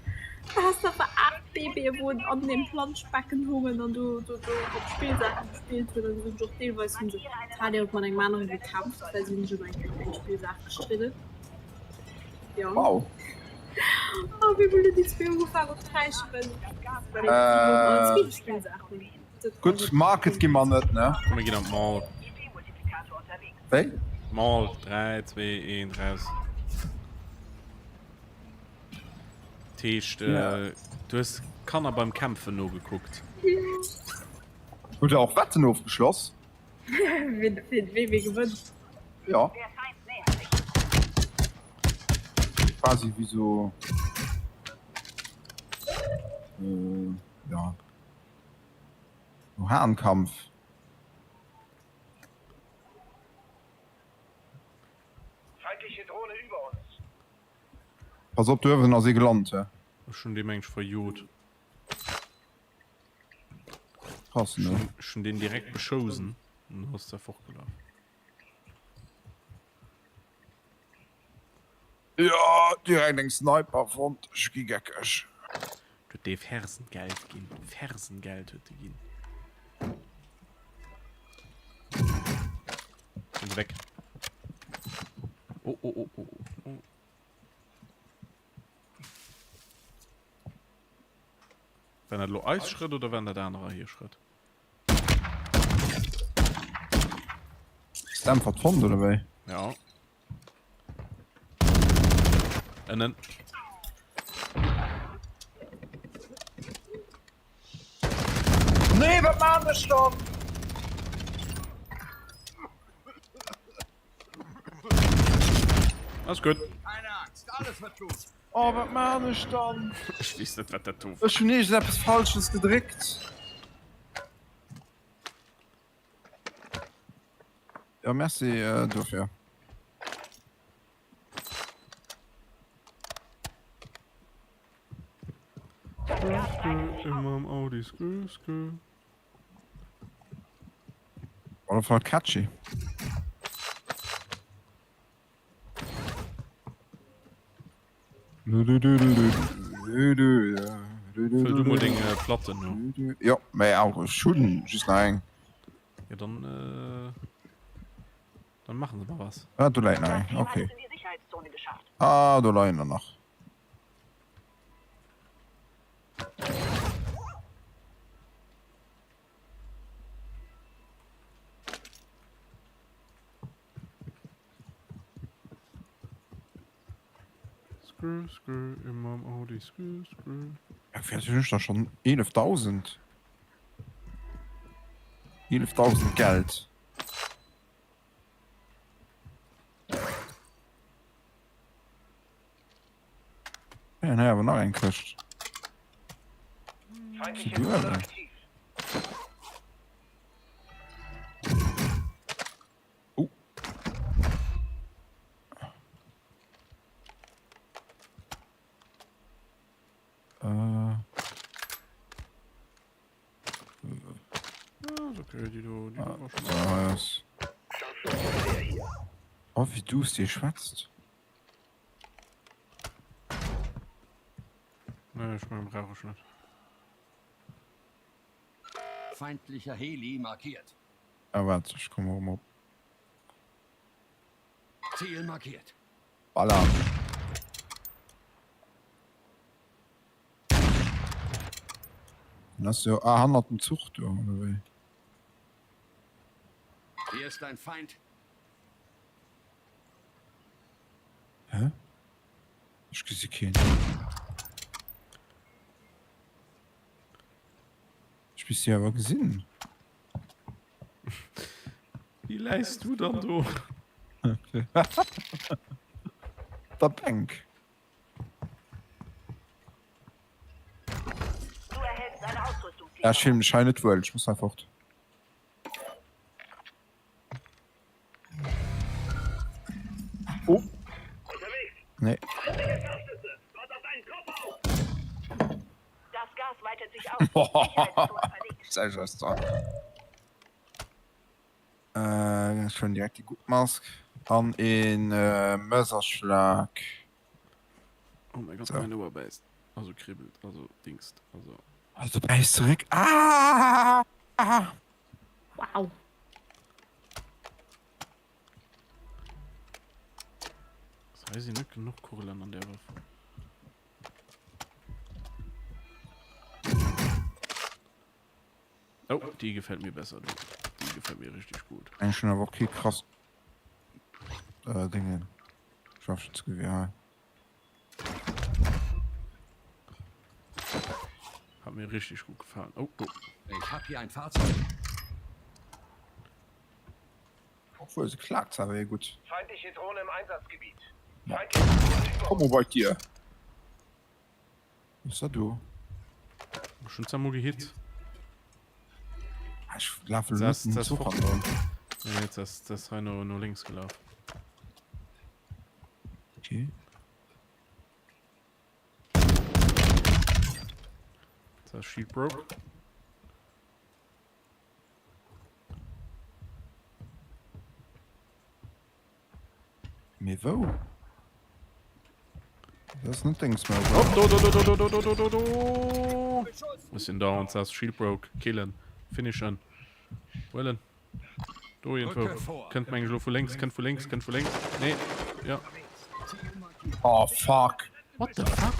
Da has de awer 8 Babyen wou an deem Planschbecken hungen an do do do mat Spillsaachen gespillt hunn an se hunn sech och deelweis hunn se d'Thalia huet mat engem anere gekämpft well si hunn sech ëm eng eng Spillsaach gestridden. Ja. Wow. Oh, wéi hunn déi zwee ugefaangen op d'Räiche well Äh, Spillsaachen. Gutt, Market gi mer net, ne? Komm mir ginn an d'Mall. Wéi? Mall, 3, 2, 1, raus. Dat heescht, Ja. du hues Kanner beim Kämpfen nogekuckt. Hutt der och Wetten ofgeschloss? Wien wien wien gewënnt? Ja. Quasi wéi so äh, ja. So Hahnkampf. Feindliche Drohne über uns. Pass op, do uewen ass ee gelant, hä? Ech hunn dee mengt verjot. Krass, ne? Ech hunn deen direkt beschousen an du ass der fortgelaf. Jo, direkt eng Sniper fonnt, ech gi geckeg. Huet dee Fersengeld ginn? Fersengeld huet de ginn. Sinn se weg. Oh, oh, oh, oh, oh. Waren dat elo eis Schrëtt oder waren dat anerer hir Schrëtt? Ass d'Äntwert fonnt oder wéi? Ja. Ënnen. Nee, wat maan ech dann? Alles gutt. Oh, wat maan ech dann? Ech weess net, wat dat do war. Ech hunn iergendeppes Falsches gedréckt. Jo, merci dofir. Ëmmer am Audi, skr, skr. Op alle Fall catchy. Fëll du mol deng Platten no. Jo, mä auch ech hunn just nach eng. Jo, dann, dann machen se mal was. Ah, do läit nach eng, okay. Ah, do leien der nach. Skrr, skrr, immer am Audi, skrr, skrr. Ja, vielleicht hunn ech da schon 11.000. 11.000 Geld. Ja, hei awer nach eng Këscht. Oh. Äh. Okay, die do, die do war schon. Ah, yes. Oh, wie duuss dir schwätzt. Nee, ich mein, brauche ich nicht. Feindlicher Heli markiert. Ah, warte, ich komme rum op. Ziel markiert. Baller. Das jo ah, hannert dem Zuch do, oder wéi? Hier ist ein Feind. Hä? Ech gesi keen. Ech bis si awer gesinn. Wéi läis du dann do? Op der Bänk. Ja, ech fillen mech hei net wuel, ech muss hei fort. Oh. Nee. Äh, schon direkt die gut Mask an een äh, Messerschlag. Oh mein Gott, so. mein Ohr beißt. Also kribbelt, also dingst, also. Also beißt zurück. Ah! Ah! Wow. Das heißt, net genug Kugeln an der Waffe. Oh, die gefällt mir besser. Du. Die gefällt mir richtig gut. Eng schon aber okay krass äh, Dinge. Scharfschützengewehr. Hat mir richtig gut gefallen. Oh, oh. Ich habe hier ein Fahrzeug. Obwohl se klagt awer gut. Feindliche Drohne im Einsatzgebiet. Ja. Komm mal bei dir. Was ist da du? Schon zweimal gehit. Ah, ich laufe Das, mit dem das Zug fort. an. Nee, jetzt das, das rein nur, nur links gelaufen. Okay. Das Shield broke. Mee wou? Dat ass net deng Smoke. Hopp, do, do, do, do, do, do, do, do, do. Bisschen down, das Shield broke. Killen. Finishen. Huelen. Do irgendwo. Kënnt meng ech lo vu lénks, kënnt vu lénks, kënnt vu lénks. Nee. Ja. Oh fuck. What the fuck?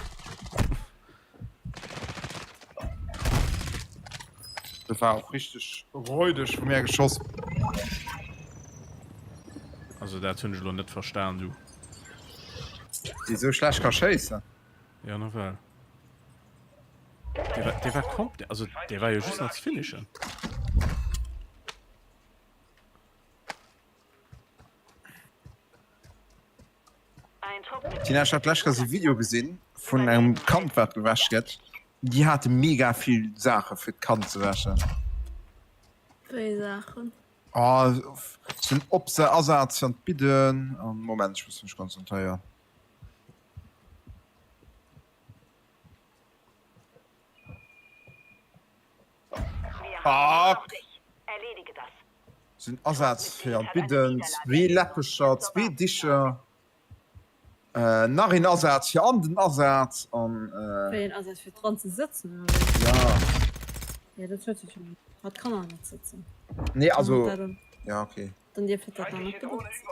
Dat war och richteg räudeg vu mär geschoss. Also dat hunn ech elo net verstan, du. Déi sou schlecht ka schéissen. Ja nawell. Dee war, dee war komplett, also dee war jo just nach ze finishen. Tina, ech hat d'lescht Kéiers e Video gesinn vun engem Kand wat gewäsch gëtt. Déi hate mega vill Saache fir d'Kand ze wäschen. Wéi Saachen? Oh, sou en Opsa Asaz fir an d'Bidden an Moment, ech muss mech konzentréieren. Fuck! Sou en Asaz fir an d'Bidden, zwee Läppecher, zwee Dicher. Nach een Asaz fir an den Asaz an. Wéi een Asaz fir dran ze sëtzen oder wéi? Ja. Ja dat huet sech jo hat kann awer net sëtzen. Nee also ja okay. Dann dierf et dat dann net benotzen.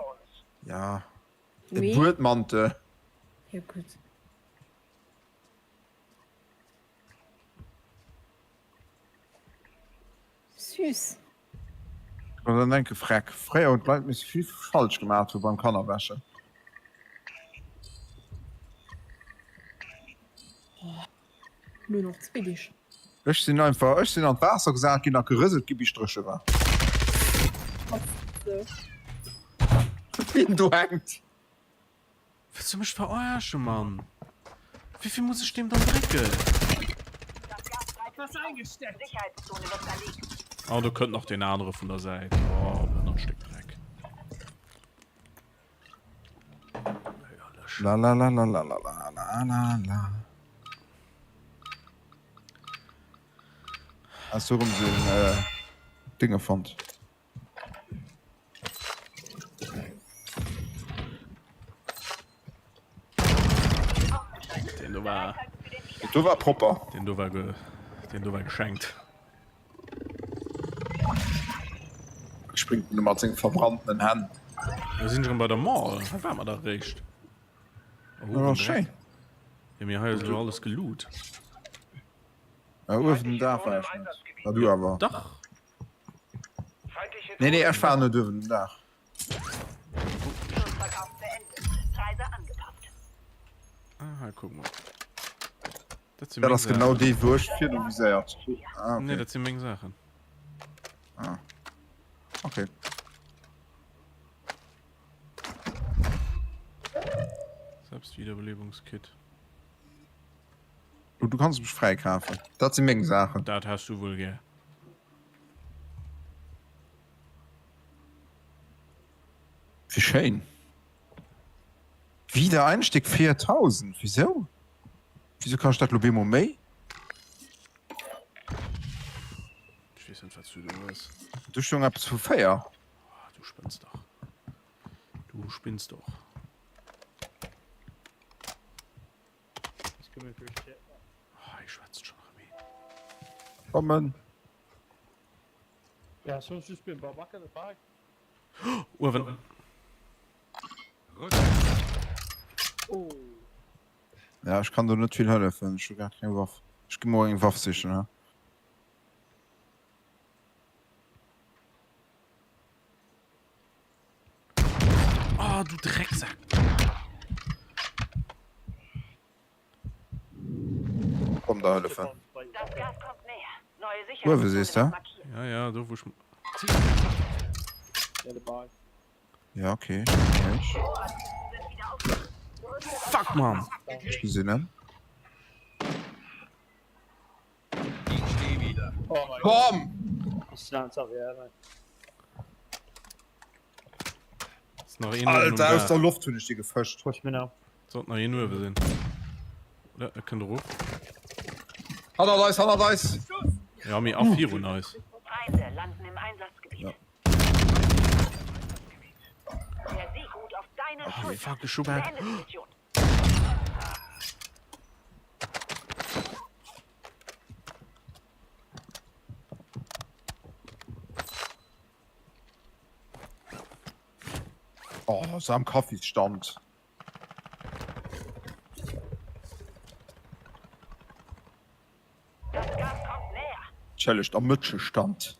Ja e Buedmantel. Jo gutt. Süß. Oder dann denke Freck, fréier hunn d'Leit misse vill falsch gemaat hu beim Kannerwäschen. Lo nach zwee Deeg. Ech sinn einfach, ech sinn an d'Waasser gesat ginn a gerëselt gi bis dréche war. Wien do hänkt. Wëlls du mech verarschen, Mann? Wéivill muss ech deem dann drécken? Oh, do kënnt nach deen anere vun der Säit. Oh, behënnert Stéck Dreck. La la la la la la la la la. Has du erëm sou en Dinge fonnt? Den do war. Den do war propper. Den do war ge, den do war geschenkt. Springt en mat senge verbrannten Hänn. Mir sinn schon bei der Mall. Hei war mer da réischt. Oh, oh schéin. Ja, mir hei ass elo alles geloot. Ja, uewen den Daach war ech net. Na du awer. Dach. Nee, nee, ech war net uewen den Daach. Ah, guck mal. Dat sinn meng Sachen. Dat ass genau déi, wou ech virdu viséiert hunn. Ah, okay. Nee, dat sinn meng Sachen. Ah. Okay. Selbstwiederbelebungskit. Du, du kanns mech fräikafen. Dat si meng Saachen. Dat has du wuel gär. Wéi schéin. Wiedereinstieg 4000. Wisou? Wisou kascht dat lo bemol méi? Ech weess net, wat s du do hues. Do stoung eppes vu 4. Oh, du spënns dach. Du spinns doch. Hei schwätzt schon erëm een. Kommen. Uewen. Ja, ech kann do net vill hëllefen, ech hu grad keng Waff. Ech gi mol eng Waff sichen, ha. Oh, du Drecksack! Komm da hëllefen. Uewe sees de? Ja, ja, do wou ech. Ja, okay. Fuck, Mann! Ech gesinn en. Komm! Alter, aus der Loft hunn ech dee gefëscht. Sollt nach een uewe sinn. Oder e kënnt erof. Hannert eis, hannert eis! Ja, mee a virun eis. Ja. Oh, fuck, ech hu bal. Oh, so am Kaffisstand. Entschëllegt, am Mëtschestand.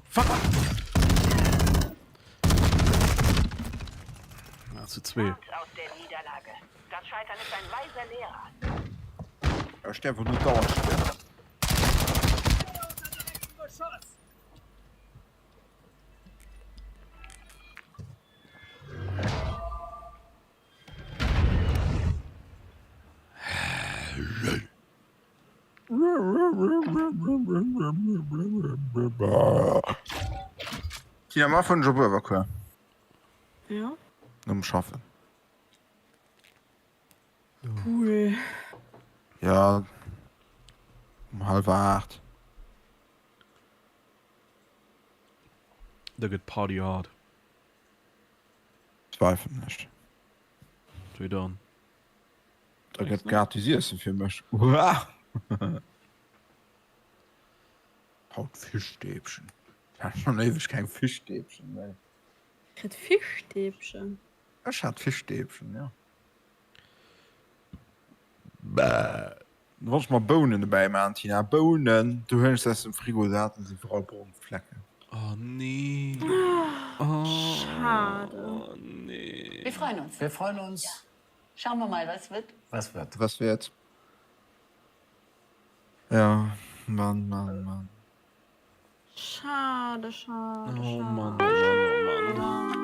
Fuck! Ah, zu zwee. Ech däerf och net dauernd stierwen. Tina, mar vun op Uewerkuer. Ja. Nom Schaffen. Cool. Ja. Um halwer 8. Da gëtt Party hard. Zweifel nicht. Wéi dann? Da gëtt gratis Iessen fir mech. Uah! Haut Fischstäbchen. Ich hat schon eweg keng Fischstäbchen méi. Kritt Fischstäbchen? Ech hat Fischstäbchen, ja. Bäh. Du wolltest mer Bounen dobäi maachen, Tina. Bounen! Du hues se aus dem Frigo, se haten se iwwerall brong Flecken. Oh nee. Oh, schade. Oh nee. Wir freuen uns. Wir freuen uns. Ja. Schauen wir mal, was wird. Was wird. Was wird. Ja, Mann, Mann, Mann. Schade, schade, Oh schade. Mann, oh Mann, oh Mann.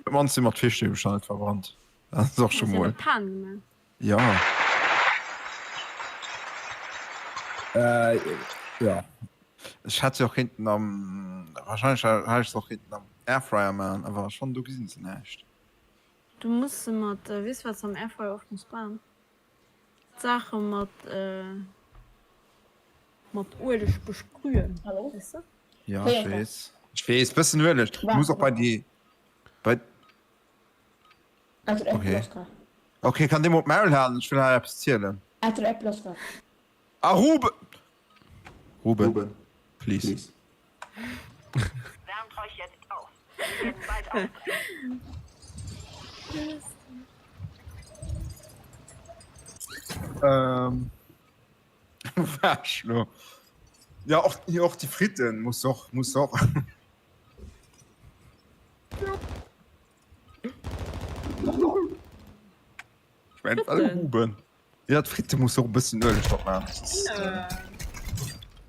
Op d'mannst si mer d'Fischstäbchen net verbrannt. Dat ass och scho mol. Pan gemaach. Ja. Äh, ja. Ech hätt se och kéinten am, wahrscheinlech hätt ech se och kéinten am Airfryer maachen, awer schonn do gesinn se näischt. Du muss se mat, weess wat se am Airfryer oft muss maachen? D'Saache mat mat Ueleg besprühen, weess de? Ja, ech weess. Ech weess, bëssen Ueleg muss och bei déi, bei. Okay. Okay, kann dee mol d'Maul halen? Ech wëll hei eppes zielen. A Ruben! Ruben, please. Wärmt euch jetzt auf. Wir werden bald aufbrechen. Ähm. Wou war ech lo? Ja, och, och déi Fritten muss och, muss och. Ich mein, alle Huben. Ja, d'Fritte muss och e bëssen Ueleg drop maachen. Das ist, äh...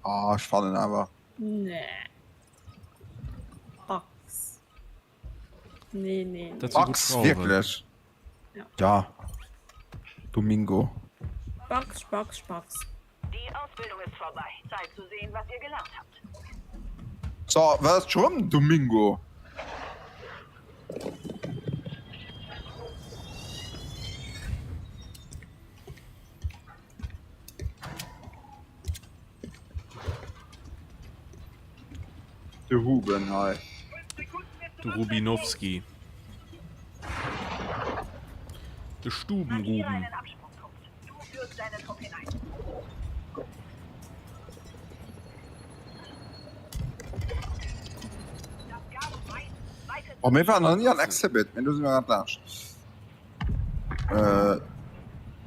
Ah, ech fannen awer. Nee. Bax. Nee, nee. Dat si gutt Bax, Schrauwen. wierklech. Ja. Ja. Domingo. Bax, Spax, Spax. Die Ausbildung ist vorbei. Zeit zu sehen, was ihr gelernt habt. So, wat ass scho rëm Domingo? De Ruben hei. De Rubinowski. De Stubenruben. Oh, mir waren nach nie an Exhibit, mee do si mir grad laanscht. Äh,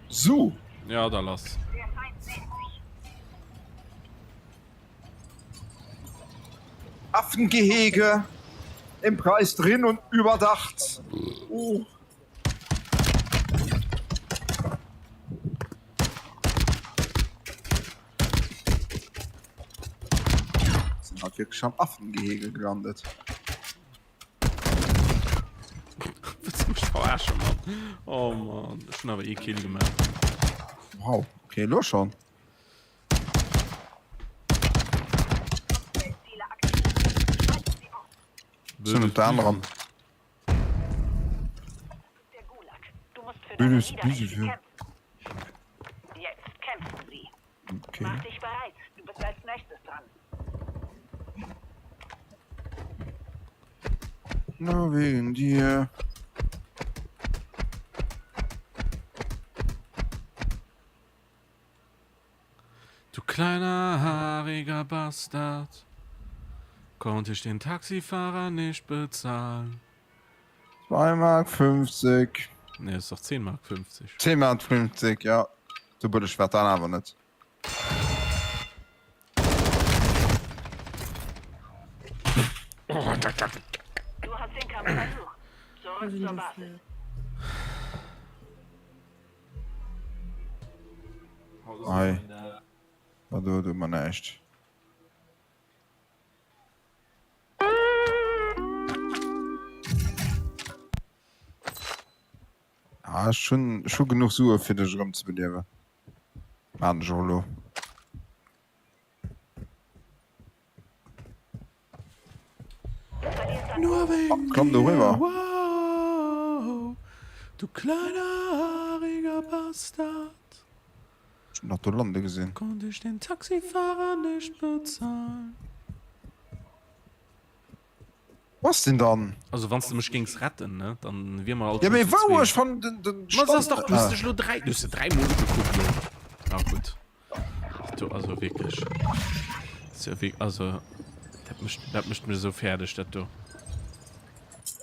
Zoo. Ja, da lass. Affengehege im Preis drin und überdacht. Oh. Sind halt wirklich am Affengehege gelandet. Willst du mich verarschen, Mann? Oh Mann, ich schon aber eh Kill gemacht. Wow, okay, los schon. Sind op der anderen. Böses, böses, ja. Jetzt kämpfen sie. Okay. Mach dich bereit. Du bist als nächstes dran. Nur wegen dir. Du kleiner haariger Bastard. Konnte ich den Taxifahrer nicht bezahlen. 2 Mark 50. Nee, ist doch 10 Mark 50. 10 Mark 50, ja. Sou bëlleg war dann awer net. Du hast den Kampf versucht. Zurück zur Basis. Hei. Ma do huet mer näischt. Ah, ech hunn, ech hu genuch Sue fir dech erëm ze beliewen. Maan ech och elo. Nur wegen oh, komm du rüber. Wow, du kleiner haariger Bastard. Ich hab nach do lande gesehen. Konnte ich den Taxifahrer nicht bezahlen. Wo ass den dann? Also wanns de mech géings retten, ne, dann wier mer alt Ja mee zu wou? Ech fannen den den Ma ass dach, du hues dech lo 3, du hues se 3 mol ugekuckt lo. Ah gutt. Do also wierklech. Ass jo wierk, also dat mécht dat mécht mech esou fäerdeg dat do.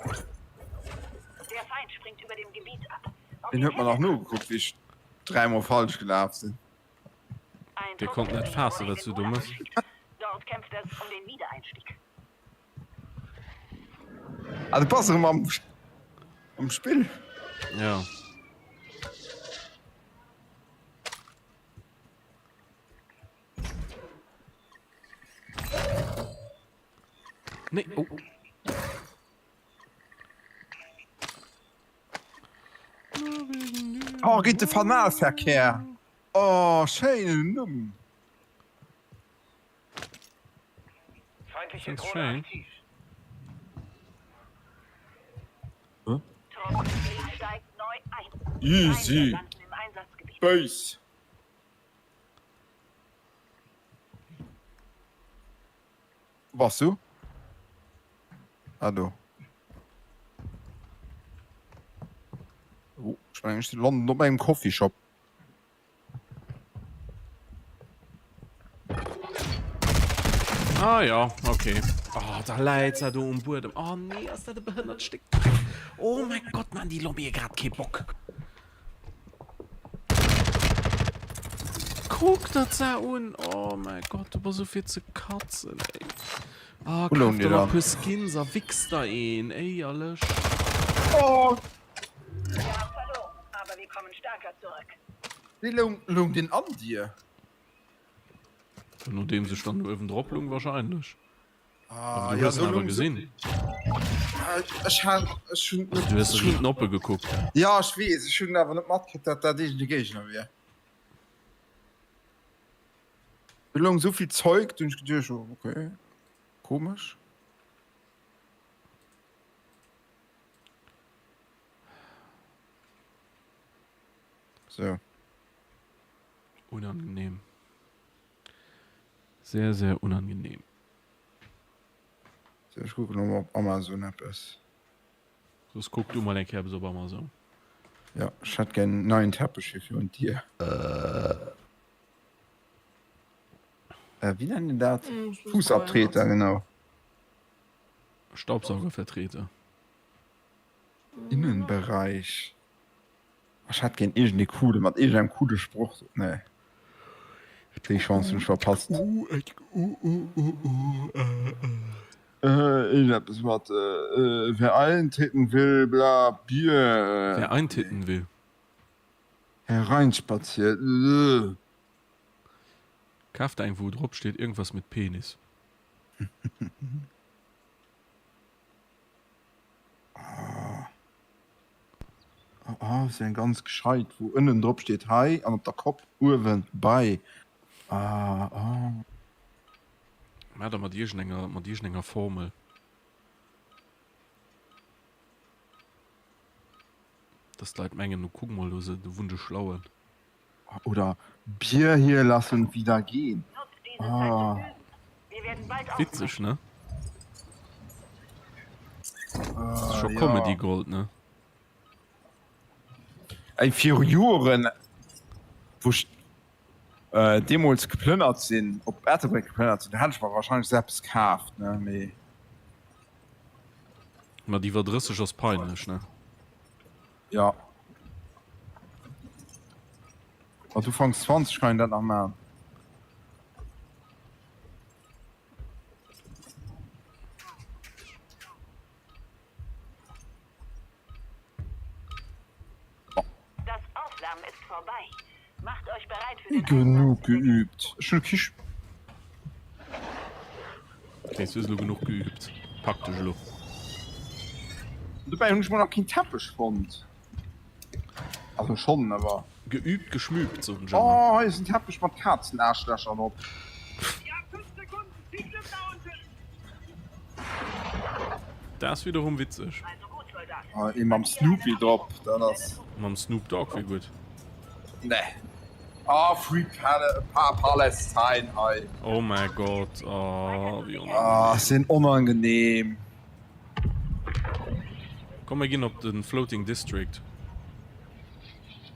Der Feind springt über dem Gebiet ab. Den huet mer nach nogekuckt wéi ech 3 mol falsch gelaf sinn. Dee konnt net faassen wat s du do mëss. Dort kämpft es um den Wiedereinstieg. Ah, du bass erëm am, am Spill. Ja. Nee, oh. Oh, geet de Fanalverkehr. Oh, schéinen Numm. Feindliche Find's Drohne schéin. aktiv. Truppmitglied steigt neu ein. Easy. Feinde landen im Einsatzgebiet. Béis. Wo bass du? Ah, do. Oh, ech mengen, ech landen op engem Coffeeshop. Ah ja, okay. Oh, da läit se do um Buedem. Oh nee, ass dat e behënnert Stéck Dreck. Oh mein Gott, man, déi Lobbye grad kee Bock. Kuck dat se un. Oh mein Gott, du bass esou fir ze katzen, ey. Ah, Wo lounen kauf déi der nach dann? e puer Skins a wichs der een, éierlech. Oh! Wir haben verloren, aber wir kommen stärker zurück. Wéi loung, loung deen an dir? Nodeems ech dann uewen drop loung wahrscheinlech. Ah, Aber du ja, hues en do awer loung gesinn. Ah, ech hat, ech hunn Also net, du hues ech der hunn, hinten oppe gekuckt. ja, ech weess, ech hunn awer net matkritt, dat dat eegene Géigner wier. Do loung souvill Zeug, du hunn ech geduecht, oh, okay, komesch. So. Unangenehm. Sehr, sehr unangenehm. So, ech kucken elo op Amazon eppes. Soss kuck du mol eng Kéier eppes op Amazon. Ja, ech hätt gär en neien Teppech fir virun d'Dier. Äh, wéi nennt een dat? Fußabtreter, genau. Staubsaugervertreter. Innenbereich. Ech hätt gär iergend ee coole mat iergendengem coole Sproch. Nee. Déi Chance hunn ech verpasst. Iergendeppes mat wer eintreten will, bla, Bier. Wer eintreten will. Hereinspaziert. Kaf der eng wou drop steet irgendwas mit Penis. Ah, ass eng ganz gescheit, wou ënnen drop steet hei an op der Kopp uewen bei. Ah, ah. Maach der mat iergendenger, mat iergendenger Formel. Dass d'Leit mengen, oh kuck mol, do se, do wunnt e Schlauen. Oder Bier hier lassen wieder gehen. Ah. Witzeg, ne? Ah, Scho ja. Comedy Gold, ne? Ey, viru Joren, wou ech äh, deemools geplënnert sinn, op Ettelbréck geplënnert sinn, do hätt ech mer wahrscheinlech esou eppes kaaft, ne? Mee. Mat iwwer 30 ass peinlech, ne? Ja. Mat Ufanks 20 kann een dat nach maachen. Das Aufwärmen ist vorbei. Genuch geübt. Ech hunn kee. Okay, du hues elo genuch geübt. Pak dech elo. Dobäi hunn ech mol nach keen Teppech fonnt. Also schonn, awer. Geübt, geschmübt, soten ech ëmmer. Oh, hei ass en Teppech mat Kazenaarschlächer drop. Dat ass wiederum witzeg. Ah, ee mam Snoopy drop, dat ass. Mam Snoop Dogg wier gutt. Nee. Ah, Free Pal Pa Palestine hei. Oh mäi Gott, oh, wéi onangenehm. Ah, sinn onangenehm. Komm mir ginn op den Floating District.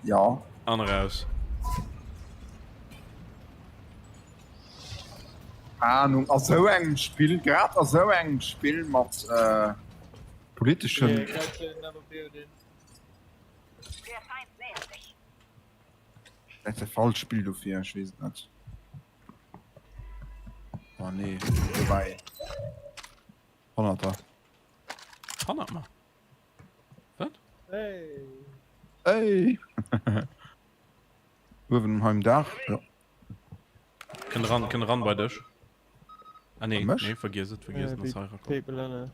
Ja. An eraus. Ahnung, a sou engem Spill, grad a sou engem Spill mat äh, politeschen. Vläicht dat falscht Spill dofir, ech weess et net. Oh nee, dobäi. Honnerter. Hannert mer? Wat? Hey! Hey! Uewen hei um Daach, jo. Kënnt eran, kënnt eran bei dech. Ah nee, Bei mech? nee, vergiess et, vergiess et, ass hei erakomm.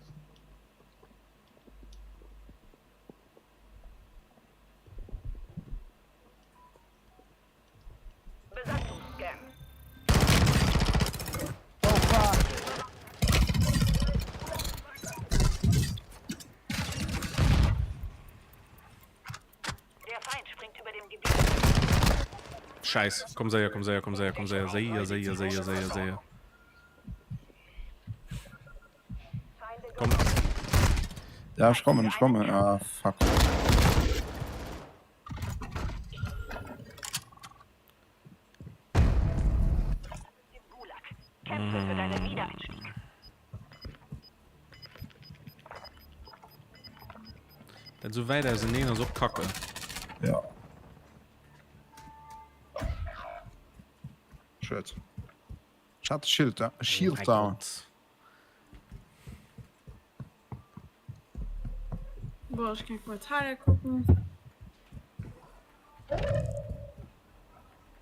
Scheiß, komm séier, komm séier, komm séier, komm séier, séier, séier, séier, séier, séier. Komm. Ja, ech kommen, ech kommen. Ah, fuck. Dat esou wäit auseneen ass och kacke. Ja. Schued. Ech hat de Schild da. Shield down. Boah, ech géif mol Italien kucken.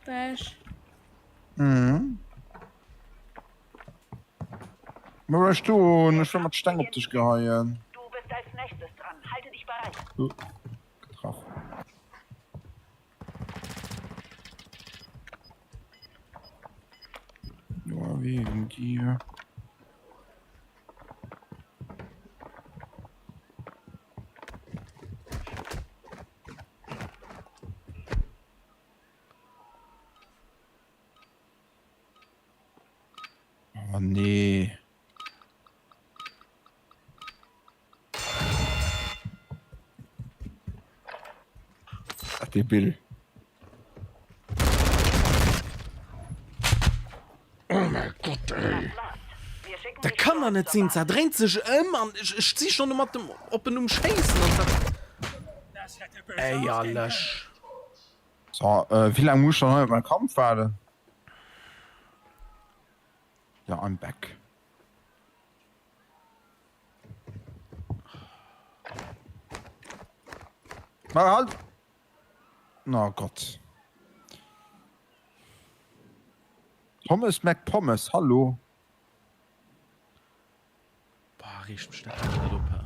Dech. Mhm. Ma ech du ech wëll mat Steng op dech geheien. Du bist als nächstes dran. Halte dich bereit. Uh, getraff. Ja, wegen dir. Oh nee. Ach, debil. Oh mein Gott, ey. Dat kann der net sinn, dat dréint sech ëm an ech, ech si schon mat dem op en um Schéissen an dat. Éierlech. So, äh, wéi laang muss ech dann hei op mäi Kampf waarden? Ja, I'm back. Ma halt! Oh Gott. Pommes McPommes, hallo. Boah, regt mech dat net op, hä?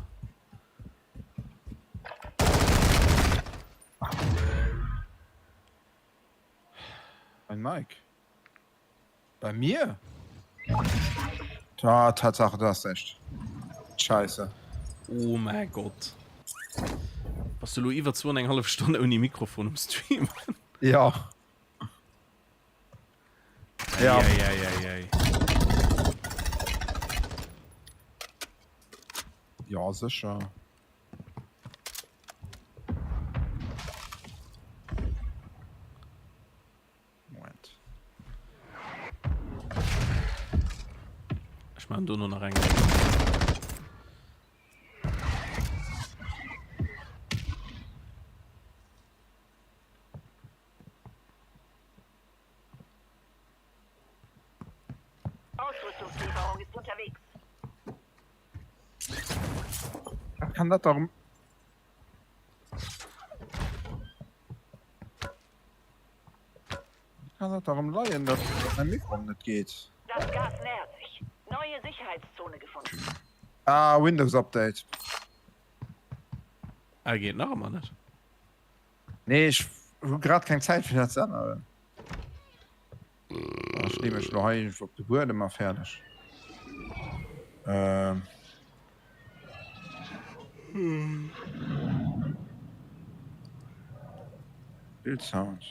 Mein Mike. Bei mir? Ta Tatsache, du hast recht. Scheiße. Oh mein Gott. Bass du lo iwwer zwou an eng hallef Stonn ouni Mikrofon um Streamen? Ja. Ja. Eieieiei. Ja, sécher. Moment. Ech man do nach eng. Ausrüstungslieferung ist unterwegs. Kann dat darum? Kann dat erëm leien, datt mäi Mikro net geet? Das Gas nähert sich. Neue Sicherheitszone gefunden. Ah, Windows Update. Ah, geet nach ëmmer net. Nee, ech hu grad keng Zäit fir dat ze änneren. Ech lee mech lo hei op de Buedem a fäerdeg. Ähm. Bild Sound.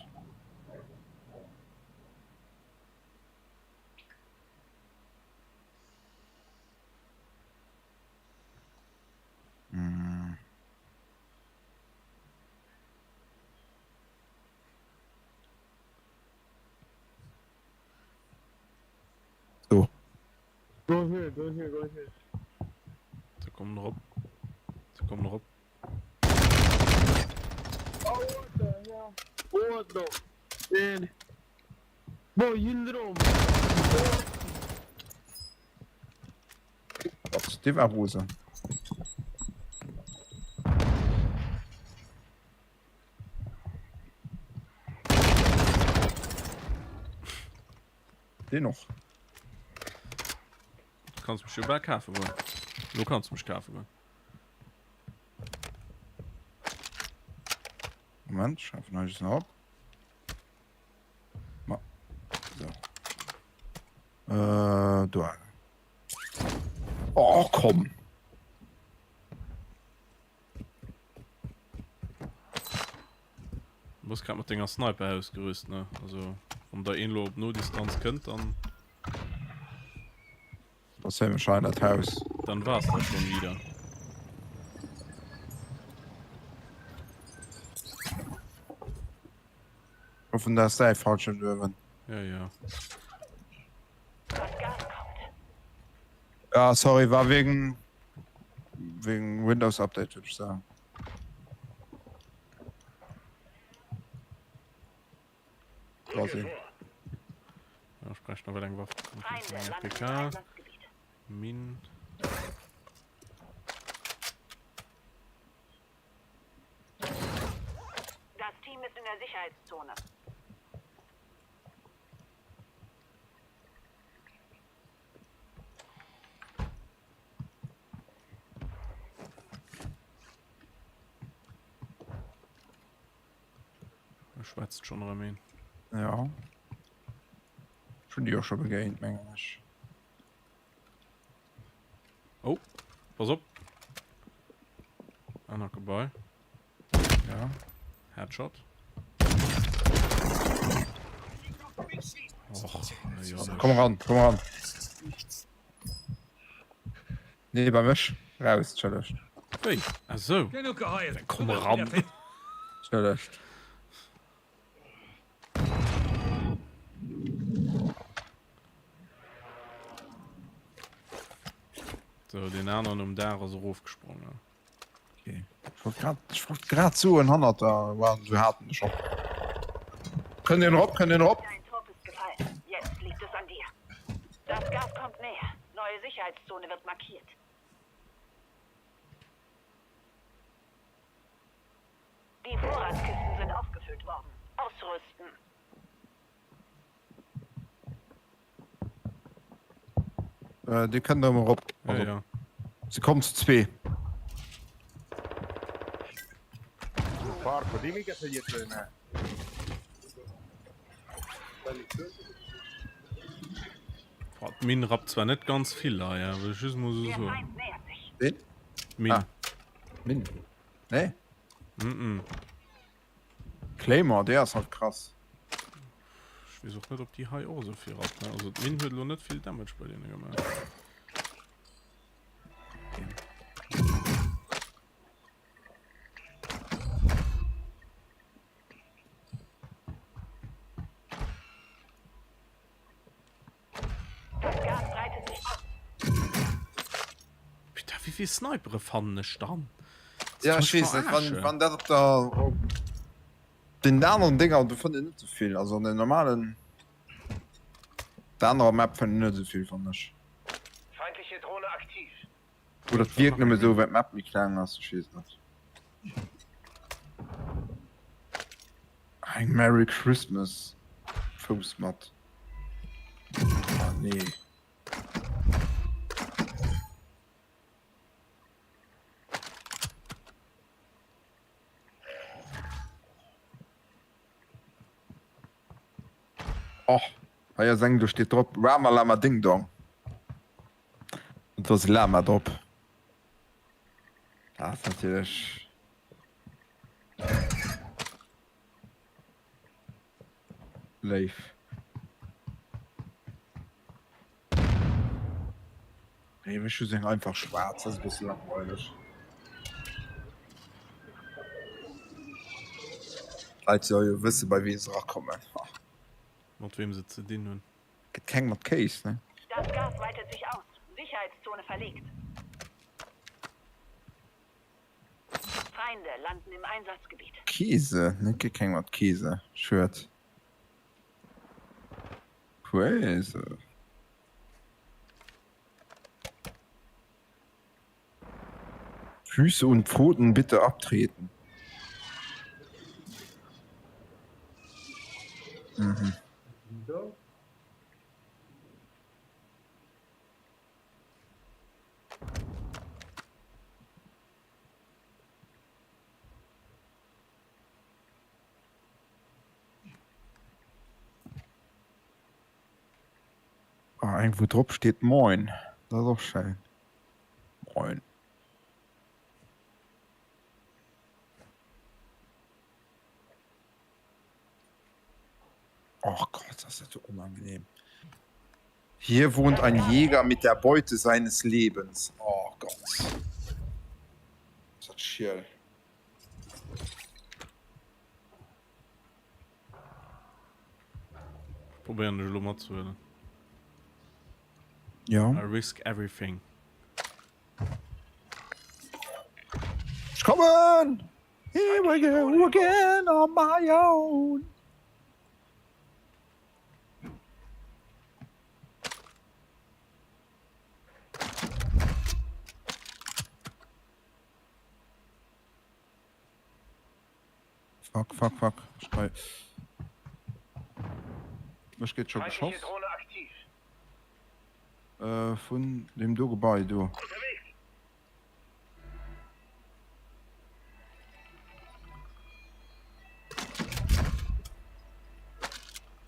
Hm. So. Go here, go here, go here. Se kommen erop. Se kommen erop. Oh, what the hell? What the? Man. Bro, you little. Gott, dee war rose. Deen och. Du kanns mech jo bal kafe goen. Lo kanns du mech kafe goen. Moment, ech schafen hei just nach op. Ma. So. Äh, do. Oh, komm. Du bass grad mat denger Sniper ausgerüst, ne? Also, wann der een lo op no Distanz kënnt, dann. Das sehen wir schon in das Haus. Dann war's das schon wieder. Hoffen, dass däi falschen Löwen. Ja, ja. Ja, sorry, war wegen wegen Windows Update würde ich sagen. Quasi. Ja, sprechen noch eng Waff. PK. Min. Das Team ist in der Sicherheitszone. Da schwätzt schon erëm een. Ja. Ech hunn déi och scho begéint, mengen ech. Oh, pass op. Anert Gebai. Ja. Headshot. Och, ja, Komm ran, komm ran. Nee, bei mech. Raus, entschëllegt. Wéi? Ah sou. Komm ran. Entschëllegt. So, den aneren um Daach ass erofgesprongen. Okay. Ich wollte grad, ich wollte grad soen, hannert der war, du hatten schon. Kënnt een erop, kënnt een erop? Dein Trupp ist gefallen. Jetzt liegt es an dir. Das Gas kommt näher. Neue Sicherheitszone wird markiert. Die Vorratskisten sind aufgefüllt worden. Ausrüsten. Äh, Dir kënnt erëm erop. Ja, ja. Se kommen zu zwee. Boah, d'Minn rappt zwar net ganz vill hei, ja, wëll ech just mol sou soen. Ween? D'Minn. Ah. Minn. Nee? Mm -mm. Claymore, déi ass halt krass. Ech weess och net, ob déi hei och esou vill rappt. Also d'Minn huet elo net vill Damage bei deene gemaach. Peter, wéi vill Snipere fannen ech dann? Ja, ech weess net, wann, wann dat op der op den aneren Dinger, do fënnt een net esou vill. Also an den normalen, der anerer Map fënnt een net esou vill, fannen ech. Feindliche Drohne aktiv. Oder et wierkt nëmme esou, well d'Map méi kleng ass, ech weess et net. Eng Merry Christmas. Fouss mat. Ah nee. Och, hei ass eng, do steet drop Rama Lama Ding Dong. An do ass e Lama drop. Dat ass natierlech. Léif. Nee, ech hu seng einfach schwaarz, dat ass e bësse langweileg. D'Leit solle jo wësse bei wee se erakommen. Mat weem se ze dinn hunn. Gëtt keng mat Kéis, ne? Das Gas weitet sich aus. Sicherheitszone verlegt. Feinde landen im Einsatzgebiet. Käse? Ne, gëtt keng mat Käse. Schued. Käse. Füße und Pfoten bitte abtreten. Mhm. Ah, eng wou drop steet Moin. Dat ass och schéin. Moin. Och Gott, ass dat jo onangenehm. Hier wohnt ein Jäger mit der Beute seines Lebens. Oh Gott. Ass dat schiel. Probéieren dech elo matzehuelen. Ja. I risk everything. Ech kommen! Here we go again on my own. Fuck, fuck, fuck. Ech Mech gëtt scho geschoss. Äh, vun dem do Gebai do.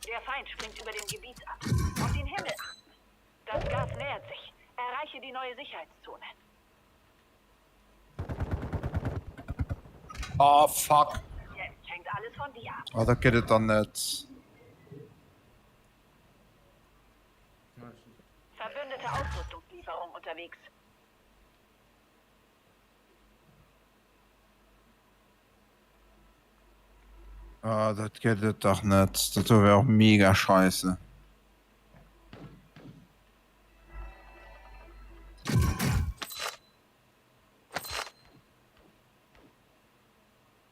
Der Feind springt über dem Gebiet ab. Auf den Himmel achten. Das Gas nähert sich. Erreiche die neue Sicherheitszone. Oh fuck. Jetzt hängt alles von dir ab. Oh, dat gëtt et dann net. Verbündete Ausrüstungslieferung unterwegs. Ah, dat gëtt et dach net. Dat do wär och mega scheisse.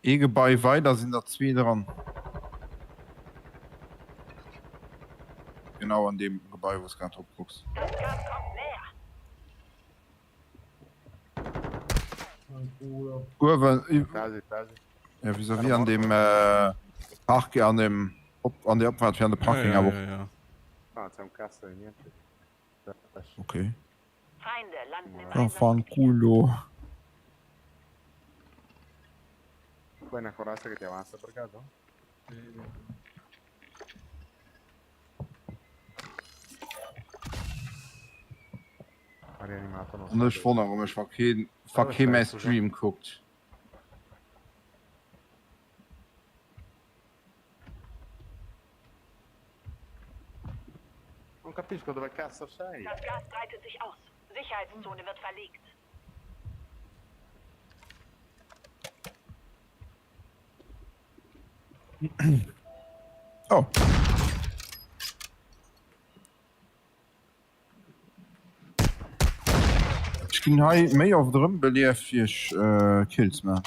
Ee Gebai weider sinn der zwee dran. Genau an deem Gebai wou s grad drop kucks. Uewen, ja vis-à-vis an deem Park, an deem op an der Opfahrt fir an de Parking awer och. Okay. Ja, fanculo. An ech wonnere mech wa keen wa kee mäi Stream kuckt. Non capisco dove cazzo sei. Das Gas breitet sich aus. Sicherheitszone wird verlegt. Oh. Ech ginn hei méi oft erëmbelieft wéi ech Kills man.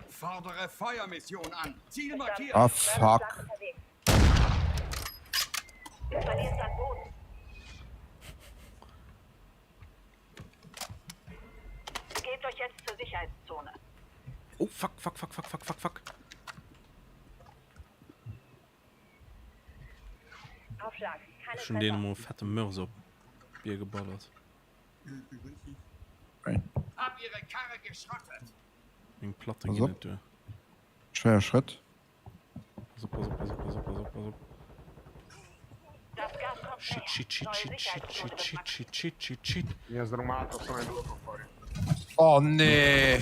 Fordere Feuermission an. Ziel markiert. Ah fuck. Du verlierst an Boden. Begebt euch jetzt zur Sicherheitszone. Oh fuck, fuck, fuck, fuck, fuck, fuck, fuck. Ech hunn deenen emol e fette Mörser op d'Bier geballert. Meng Platte ginn net duer. Schwéier Schrëtt. Pass op, pass op, pass op, pass op, pass op, pass op. Shit, shit, shit, shit, shit, shit, shit, shit, shit, shit, shit. Oh nee!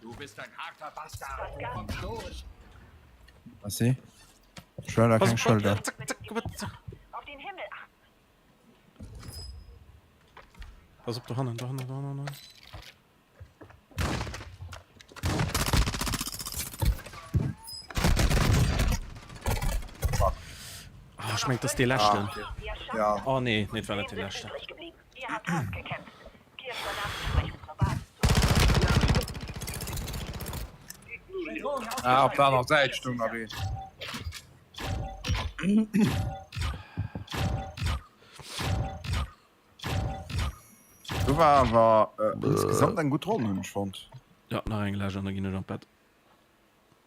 Du bist ein harter Bastard. Komm durch. Merci. Schwéier keng Schëlder. Pass op, dohannen, dohannen, dohannen, dohannen. Oh, ech mengt, dat ass dee leschten. Ah, ja. Oh nee, nee, et war net dee leschten. Ah, op der aner Säit stoung nach een. Do war awer äh, insgesamt eng gutt Ronn, hunn ech fonnt. Ja, nach eng lescht an da ginn ech an d'Bett.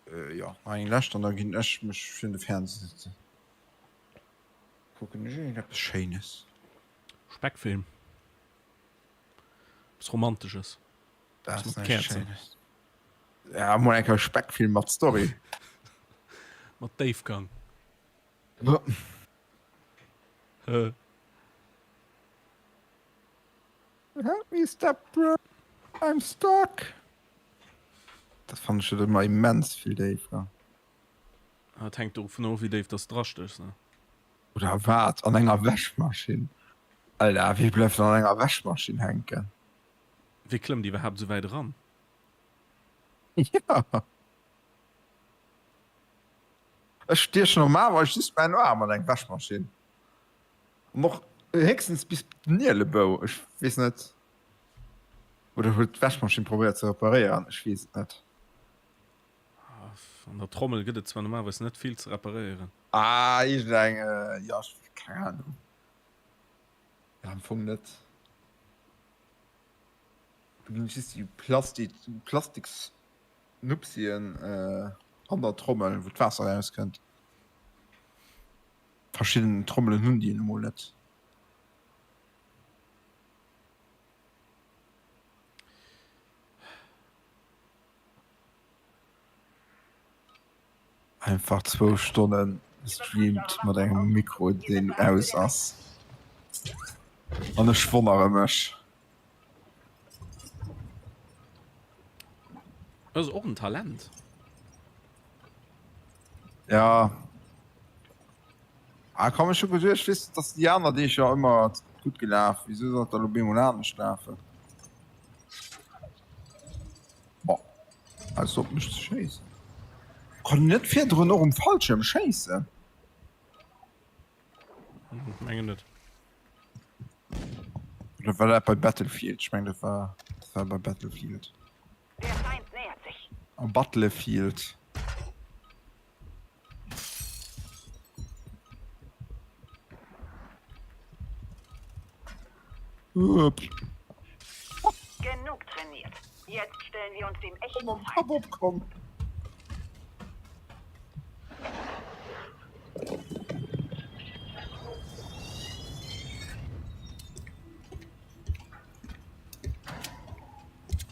Äh, ja, nach eng lescht an da ginn ech mech virun de Fernseh setzen. Kucken ech iergendeppes Schéines. Speckfilm. Eppes Romantesches. Dat Eppes ass mat näischt Käerzen. Schéines. Ja, mol eng Kéier Speckfilm mat Story. Mat Déifgang. Help me step bro, I'm stuck. Dat fannen ech huet ëmmer immens vill Déifgang. Ah, et hänkt dovun of, wéi déif dass de drastéchs, ne? Oder wat? An enger Wäschmaschinn? Alter, wee bleift an enger Wäschmaschinn hänken? Wee klëmmt iwwerhaapt esou wäit eran? Ja. Ech stiechen normalerweis just mäin Aarm an eng Wäschmaschinn. An och héchstens bis den Ielebou. Ech weess net. Oder huet d'Wäschmaschinn probéiert ze reparéieren? Ech weess et net. An der Trommel gëtt et zwar normalerweis net vill ze reparéieren. Ah, iergendeng, jo, ech, keng Ahnung. Ja, am Fong net. Do ginn et just déi Plasti-, Plastiks. Nupsien an der Trommel, wou d'Waasser erauskënnt. Verschidden Trommelen hunn déi emol net. Einfach zwou Stonne gestreamt mat engem Mikro deen aus ass an ech wonnere mech. Dat ass och en Talent. Ja. Ah, komm, ech hu geduecht, weess de, dass déi aner Deeg jo ëmmer gutt gelaf. Wisou soll dat da lo bemol anescht lafen? Bon, also op mech ze schéissen. Konnt een net virdrun och um Fallschirm schéissen? Mengen net. Oder war dat bei Battlefield? Ech meng dat war, dat war bei Battlefield. Der Feind nähert sich. Am Battlefield. Upp. Genug trainiert. Jetzt stellen wir uns dem echten Feind. Pop op, komm.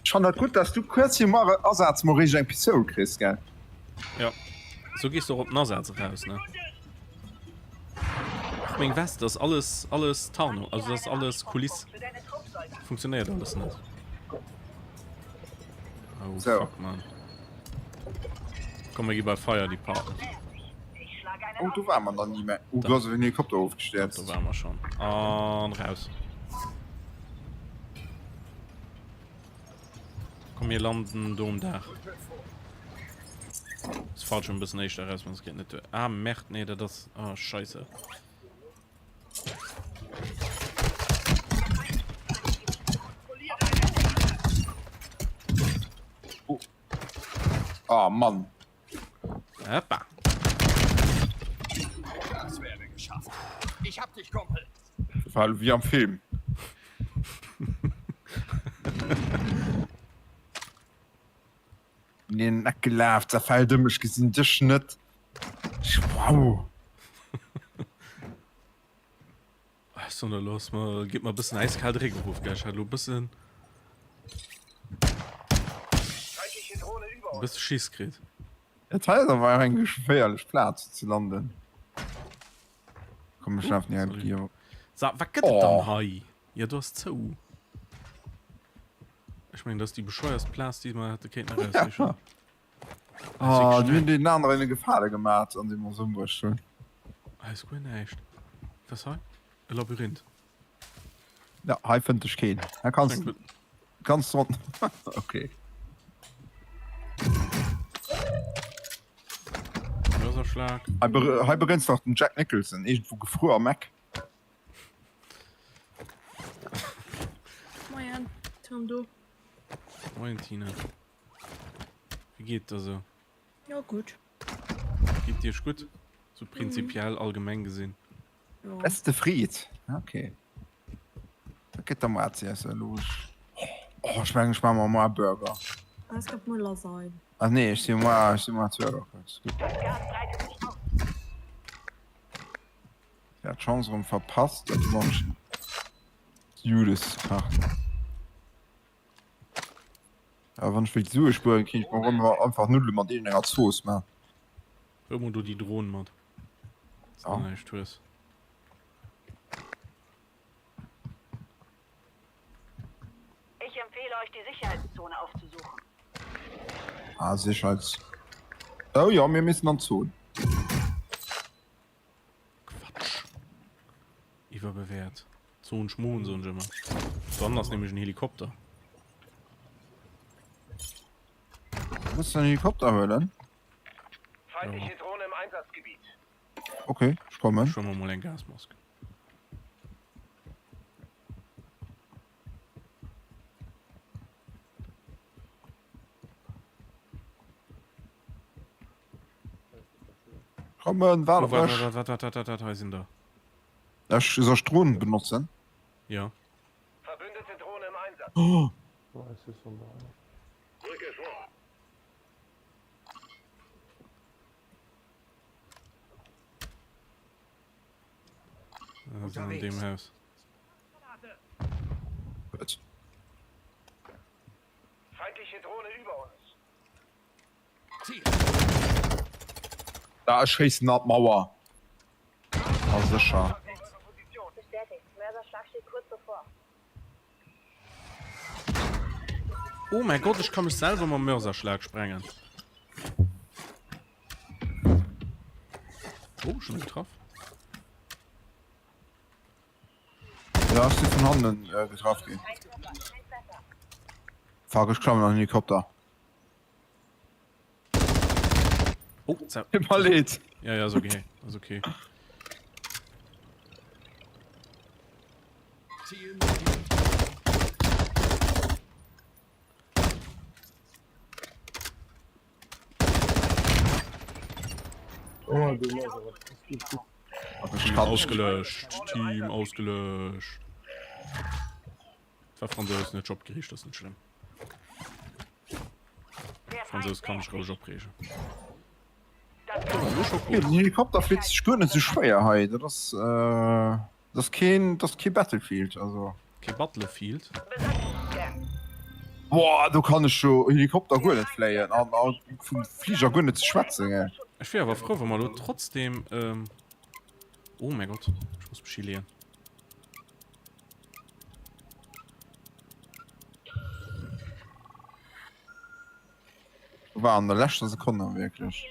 Ech fannen dat gutt, dass du kuerz virum Asaz mol réischt eng Pistoul kriss, gell? Ja, sou gees du och op den Asaz eraus, ne? Ach, meng West ass alles, alles Tarnung, also dat ass alles Kuliss. Funktionéiert alles net. Oh, So. fuck, man. Komm, mir gi bei Fire Department. Oh, do war mer nach ni, mä. Oh, do ass en Helikopter ofgestierzt. Do ware mer schon. An raus. Komm, mir landen do um Daach. Es fällt schon ein bisschen éischter raus, sonst geht net duer. Ah, Merd, nee, dat ass... Ah, scheisse. Oh, oh Mann. Hoppa. Das wäre geschafft. Ich hab dich, Kumpel. War wie am Film. Mir den Eck gelaf, zerfält ëm, ech gesinn dech net. Ech, wow. Was ist denn da los? Mal, gib mal ein bisschen eiskalt Regen ruf, gell? Ich hatte ein bisschen. Ein bisschen Schiss kriegt. Dat hei ass awer eng geféierlech Plaz ze landen. Komm, ech lafen hier oh, So, wat gëtt et dann hei? Ja, du hast zou. Ech mengen, dat ass déi bescheuerst Plaz, déi mer hätte kéinten eraussichen. Oh, du hunn den aneren e Gefale gemat an deem mer se ëmbruecht hunn. Hei ass guer näischt. Wat ass hei? E Labyrinth. Ja, hei fënnt dech keen. Hei kanns du kanns du okay. Mörserschlag. Hei, ber hei berënns nach den Jack Nicholson iergendwou gefruer am Eck. Moien, Tom do. Moien Tina. Wéi geet der sou? Jo gutt. Geet Iech gutt? Sou prinzipiell allgemeng gesinn. Jo. Beste Fried. Okay. Dat gëtt der moar ze iessen elo. Oh, ech mengen ech maache mer moar Burger. Es gëtt muer Lasagne. Ah nee, ech si moar, ech si moar zu Burger. Ja, d'Chance erëm verpasst, dat Mann Judes ze kachen. Ja, wann ech wéilt Sue spueren, kéint ech mer och ëmmer einfach Nuddele mat iergendenger Zooss man. Huel mol do déi Dron mat, dass du näischt hues. Ich empfehle euch, die Sicherheitszone aufzusuchen. Ah, Sicherheits... Oh jo, mir missen an d'Zon. Quatsch. Iwwerbewäert. Zon Schmon soen ech ëmmer. Dann ass nämlech en Helikopter. Muss den Helikopter huelen? Feindliche Drohne im Einsatzgebiet. Okay, ich komme. Schon mal eng Gasmask. Kommen, warte Oh, warte, mech. warte, warte, warte, warte, hei sinn der. Ech soll ech Drohnen benotzen? Ja. Verbündete Drohne im Einsatz. Oh. Rücke vor. Ja, sind an dem Haus. Gut. Feindliche Drohne über uns. Da ech schéissen an d'Mauer. Ah sécher. Oh mäi Gott, ech ka mech selwer mam Mörserschlag sprengen. Oh, schon getraff. Ja, ech si vun hannen äh, getraff ginn. Fuck, ech klammen an den Helikopter. Oh, zau. Tut mir leed. Ja, ja, ist okay. Ist okay. Oh, du Mörser. Team ausgelöscht. Team ausgelöscht. War Fransous net opgereegt, das ist net schlimm. Fransous kann ech roueg opreegen. Den Helikopter flitt sech guer net sou schwéier hei. Dat ass äh, dat ass keen, dat ass kee Battlefield, also. Kee Battlefield? Boah, do kann ech jo Helikopter guer net fléien an a vum Fliger guer net ze schwätzen, gell. Ech wier awer frou, wa mer elo trotzdem ähm, oh mäi Gott, ech muss mech hileeën. War an der leschter Sekonn dann wierklech.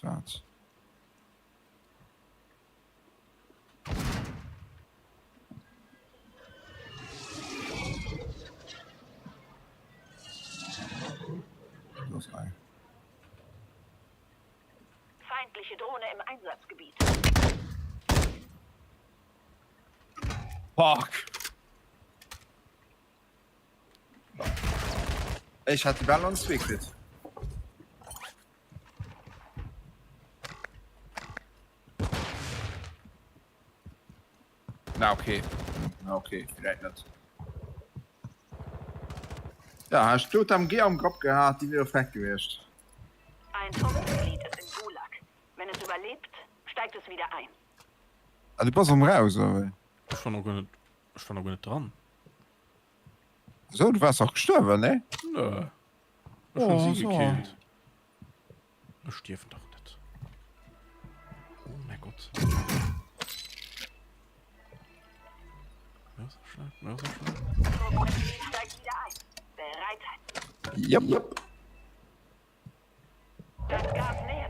Wat? Los, ei. Feindliche Drohne im Einsatzgebiet. Fuck! Ech hat déi bal an zwee kritt. Na okay. Na okay, vielleicht net. Ja, hast du am G am Kopf gehabt, die wäre frech gewiescht. Ein Truppmitglied ist im Gulag. Wenn es überlebt, steigt es wieder ein. Ah, du bass erëm raus, oder wéi? Ech war noch guer net, ech war noch guer net dran. So, du waars dach gestuerwen, nee? Nö. Ech hunn si gekillt. Ech stierwen dach net. Oh mäi Gott. Mörserschlag, Mörserschlag. Jep.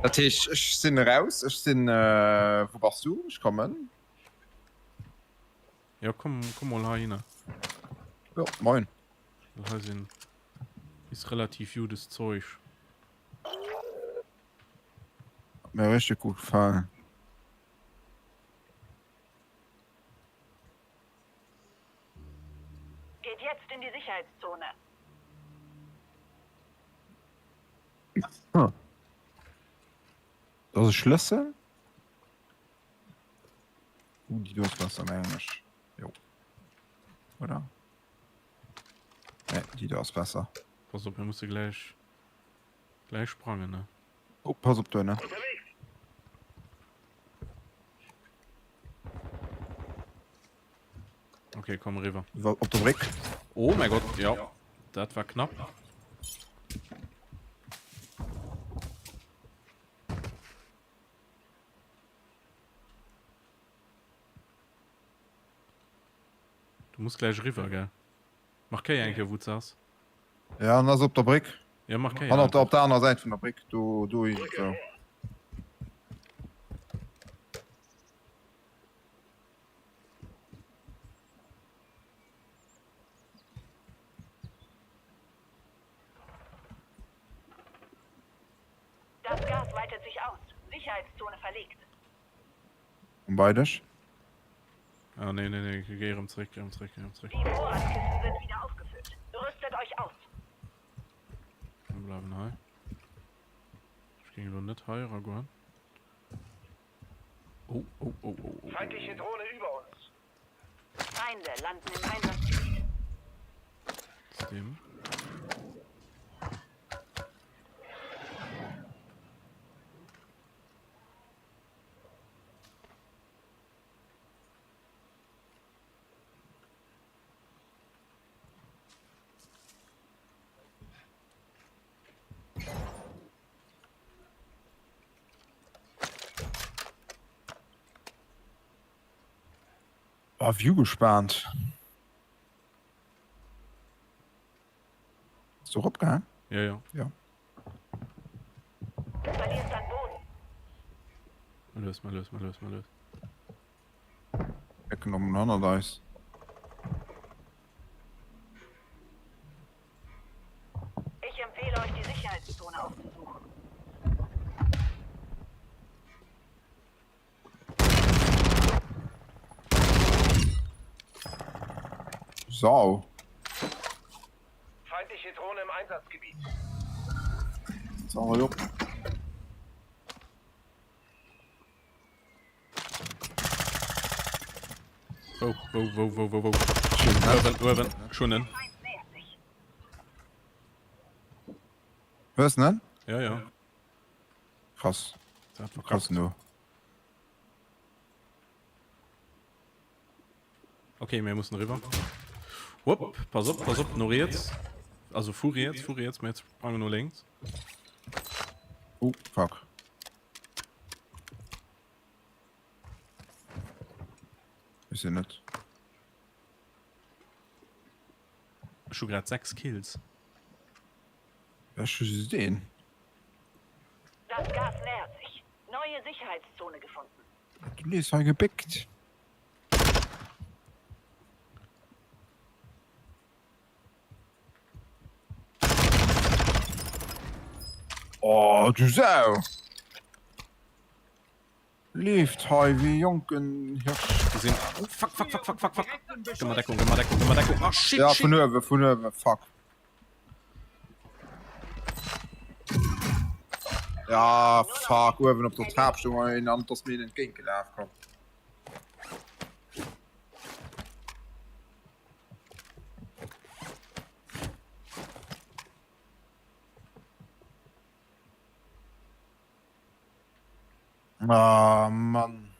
Dat heescht, ech sinn eraus, ech sinn, wou bass du? Ech kommen. Jo, komm, komm mol heihinner. Jo, moin. Well hei sinn, is relativ judes Zeug. Hat mir richteg gutt gefalen. Geht jetzt in die Sicherheitszone. Hm. Dat ass e Schlëssel. Uh, déi do ass besser, mengen ech. Jo. Oder? Nee, déi do ass besser. Pass op, mir musse gläich, gläich sprangen, ne? Oh, pass op do, ne? Okay, komm eriwwer. Op der Bréck. Oh mein Gott, ja. Dat war knapp. Du muss gleich riwer, gell? Markéier eng Kéier, wou s ass. Ja, en ass op der Bréck. Ja, markéier An op der, einfach. op der aner Säit vun der Bréck, do, do iergendwou. Das Gas weitet sich aus. Sicherheitszone verlegt. Um bei dech. Ah, nee, nee, nee, geh erëm zréck, geh erëm zréck, geh erëm zréck. Die Vorratskisten sind wieder aufgefüllt. Rüstet euch aus. Mir bleiwen hei. Ech géing elo net hei eragoen. Oh, oh, oh, oh, oh. Feindliche Drohne über uns. Feinde landen im Einsatzgebiet. Stim. Oh, View gespannt. Bist du eropgaang? Ja, ja. Ja. Du verlierst an Boden. Mal los, mal los, mal los, mal los. Weggenommen hannert eis. Ich empfehle euch, die Sicherheitszone aufzusuchen. Sau. Feindliche Drohne im Einsatzgebiet. Sau, jo. Wou, wou, wou, wou, wou, wou? Uewen, uewen, schon en. Hues en? Ja, ja. Krass. Dat war Krass no. Okay, mir mussen rüber. Hopp, pass op, pass op, no riets. Also vu riets, vu riets, mir sprangen no links. Oh, fuck. Ech sinn net. Ech hu grad 6 Kills. Ech hu just een. Das Gas nähert sich. Neue Sicherheitszone gefunden. Du lees hei gebéckt. Oh, du Sau! Leeft hei wéi e jonken Hirsch. Gesinn. Oh, fuck, fuck, fuck, fuck, fuck, fuck. Gëmm mer Deckung, gëmm mer Deckung, gëmm mer Deckung. Ah, shit, Ja, shit. vun uewe, vun uewe, fuck. Ja, fuck, uewen op der Trap stoung een an et ass mir een entgéint gelaf komm. Ah, Mann.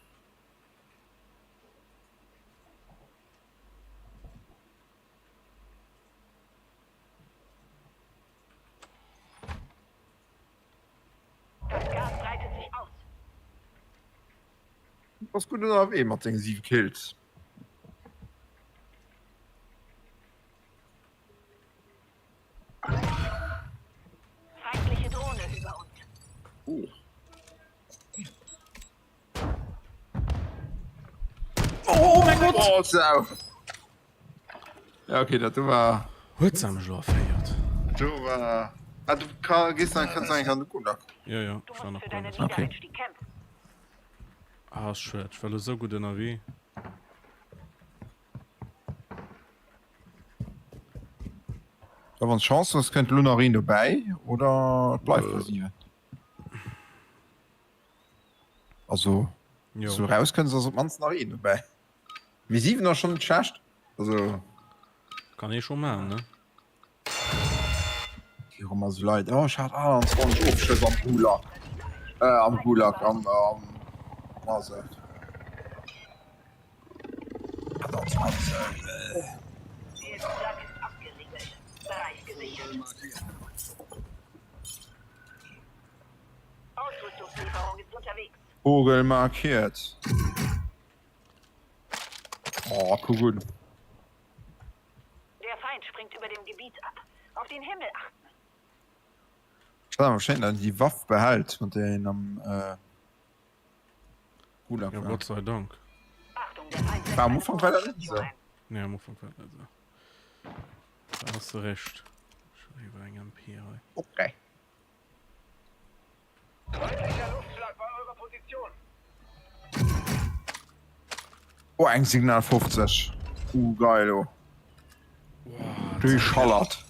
Das Gas breitet sich aus. Bass gutt ënnerwee mat denge 7 Kills. Feindliche Drohne über uns. Oh. Oh mein Gott! Oh, Sau. Ja, okay, dat do war. Huet se mech elo erféiert? Do war. Ah, du ka, gehst dann, kannst eigentlich an de Gulag. Ja, ja, ech war nach guer net. Okay. Ah, ass schued, ech war elo sou gutt ënnerwee. Ja, wann Chance hues, kënnt elo nach een dobäi oder et bleift bei 7. Also, Jo. sou rauskënns, ass op d'mannst nach een dobäi. Mee 7 ass schonn net schlecht. Also. Kann ee scho maachen, ne? Gi och ëmmer sou Leit, oh ech hat 28 Ofschëss am Gulag, äh am Gulag, am, am, also. 28, äh. Der Gulag ist abgeriegelt. Bereich gesichert. Ausrüstungslieferung ist unterwegs. Vogel markiert. Oh, kuck un. Der Feind springt über dem Gebiet ab. Auf den Himmel achten. Ech fannen awer schéin, datt en déi Waff behält, mat där een am Gulag Ja, war. Gott sei Dank. War am Ufank war dat net esou. Nee, am Ufank war dat net esou. Da has de Recht. Ech hu iwwer eng MP hei. Okay. Feindlicher Luftschlag bei eurer Position. Oh, eng Signal 50. Uh, geil, oh. Déi schallert.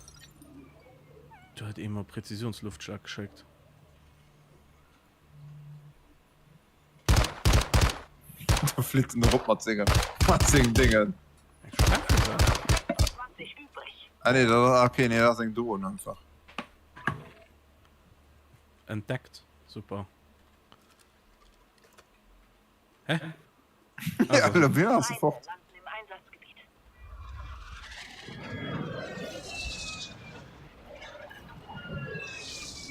Do huet ee mer Präzisionsluftschlag geschéckt. Da flitt en erop mat senge, mat sengem Déngen. Ah nee, dat, okay, nee, dat ass eng Dron einfach. Entdeckt, super. Hä? Ja, lo wien ass fort.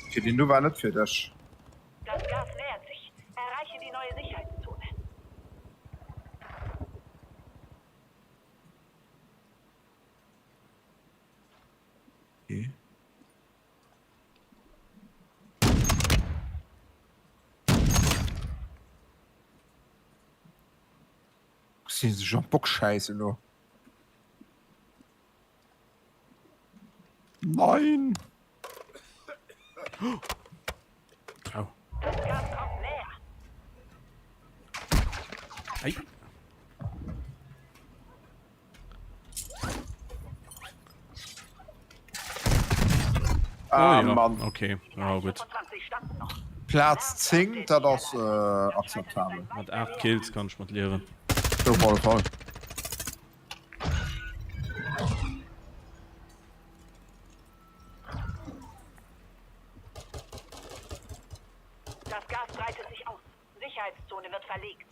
Okay, den do war net fir dech. Das Gas nähert sich. Erreiche die neue Sicherheitszone. Okay. Sinn sech an Bock schäissen elo. Nein! Au. Ei. Ah, oh, ja. Mann. Okay, ah, gut. Plaz 10, dat ass äh, akzeptabel. Mat 8 Kills kann ich mat liewen. Op alle Fall. Das Gas breitet sich aus. Sicherheitszone wird verlegt.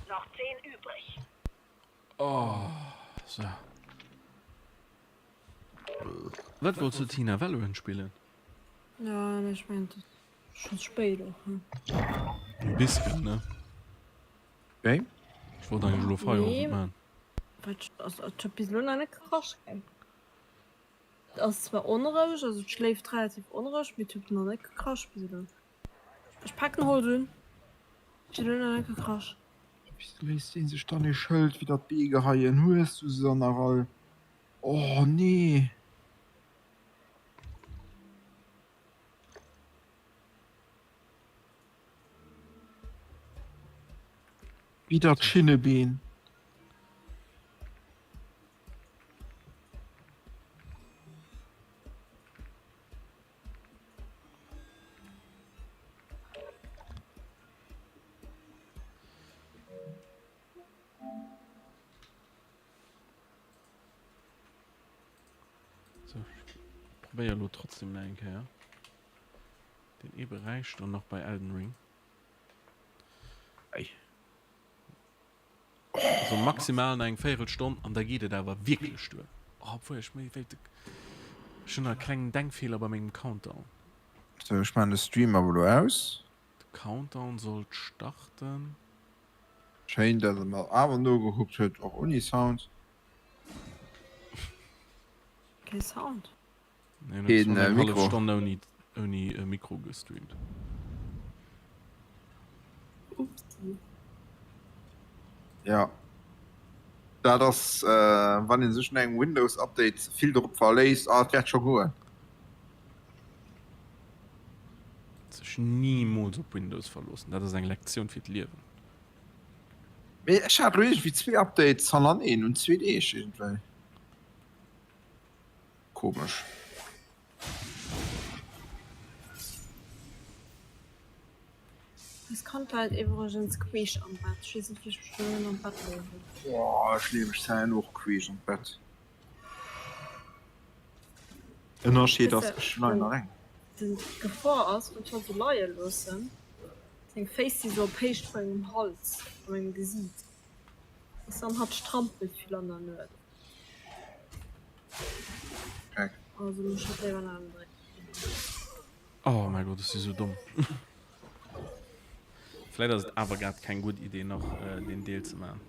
Noch 10 übrig. Oh, so. Wat wollts du Tina Valorant spillen? Ja, mee ech mengen et ass scho spéit och ne. E bisschen ne. Wéi? Ech wollt eigentlech elo Feierowend man. Wat ass et huet bis elo nach net gekrasch gell? Et ass zwar onroueg, also et schléift relativ onroueg, mee et huet nach net gekrasch bis elo. Ech paken Holz un, et huet elo nach net gekrasch. Wéi léisst een sech dann ee Schëld widder d'Bee geheien? Hues du se dann nach all? Oh nee! Widder d'Schinnebeen. So, ech probéier elo trotzdem nach eng Kéier den ee Beräich do nach bei Elden Ring. Ei. Also maximal nach eng Véierelstonn an da geet et awer wierklech duer. Oh, obwuel ech méi wéilt ech hunn nach e klengen Denkfeeler bei mengem Countdown. So, ech maachen de Stream awer elo aus. De Countdown sollt starten. Schéin dat e mer awer nogekuckt huet, och ouni Sound. Kee Sound? Nee, en huet zwar eng hallef Stonn ouni ouni Mikro gestreamt. Upsi. Jo, dat ass wann een sech no engem Windows Update ze vill drop verléisst, ah et wäert scho goen. Sech nimools op Windows verloossen, dat ass eng Lektioun fir d'Liewen. Mee ech hat elo iergendwéi zwee Updates hannereen un zwee Deeg iergendwéi. Komesch. Eis Kand läit iwwregens queesch am Bett. Ech weess net wéi ech mech doheem am Bett leeën. Boah, ech leeë mech zäin och queesch an d'Bett. Ënnerscheed ass, ech leien alleng. D'Gefor ass, wann ech hatt esou leie loossen, seng Féiss si sou op Héicht vu mengem Hals a mengem Gesiit, dass dann hatt strampelt vill an der Nuet. Also muss ech hatt léiwer nach ëmdréinen. Oh mäi Gott, ech si sou domm. Vläit ass et awer grad keng gutt Idee nach deen Deel ze maachen.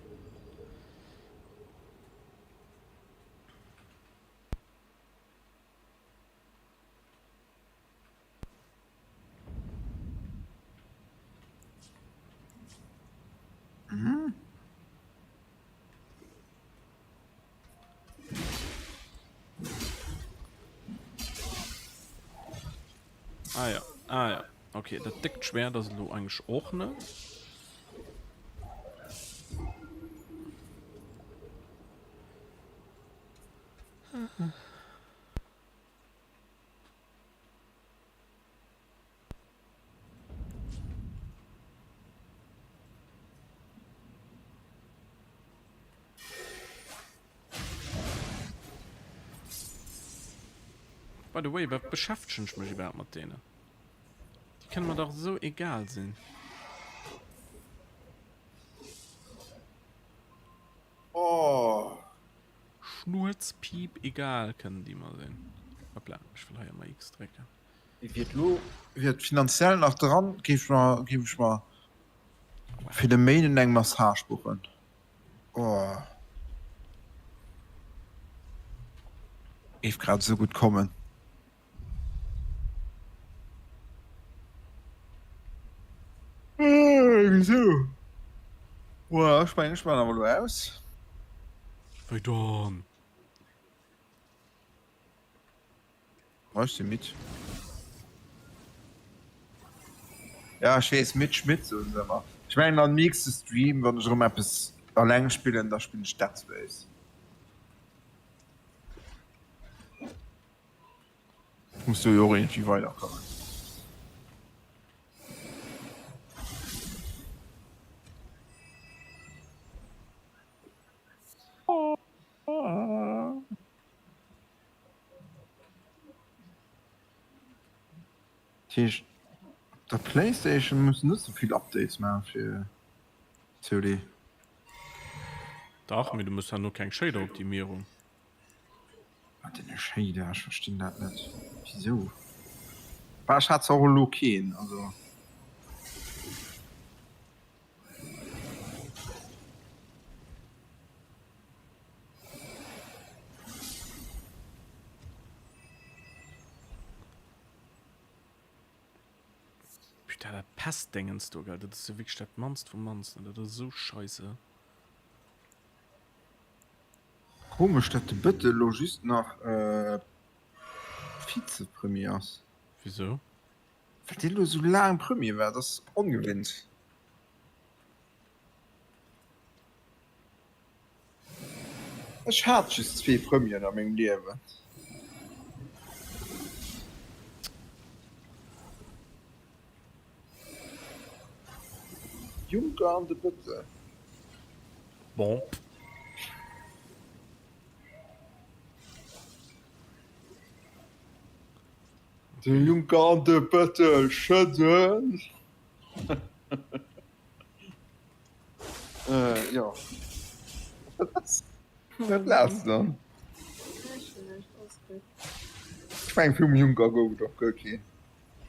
Mhm. Ah ja, ah ja. Okay, dat déckt Schwert ass elo eigentlech och net. By the way, wat beschäftegen ech mech iwwerhaapt mat deenen? Déi kënne mer dach esou egal sinn. Oh. Schnurz, piep, egal kënnen déi mer sinn. Hoppla, ech wëll hei ëmmer X drécken. Wier et lo, wier et finanziell nach dran, géif mer, géif ech mer fir de Méinden eng Massage buchen. Oh. Géif grad esou gutt kommen. Sou. Boah, ech mengen, ech maan awer elo aus. Wéi dann? Oh, ech si midd. Ja, ech weess, midd Schmidd soen se ëmmer. Ech mengen am nächste Stream, wann ech erëm eppes alleng spillen, da spillen ech Dead Space. Muss do jo och iergendwéi weiderkommen. Dat heescht, op der Playstation muss net sou vill Updates maachen fir COD. Dach, mee du muss herno keng Shader-Optimierung. Wat denn e Shader? Ech verstinn dat net. Wisou? Bah, ech hat zwar och elo keen, also. Putain, dat Pestdéngens do, gell, dat ass jo wierklech dat mannst vum mannsten, dat ass esou scheisse. Komesch dat de Bëttel lo just nach Vizepremier ass. Wisou? Well dee lo sou laang Premier war, dat ass ongewinnt. Ech hat just zwee Premieren a mengem Liewen. Juncker an de Bëttel. Bon. De Juncker an de Bëttel schëdden. Äh, jo. Wat laachs de dann? Ech mengen vum Juncker gouf et och guer keen.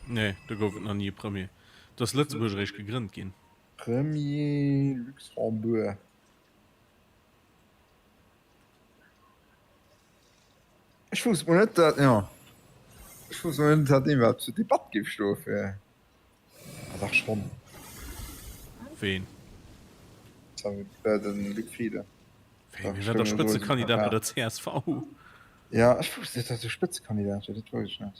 Nee, do gouf et nach ni e Premier. Do ass Lëtzebuerg eréischt gegrënnt ginn. Premier Luxembourg. Ech wousst mol net dat, jo, ech wousst mol net dat deen iwwerhaapt zur Debatt géif stoe fir, ah dach schonn. Ween? Den Luc Frieden. Wéi, wie war da Spëtzekandidat bei der csv? Jo, ech wousst net dat e Spëtzekandidat war, dat wousst ech net.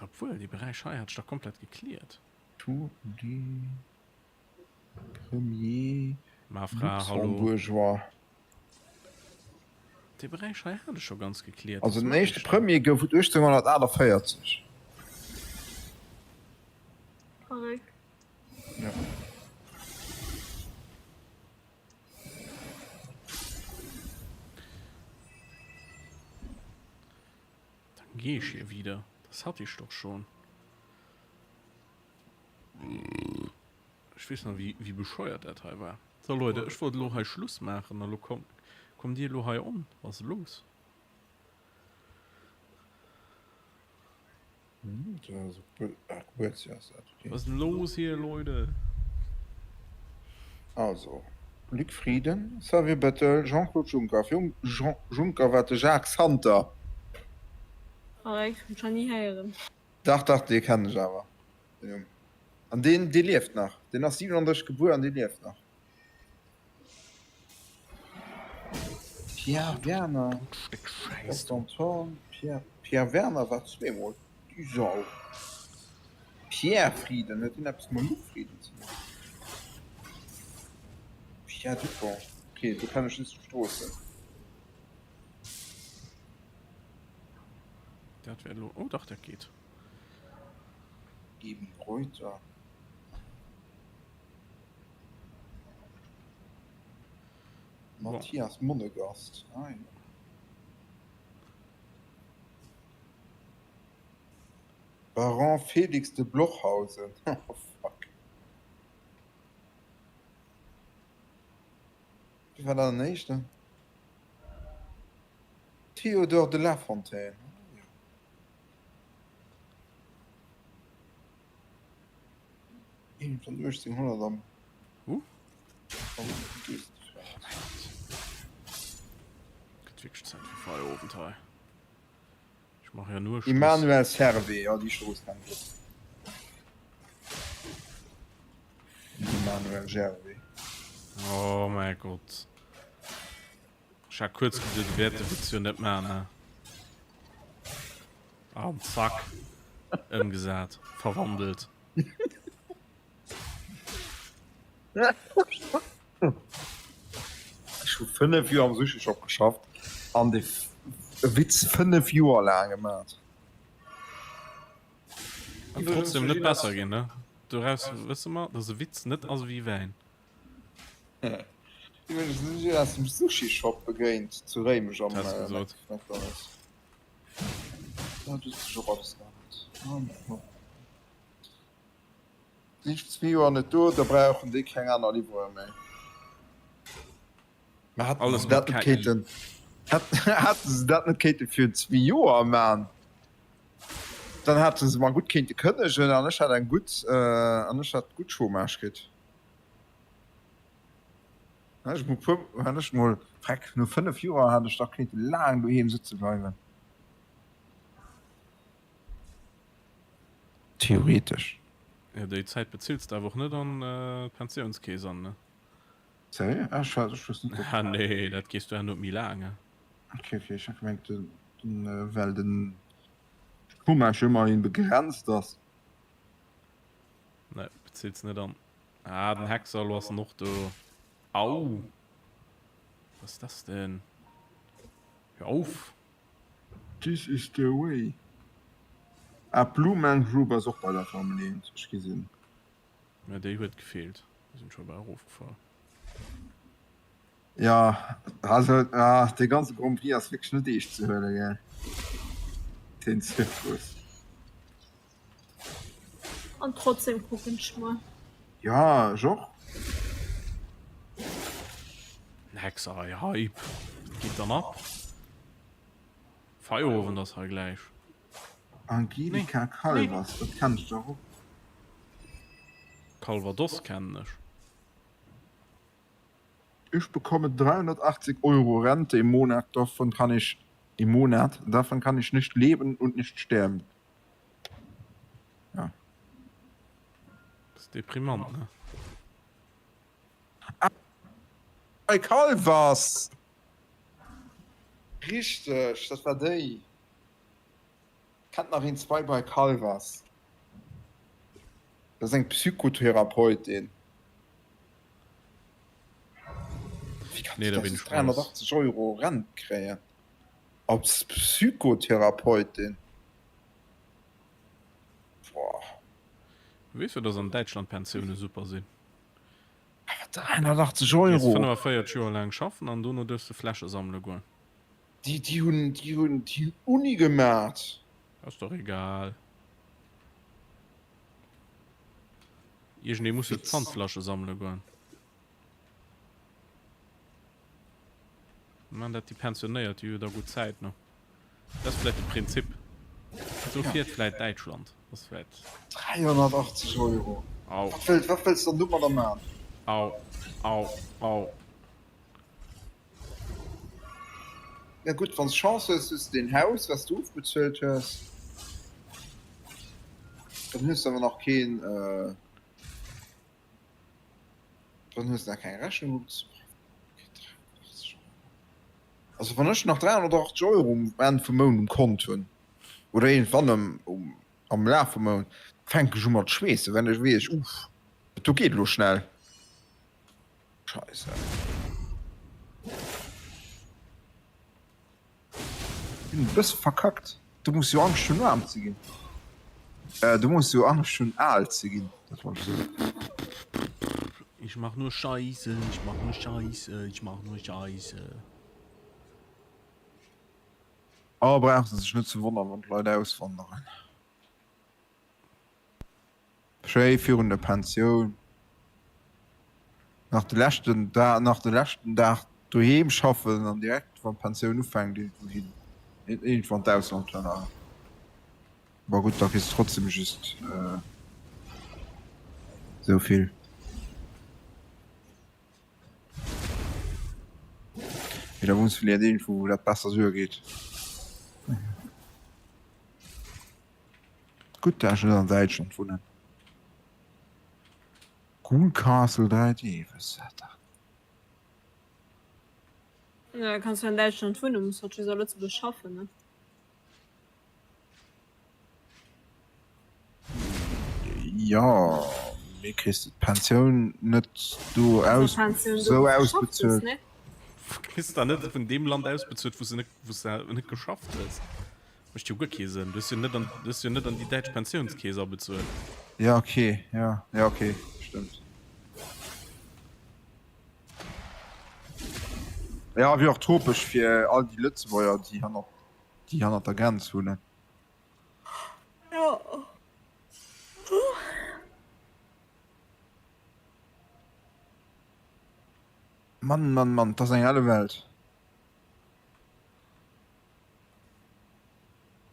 Obwuel, dee Beräich hei hat ech dach komplett gecleart. Tous les premiers Mafra, hallo. Luxembourgeois. Dee Beräich hei hat ech scho ganz gecleart. Also den éischte Premier gouf et 1848. Verréckt. Ja. Dann gehe ich hier wieder. Das hatte ich doch schon. Ech weess nach wéi wéi bescheuert dat hei war. So Leute, ech wollt elo hei Schluss maachen a lo kommt kommt dir elo hei on. Was ass los? Was ist denn los hier, Leute? Also, Luc Frieden, Xavier Bettel, Jean-Claude Juncker. Virum Jean Juncker war de Jacques Santer. Korrekt, hunn ech nach ni héieren. Dach, dach, dee kennen ech awer, den Numm. An deen, dee lieft nach. Deen ass 37 gebuer an dee lieft nach. Pierre Werner, Gaston Thorn, Pierre, Pierre Werner war zweemol, déi Sau. Pierre Frieden, huet deen eppes mam Luc Frieden ze dinn? Pierre Dupong, okay, do kennen ech just d'Stroossen. Dat wär elo, oh dach, dat geet. Eben Reuter. Mathias Monnegast, ah jo. Baron Félix de Blochhausen, oh fuck. Wie war dann den éischten? Théodore de Lafontaine, ah jo. Irgendwann 1800 am. Huh? Am Gëtt wierklech Zäit fir Feierowend hei. Ech maache ja nur Schluss. Emmanuel Servais, jo déi Strooss kennen ech och. Emmanuel Gervais. Oh mäi Gott. Ech hat kuerz geduet, du wäert de Witz jo net maachen, ne? An zack, ëmgesat, verwandelt. Ech hu 5 Joer am Sushi Shop geschafft an de Witz 5 Joer laang gemat. An trotzdem net besser ginn, ne? Doraus wësse mer, dass e Witz net ass ewéi Wäin. Iwwregens hunn ech een aus dem Sushi Shop begéint zu Réimech am McDonald's. Dat huet sech och alles geännert. Sinn ech zwee Joer net do, da brauchen déi keng aner Livreur méi. Mä hätten se dat net kéinten, hätten se dat net kéinte fir zwee Joer man, dann hätte se mer gutt kéinte kënnegen an ech hätt eng gutt, an ech hätt gutt Chômage kritt. Ech mol puer, hat ech mol, freck, no 5 Joer hat ech dach kéinte laang doheem sëtze bleiwen. Theoretesch. Jo, déi Zäit bezills de awer och net an d'Pensiounskeess an, ne? Sérieux? Ah, ech war, ech wosst net, Ah nee, dat gees du herno méi laang, he? Ok, ok, ech hat gemengt, den, den, well den Chômage jo ëmmerhin begrenzt ass. Nee, bezills net an. Ah, den Hexer, elo ass en och do. Au! Was ist das denn? Hör auf! This is the way. Ah, Blue Man Group ass och bei der Formel 1, ech gesinn. Ja, déi huet gefeelt. Déi sinn scho bal erofgefall. Ja, also ah, dee ganze Grand Prix ass wierklech net eescht ze huelen, gell? Den Zirkus. An trotzdem kucken ech mol. Ja, ech och. Hexerei Hype geet dann ab. Feierowend ass hei gläich. Angelika Calvas, dat kenn ech dach och. Calvados kennen ech. Ich bekomme 380 Euro Rente im Monat, davon kann ich im Monat, davon kann ich nicht leben und nicht sterben. Ja. Das ist deprimant, ne? Ah, bei Calvas! Richteg, dat war déi. Kennt nach een zwei bei Calvas? Dat ass eng Psychotherapeutin. Wéi kann Nee, da bin ech ech raus. 380 Euro Rent kréien als Psychotherapeutin? Boah. Du weess jo, dass an Däitschland d'Pensioune super sinn. Awer 380 Du gees Euro! 45 Joer laang schaffen an dono duerfs de Fläsche sammele goen. Déi, déi hunn, déi hunn déi Uni gemat. Ass doch egal. Iergendee muss jo d'Pfandflasche sammele goen. Man dat déi Pensionéiert, déi hu jo da gutt Zäit, ne? Dat ass vläit de Prinzip. Esou fiert vläit Däitschland. Dat ass vläit. 380 Euro! Au. Wat wëlls, wat wëlls de dann domadder man? Au, au, au. Ja gutt, wann s Chance hues, hues de deen Haus, wat s de ofbezuelt hues. Dann hues de awer nach keen, dann hues de nach keng Rechnung op. Also wann ech nach 380 Euro um Enn vum Mount um Kont hunn, oder iergendwann am, am Laf vum Mount, fänke ech u mat schweessen, well ech weess, uff, dat do geet elo schnell. Scheisse. Bin e bësse verkackt. Du muss jo Angscht hunn aarm ze ginn. Äh, du muss jo Angscht hunn al ze ginn, dat wollt ech soen. Ich mach nur Scheisse, ich mach nur Scheisse, ich mach nur Scheisse. Oh, brauchs de sech net ze wonnern, wann d'Leit auswanderen. Schéi virun der Pensioun, nach de leschten Dag, nach de leschten Dag doheem schaffen an direkt wann d'Pensioun ufänkt iergendwou hin, iergendwou an d'Ausland plënneren. Bon gutt, da kriss de trotzdem just esou vill. Mee da wunns vläicht iergendwou wou dat besser duergeet. Gutt dat ech net an Däitschland wunnen. Ghoul Castle 3D, wat ass dat dann? Ja, kanns du an Däitschland wunnen, muss halt just a Lëtzebuerg schaffen, ne? Jo, mee kriss de d'Pensioun net do aus sou ausbezuelt? Kriss der net vun deem Land ausbezuelt, wou s de net, wou s de net geschafft hues? Mécht jo guer kee Sënn. Du hues jo net an, du hues jo net an déi däitsch Pensiounskeess abezuelt. Ja ok, ja, ja ok, stëmmt. Ja, wier och topesch fir all déi Lëtzebuerger, déi hannert, déi hannert der Grenz wunnen. Jo. Mann, Mann, Mann, 't ass eng elle Welt.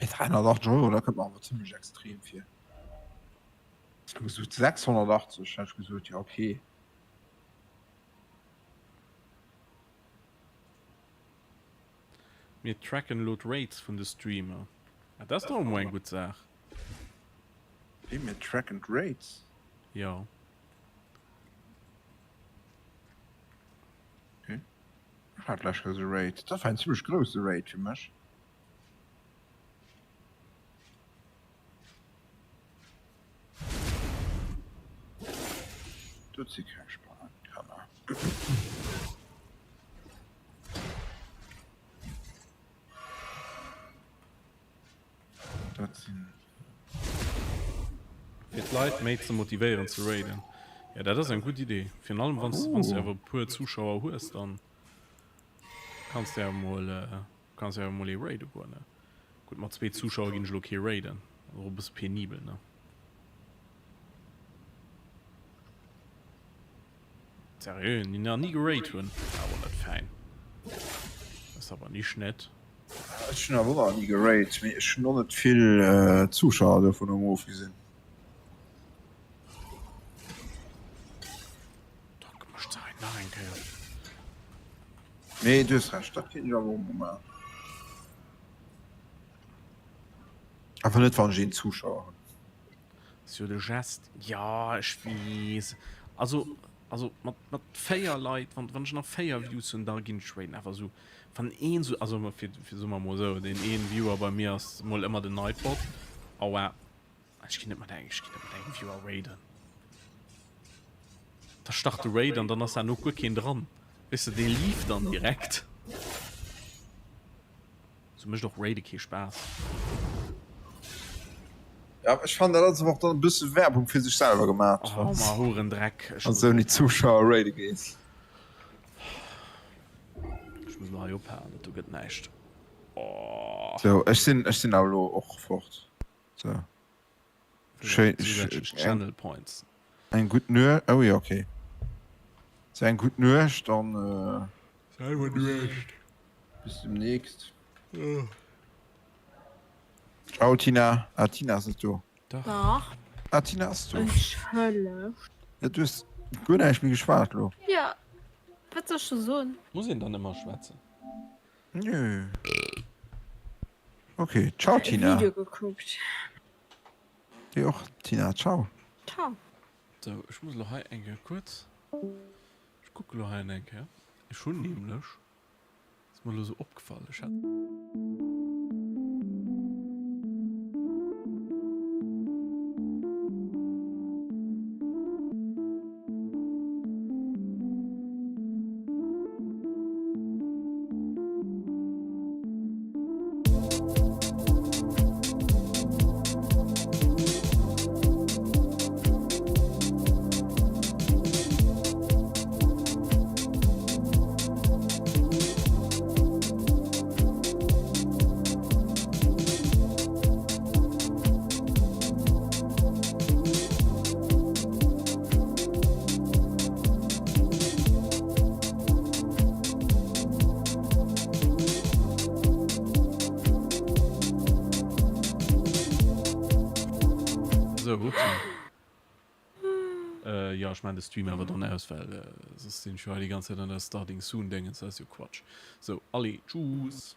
Mee 380 Euro, dat kënnt mer awer zimlech extrem vir. Häss du gesot 680, hätt ech gesot, jo ok. Mir tracken elo d'Rates vun de Streamer. Ah, dat ass doch emol eng gutt Saach. Wéi, mir tracken d'Rates? Jo. Ok. Ech hat lech e Raid. Dat war en zimmlech grousse Raid fir mech. Dot si keng spannend Kanner. Dat sinn. Fir d'Leit méi ze motivéieren ze raiden. Jo dat ass eng gutt Idee. Virun allem wanns wanns du awer e puer Zuschauer hues, dann kanns de awer mol kanns de awer mol ee raide goen ne. Gutt mat zwee Zuschauer ginn ech elo kee raiden, ass och e bësse penibel ne. Seriö, déi nach ni gerate hunn, awer net fäin. Ass awer nicht nett. Ech hunn awer och nach ni gerate, mee ech hunn och net vill Zuschauer dovun emol ofgesinn. Dock mécht se hei nach eng Kéier. Mee du hues Recht, dat kéint ech awer och mol maachen. Awer net wann ech een Zuschauer hunn. Ass jo de Gest. Jo, ech weess. Also, also mat, mat 4 Leit, wann, wann ech nach 4 Views hunn, da ginn ech raiden. Awer esou, wann een esou, also fir, fir soe mer mol esou, deen een Viewer bei mir ass mol ëmmer den Nightbot. Aua. Ech ginn net mat engem, ech ginn net mat engem Viewer raiden. Da start de Raid an dann ass herno guer keen dran. Weess de, dee leavt dann direkt. Sou mécht och Raide kee Spaass. Ja, ech fannen dat ass awer och dann e bësse Werbung fir sech selwer gemaat. Oh ma Hurendreck, ech Wann s de ouni Zuschauer raide gees. Ech muss elo hei ophalen, dat do gëtt näischt. Oh. Sou, ech sinn, ech sinn awer elo och fort. Sou. Schéin, Zusätzlech Channel Points. Eng gutt Nuecht, oh jo, okay. Sou, eng gutt Nuecht an. Selwer Nuecht. Bis demnächst. Ciao Tina. Ah Tina ass net do. Dach. Dach. Ah Tina ass do. Entschëllegt. Ja du hues guer näischt méi geschwat lo. Ja, wat soll ech da soen? Muss een dann ëmmer schwätzen? Nö. Okay, ciao Tina. Video gekuckt. Dir och Tina, ciao. Ciao. Sou, ech muss elo hei eng Kéier kuerz, ech kucke lo hei eng Kéier, ech hunn nämlech, ass mer elo sou opgefall, ech hat. Sou, äh, jo, ech maan de Stream awer dann aus, well äh, soss sinn ech jo hei déi ganz Zäit an der Starting Soon Déngens, dat ass jo Quatsch. Sou, allez, tschus!